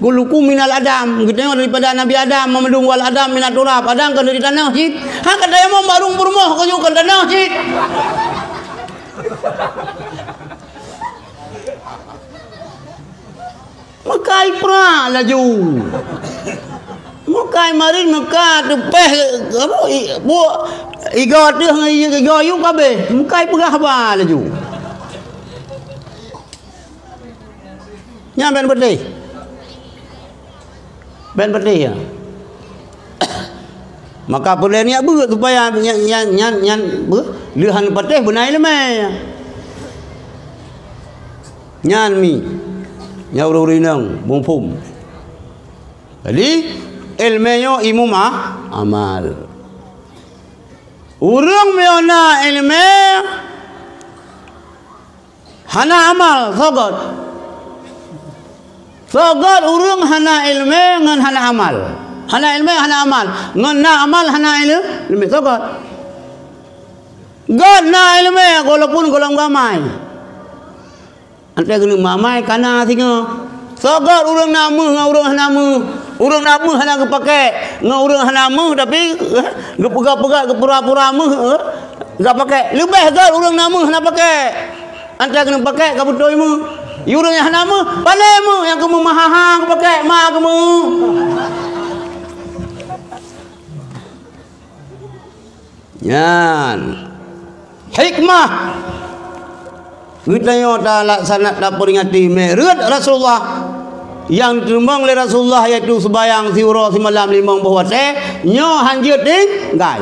Khuluqu minal adam, geutanyoe daripada Nabi Adam, mamandum wal adam minat turab. Adam ka dari tanoh cit. Ha ka tayamom barong peurumoh ka nyoe ka tanoh cit. Meukai prak laju. Meukai marit meuka teupeh, apa, i-, bu-, igoe teuh ngon i-, igoe yum ka abéh. Meukai peugah haba laju. Nyan ban peudeh. Ban peudeh, ya. Maka peureulèe niat beuet supaya nyan, nyan, nyan, nyan beuet, lheuh han patéh beuna ileumèe. Nyan mi, nyan ureueng-ureueng inong muphom. Jadi, ileumèe nyoe imum ah, amal. Ureueng meunyoe na ileumèe, hana amal, sogôt. Sogôt ureueng hana ileumèe ngon hana amal. Hana ileumèe, hana amal. Ngon na amal, hana ileu-, ileumèe, sogôt. Gôt na ileumèe, walaupun gohlom geuamai. Antai keuneuk meuamai, kana singoh. Sogôt ureueng na méuh ngon ureueng hana méuh. Ureueng na méuh hana geupakék. Ngon ureueng hana méuh, tapi, eh, geupeugah-peugah, geupura-pura méuh, eh, geupakék. Leubeh gôt ureueng na méuh hana pakék. Antai keuneuk pakék ka beutôi méuh. Ureueng nyang hana méuh, paleng méuh nyang keumeung meuha-ha keupakék ma keumeung. Nyan. Hikmah. Geutanyoe talaksana taperingati mi'raj Rasulullah nyang teurimong lé Rasulullah, yaitu seubayang siuroe simalam limong boh watée, nyoe hanjeuet tinggai.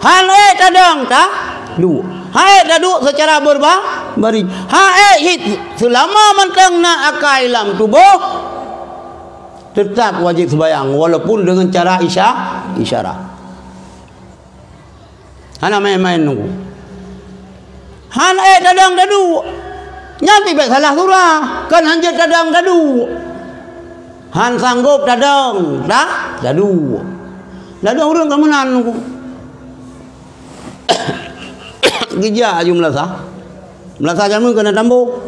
Han ék tadong taduek. Han ék taduek seucara berba-, baring. Han ék cit, seulama mantong na akai lam tuboh, teutap wajéb seubayang, walaupun deungon cara isya-, isyarah. Hana maén-maén nunggu. Han ék tadong taduek. Nyan pih bék salah surah, kon hanjeuet tadong taduek. Han sanggob tadong ta-, taduek. Ladôm ureuëng ka meunan nunggu. Geujak aju meulasah. Meulasah jamé keunan tambo.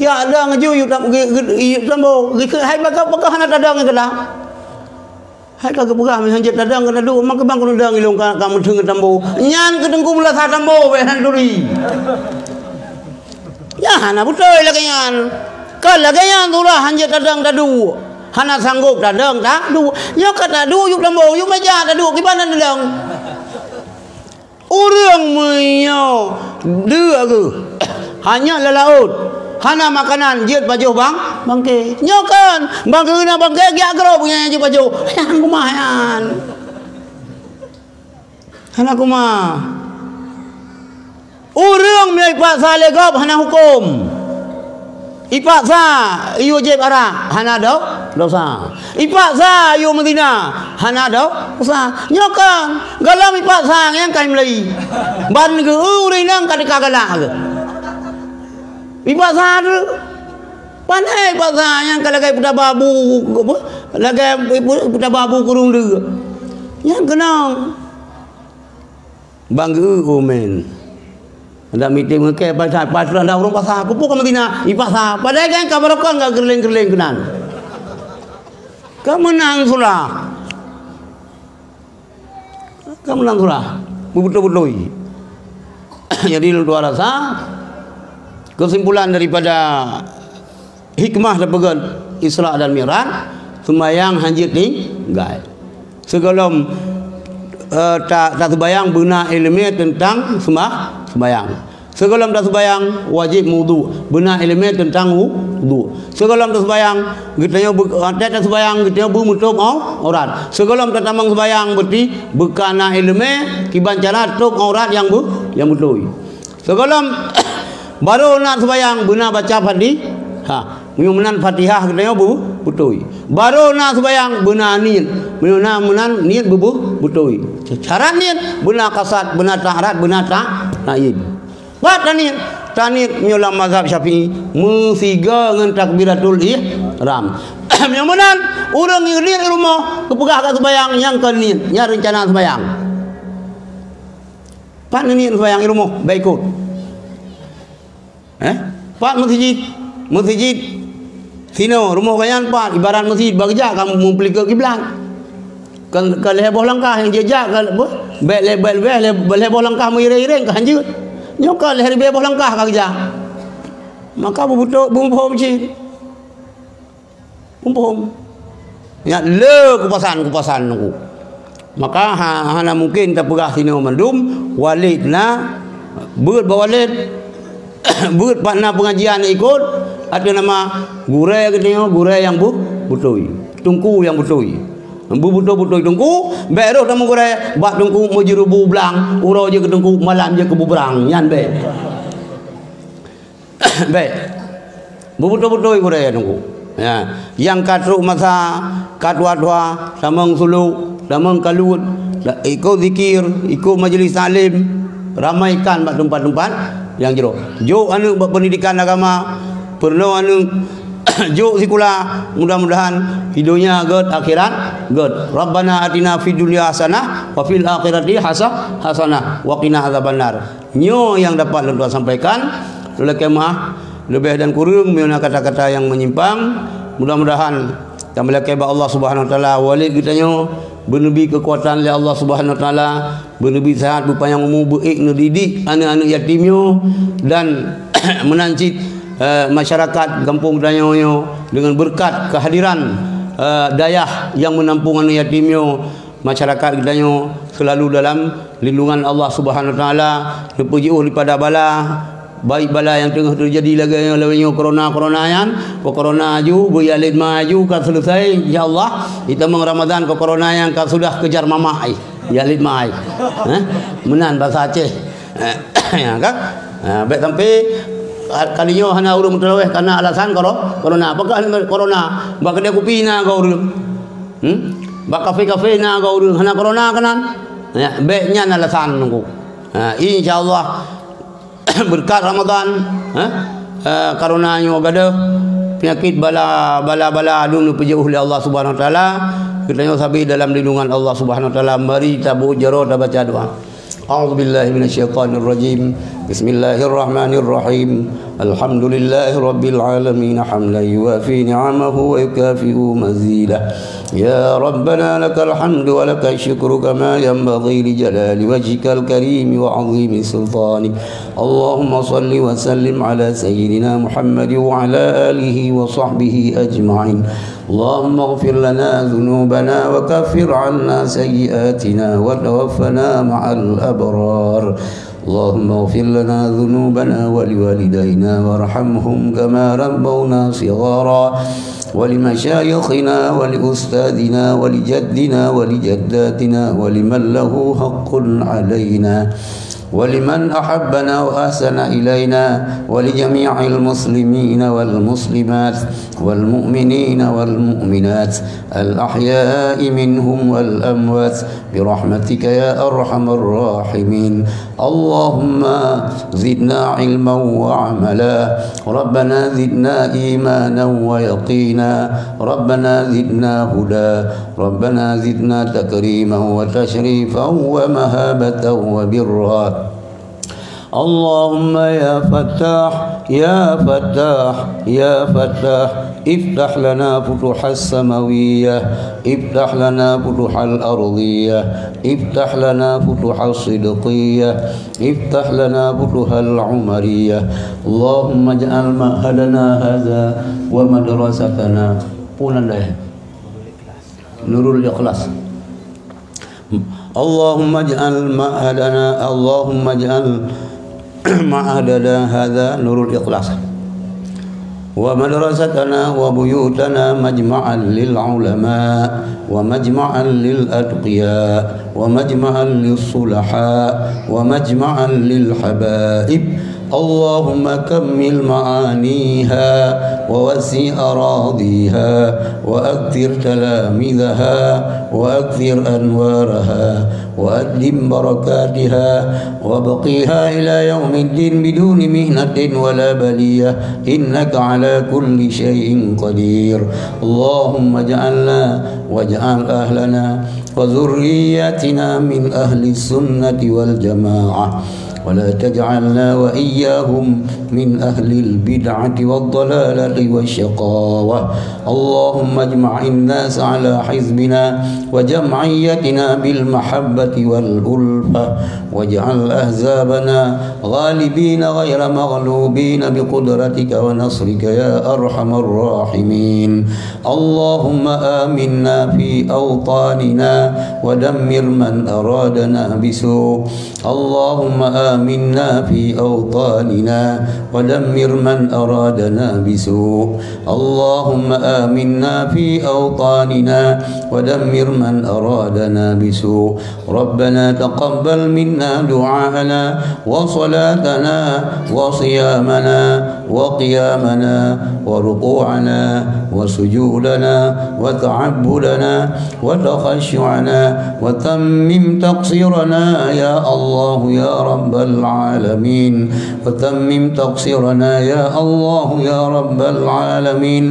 Ya, dong aju yue tam-, ge-, ge-, yue tambo. Geukheun, "Hai, pakon, pakon hana tadong keunan?" Hai ka geupeugah, "Meuhan jeuet tadong keunan duek, maka bang keuneuk dong ilong ka, ka meuteung tambo." Nyan keu teungku meulasah tambo, bék han turi. Nyan hana beutôi lagée nyan. Kon lagée nyan surah han jeuet tadong taduek. Hana sanggob tadong taduek. Nyoe ka taduek yue tambo, yue meujak taduek, kiban tadong. Ureuëng meunyoe deuk geuh, hanya lam laôt, hana makanan, jeuet pajoh bang-, bangke. Nyoe kan, bang keuh na bangke, geujak grob nyan jeuet pajoh. Nyang kumaha nyan? Hana kumaha. Ureuëng meunyoe ipaksa lé gob hana huköm. Ipaksa yue jieb arak, hana do-, dosa. Ipaksa yue meuzina, hana do-, dosa. Nyoe kan, gohlom ipaksa nyang ka meulai. Ban geu ureuëng inong ka teuka galak geuh. Ipaksa tu. Pandai ipaksa nyang ka lagée peutaba bu, apa? Lagée peutaba bu kureueng deuek. Nyang keunong. Bang geu umen. Dak mitem ngekeh pasai, pas dah ureuëng pasai, kupu ka Madinah, ipasai. Padahai kan ka barokon ka gerleng-gerleng keunan. Ka meunang surah. Ka meunang surah. Beutôi-beutôi. Jadi, lôn tuan rasa, kesimpulan daripada hikmah tapeugét Isra dan Mi'raj, seumayang hanjeuet tinggai. Sigohlom, eh, ta-, taseumayang beuna iéleumé teuntang seuma-, seumayang. Sigohlom taseumayang wajéb meuwudu, beuna iéleumé teuntang wu-, wudu. Sigohlom taseumayang geutanyoe beu-, watée taseumayang geutanyoe beumeutôb au-, aurat. Sigohlom tatamong seumayang beuti beuka na iéleumé kiban cara tôb aurat nyang beu-, nyang beutôi. Sigohlom barô na seumayang beuna baca Fati-, ha. Meunyoe meunan Fatihah geutanyoe beu-, beutôi. Barô na seumayang beuna niet. Meunyoe na meunan niet beu-, beu-, beutôi. Syarat niet beuna kasad, beuna ta'arat, beuna ta-, ta'yid. Pat taniet, taniet meunyoe lam mazhab Syafi'i meusigoe ngon takbiratul ihram. Meunyoe meunan ureuëng niet i rumoh geupeugah ka seumayang nyang kon niet, nyan reuncana seumayang. Pat neuniet seumayang i rumoh, bék ikot. Eh? Pat meuseujid, meuseujid sinoe, rumoh gobnyan pat, ibarat meuseujid, bak geujak ka meupeulikeue kiblat. Ka, ka lhée boh langkah nyang jijak, ka, bék lhée, bék lhée, lhée boh langkah meuiréng-iréng ka hanjeuet. Nyoe ka lhée ribée boh langkah ka geujak. Maka beubeutôi, beuphom cit. Muphom. Nyak le kupasan-kupasan nunggu. Maka ha-, hana mungken tapeugah sinoe mandum, walét na, beuet bak walét, beuet pat na pengajian ikot, ateueh nama gurée geutanyoe, gurée nyang beu-, beutôi. Teungku nyang beutôi. Beubeutôi-beutôi teungku, bék roh tamong gurée, bak teungku meujeurubu blang, uroe jeuet keu teungku, malam jeuet keu bubrang. Nyan bék. Bék. Beubeutôi-beutôi gurée nunggu. Ya, nyang ka trok masa, ka tuha-tuha, tamong suluk, tamong kaluet, ikot zikir, ikot majlis taklim, ramaikan bak teumpat-teumpat nyang jroh. Jok aneuëk bak pendidikan agama, peurunoe aneuëk, jok sikula, mudah-mudahan di donya gét, akhirat gét. Rabbana atina fid dunya hasanah, wa fil akhirati hasa-, hasanah, wa qina azabannar. Nyoe nyang dapat lôn tuan sampaikan. Lôn lakée meu'ah leubeh dan kureueng meunyoe na kata-kata nyang meunyimpang. Mudah-mudahan tameulakée bak Allah Subhanahu Wa Taala, walid geutanyoe beuneubi keukuatan lé Allah Subhanahu Wa Taala, beuneubi seuhat, beupanyang umu, beuék neudidik aneuëk-aneuëk yatim nyoe dan meunan cit, eh, masyarakat gampông geutanyoe nyoe deungon beureukat keuhadiran, eh, dayah nyang meunampông aneuëk yatim nyoe. Masyarakat geutanyoe seulalu dalam lindungan Allah Subhanahu Wa Taala, neupeujiôh daripada bala, Baik bala nyang teungoh teujadi lagée nyoe, lagée nyoe corona-corona nyan, keu corona aju, beu ya lét ma aju ka seuleusai, insya Allah. Itamong Ramadan keu corona nyang ka sudah kejar mamak, eh. Ya lét ma, eh. Hah? Meunan basa Aceh. Ya, kan? Ha, bék sampai ka-, kali nyoe hana ureuëng meuteulaweh karena alasan koro-, corona. Apakah corona? Bak kedai kupi na gau ureuëng. Hmm? Bak kafe-kafe na gau ureuëng. Hana corona kanan. Ya, bék nyan alasan nunggu. Ha, insya Allah berkat Ramadan, ha? Eh, corona nyoe gadoh, penyakit bala, bala-bala lôn peujeuh lé Allah Subhanahu Wa Taala. Kita nyoe sabe dalam lindungan Allah Subhanahu Wa Taala. Mari tabu jaroe tabaca doa. أعوذ بالله من الشيطان الرجيم. بسم الله الرحمن الرحيم. الحمد لله رب العالمين حمدا يوافي نعمه ويكافئ مزيده. يا ربنا لك الحمد ولك الشكر كما ينبغي لجلال وجهك الكريم وعظيم سلطانك. اللهم صل وسلم على سيدنا محمد وعلى آله وصحبه أجمعين. اللهم اغفر لنا ذنوبنا وكفر عنا سيئاتنا وتوفنا مع الأبرار. اللهم اغفر لنا ذنوبنا ولوالدينا وارحمهم كما ربونا صغارا، ولمشايخنا ولأستاذنا ولجدنا ولجداتنا ولمن له حق علينا، ولمن أحبنا وأحسن إلينا، ولجميع المسلمين والمسلمات والمؤمنين والمؤمنات الأحياء منهم والأموات برحمتك يا أرحم الراحمين. اللهم زدنا علما وعملا. ربنا زدنا إيمانا ويقينا. ربنا زدنا هدى. ربنا زدنا تكريما وتشريفا ومهابة وبرا. اللهم يا فتاح، يا فتاح، يا فتاح، افتح لنا فتوح السماوية، افتح لنا فتوح الأرضية، افتح لنا فتوح الصدقية، افتح لنا فتوح العمرية. اللهم اجعل معهدنا هذا ومدرستنا. Punan deh. Nurul Ikhlas. اللهم اجعل معهدنا، اللهم اجعل معهدنا هذا نور الإخلاص، ومدرستنا وبيوتنا مجمعا للعلماء، ومجمعا للأتقياء، ومجمعا للصلحاء، ومجمعا للحبائب. اللهم كمل معانيها ووسع أراضيها وأكثر تلاميذها وأكثر أنوارها وأدم بركاتها وابقها إلى يوم الدين بدون محنة ولا بلية، إنك على كل شيء قدير. اللهم اجعلنا واجعل أهلنا وذرياتنا من أهل السنة والجماعة، ولا تجعلنا وإياهم من أهل البدعة والضلالة والشقاوة. اللهم اجمع الناس على حزبنا وجمعيتنا بالمحبة والألفة، واجعل أحزابنا غالبين غير مغلوبين بقدرتك ونصرك يا أرحم الراحمين. اللهم آمنا في أوطاننا ودمر من أرادنا بسوء. اللهم آمنا في أوطاننا ودمر من أرادنا بسوء. اللهم آمنا في أوطاننا ودمر من أرادنا بسوء. ربنا تقبل منا دعاءنا وصلاتنا وصيامنا وقيامنا وركوعنا وسجودنا وتعبدنا وتخشعنا وتمم تقصيرنا يا الله يا رب العالمين. وتمم تقصيرنا يا الله يا رب العالمين.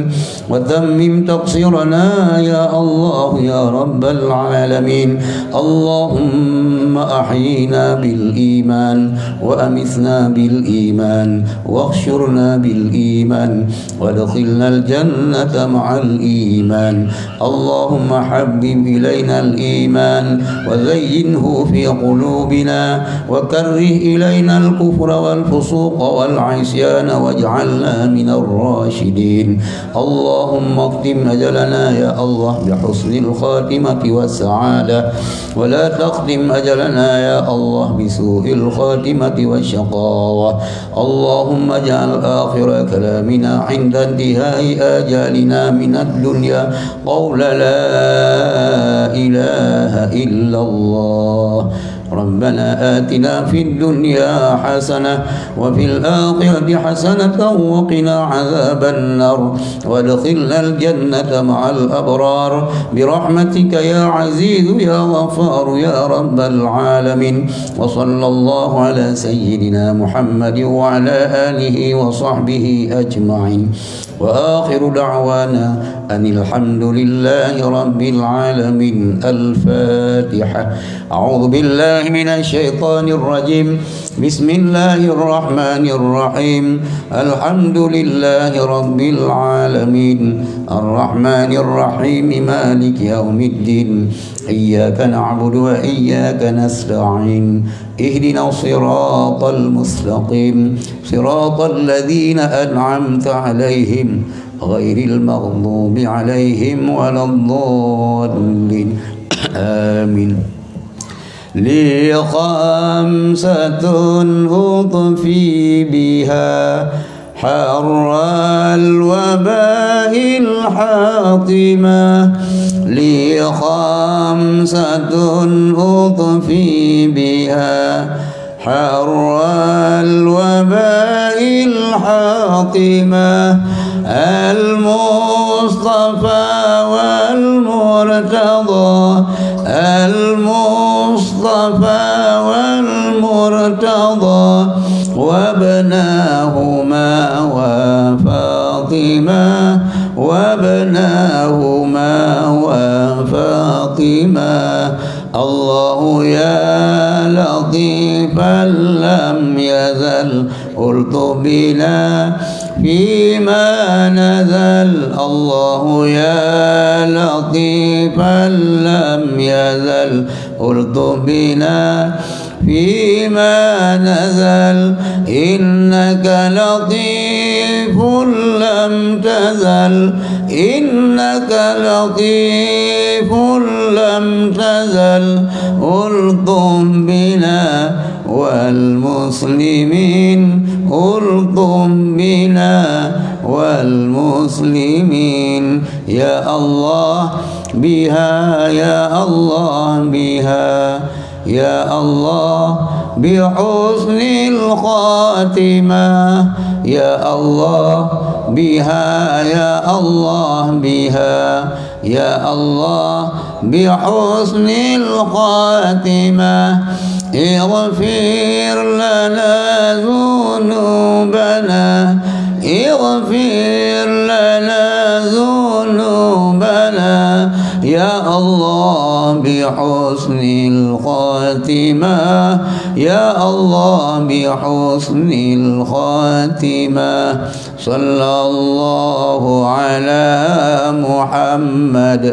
وتمم تقصيرنا يا الله يا رب العالمين. اللهم أحينا بالإيمان وأمتنا بالإيمان واحشرنا بالإيمان وأدخلنا الجنة مع الإيمان. اللهم حبب إلينا الإيمان وزينه في قلوبنا وكره إلينا الكفر والفسوق والعصيان واجعلنا من الراشدين. اللهم اختم أجلنا يا الله بحسن الخاتمة والسعادة، ولا تختم أجلنا يا الله بسوء الخاتمة والشقاوة. اللهم اجعل آخر كلامنا عند انتهاء آجالنا من الدنيا قول لا إله إلا الله. ربنا آتنا في الدنيا حسنة وفي الآخرة حسنة وقنا عذاب النار وادخلنا الجنة مع الأبرار برحمتك يا عزيز يا غفار يا رب العالمين. وصلى الله على سيدنا محمد وعلى آله وصحبه أجمعين. وآخر دعوانا أن الحمد لله رب العالمين. الفاتحة. أعوذ بالله من الشيطان الرجيم. بسم الله الرحمن الرحيم. الحمد لله رب العالمين. الرحمن الرحيم. مالك يوم الدين. إياك نعبد وإياك نستعين. اهدنا الصراط المستقيم. صراط الذين أنعمت عليهم غير المغضوب عليهم ولا الضالين. آمين. لي خمسة أطفي بها حر الوباء الحاطمة. لي خمسة أطفي بها حر الوباء الحاطمة. المصطفى والمرتضى. المصطفى والمرتضى. وابناهما وفاطمة. وابناهما وفاطمة. الله يا لطيفا لم يزل ألطف بنا فيما نزل. الله يا لطيفا لم يزل ألطف بنا فيما نزل. إنك لطيف لم تزل. إنك لطيف لم تزل ألطف بنا والمسلمين. ألطف بنا والمسلمين. يا الله بها، يا الله بها، يا الله بحسن الخاتمة. يا الله بها، يا الله بها، يا الله بحسن الخاتمة. اغفر لنا ذنوبنا، اغفر لنا ذنوبنا، يا الله بحسن الخاتمة، يا الله بحسن الخاتمة. صلى الله على محمد،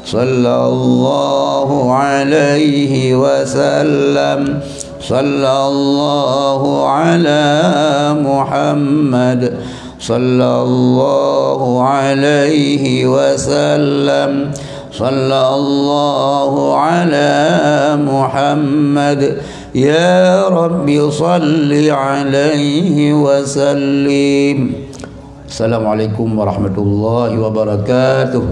صلى الله عليه وسلم. صلى الله على محمد، صلى الله عليه وسلم. صلى الله على محمد. يا رب صل عليه وسلم. السلام عليكم ورحمة الله وبركاته.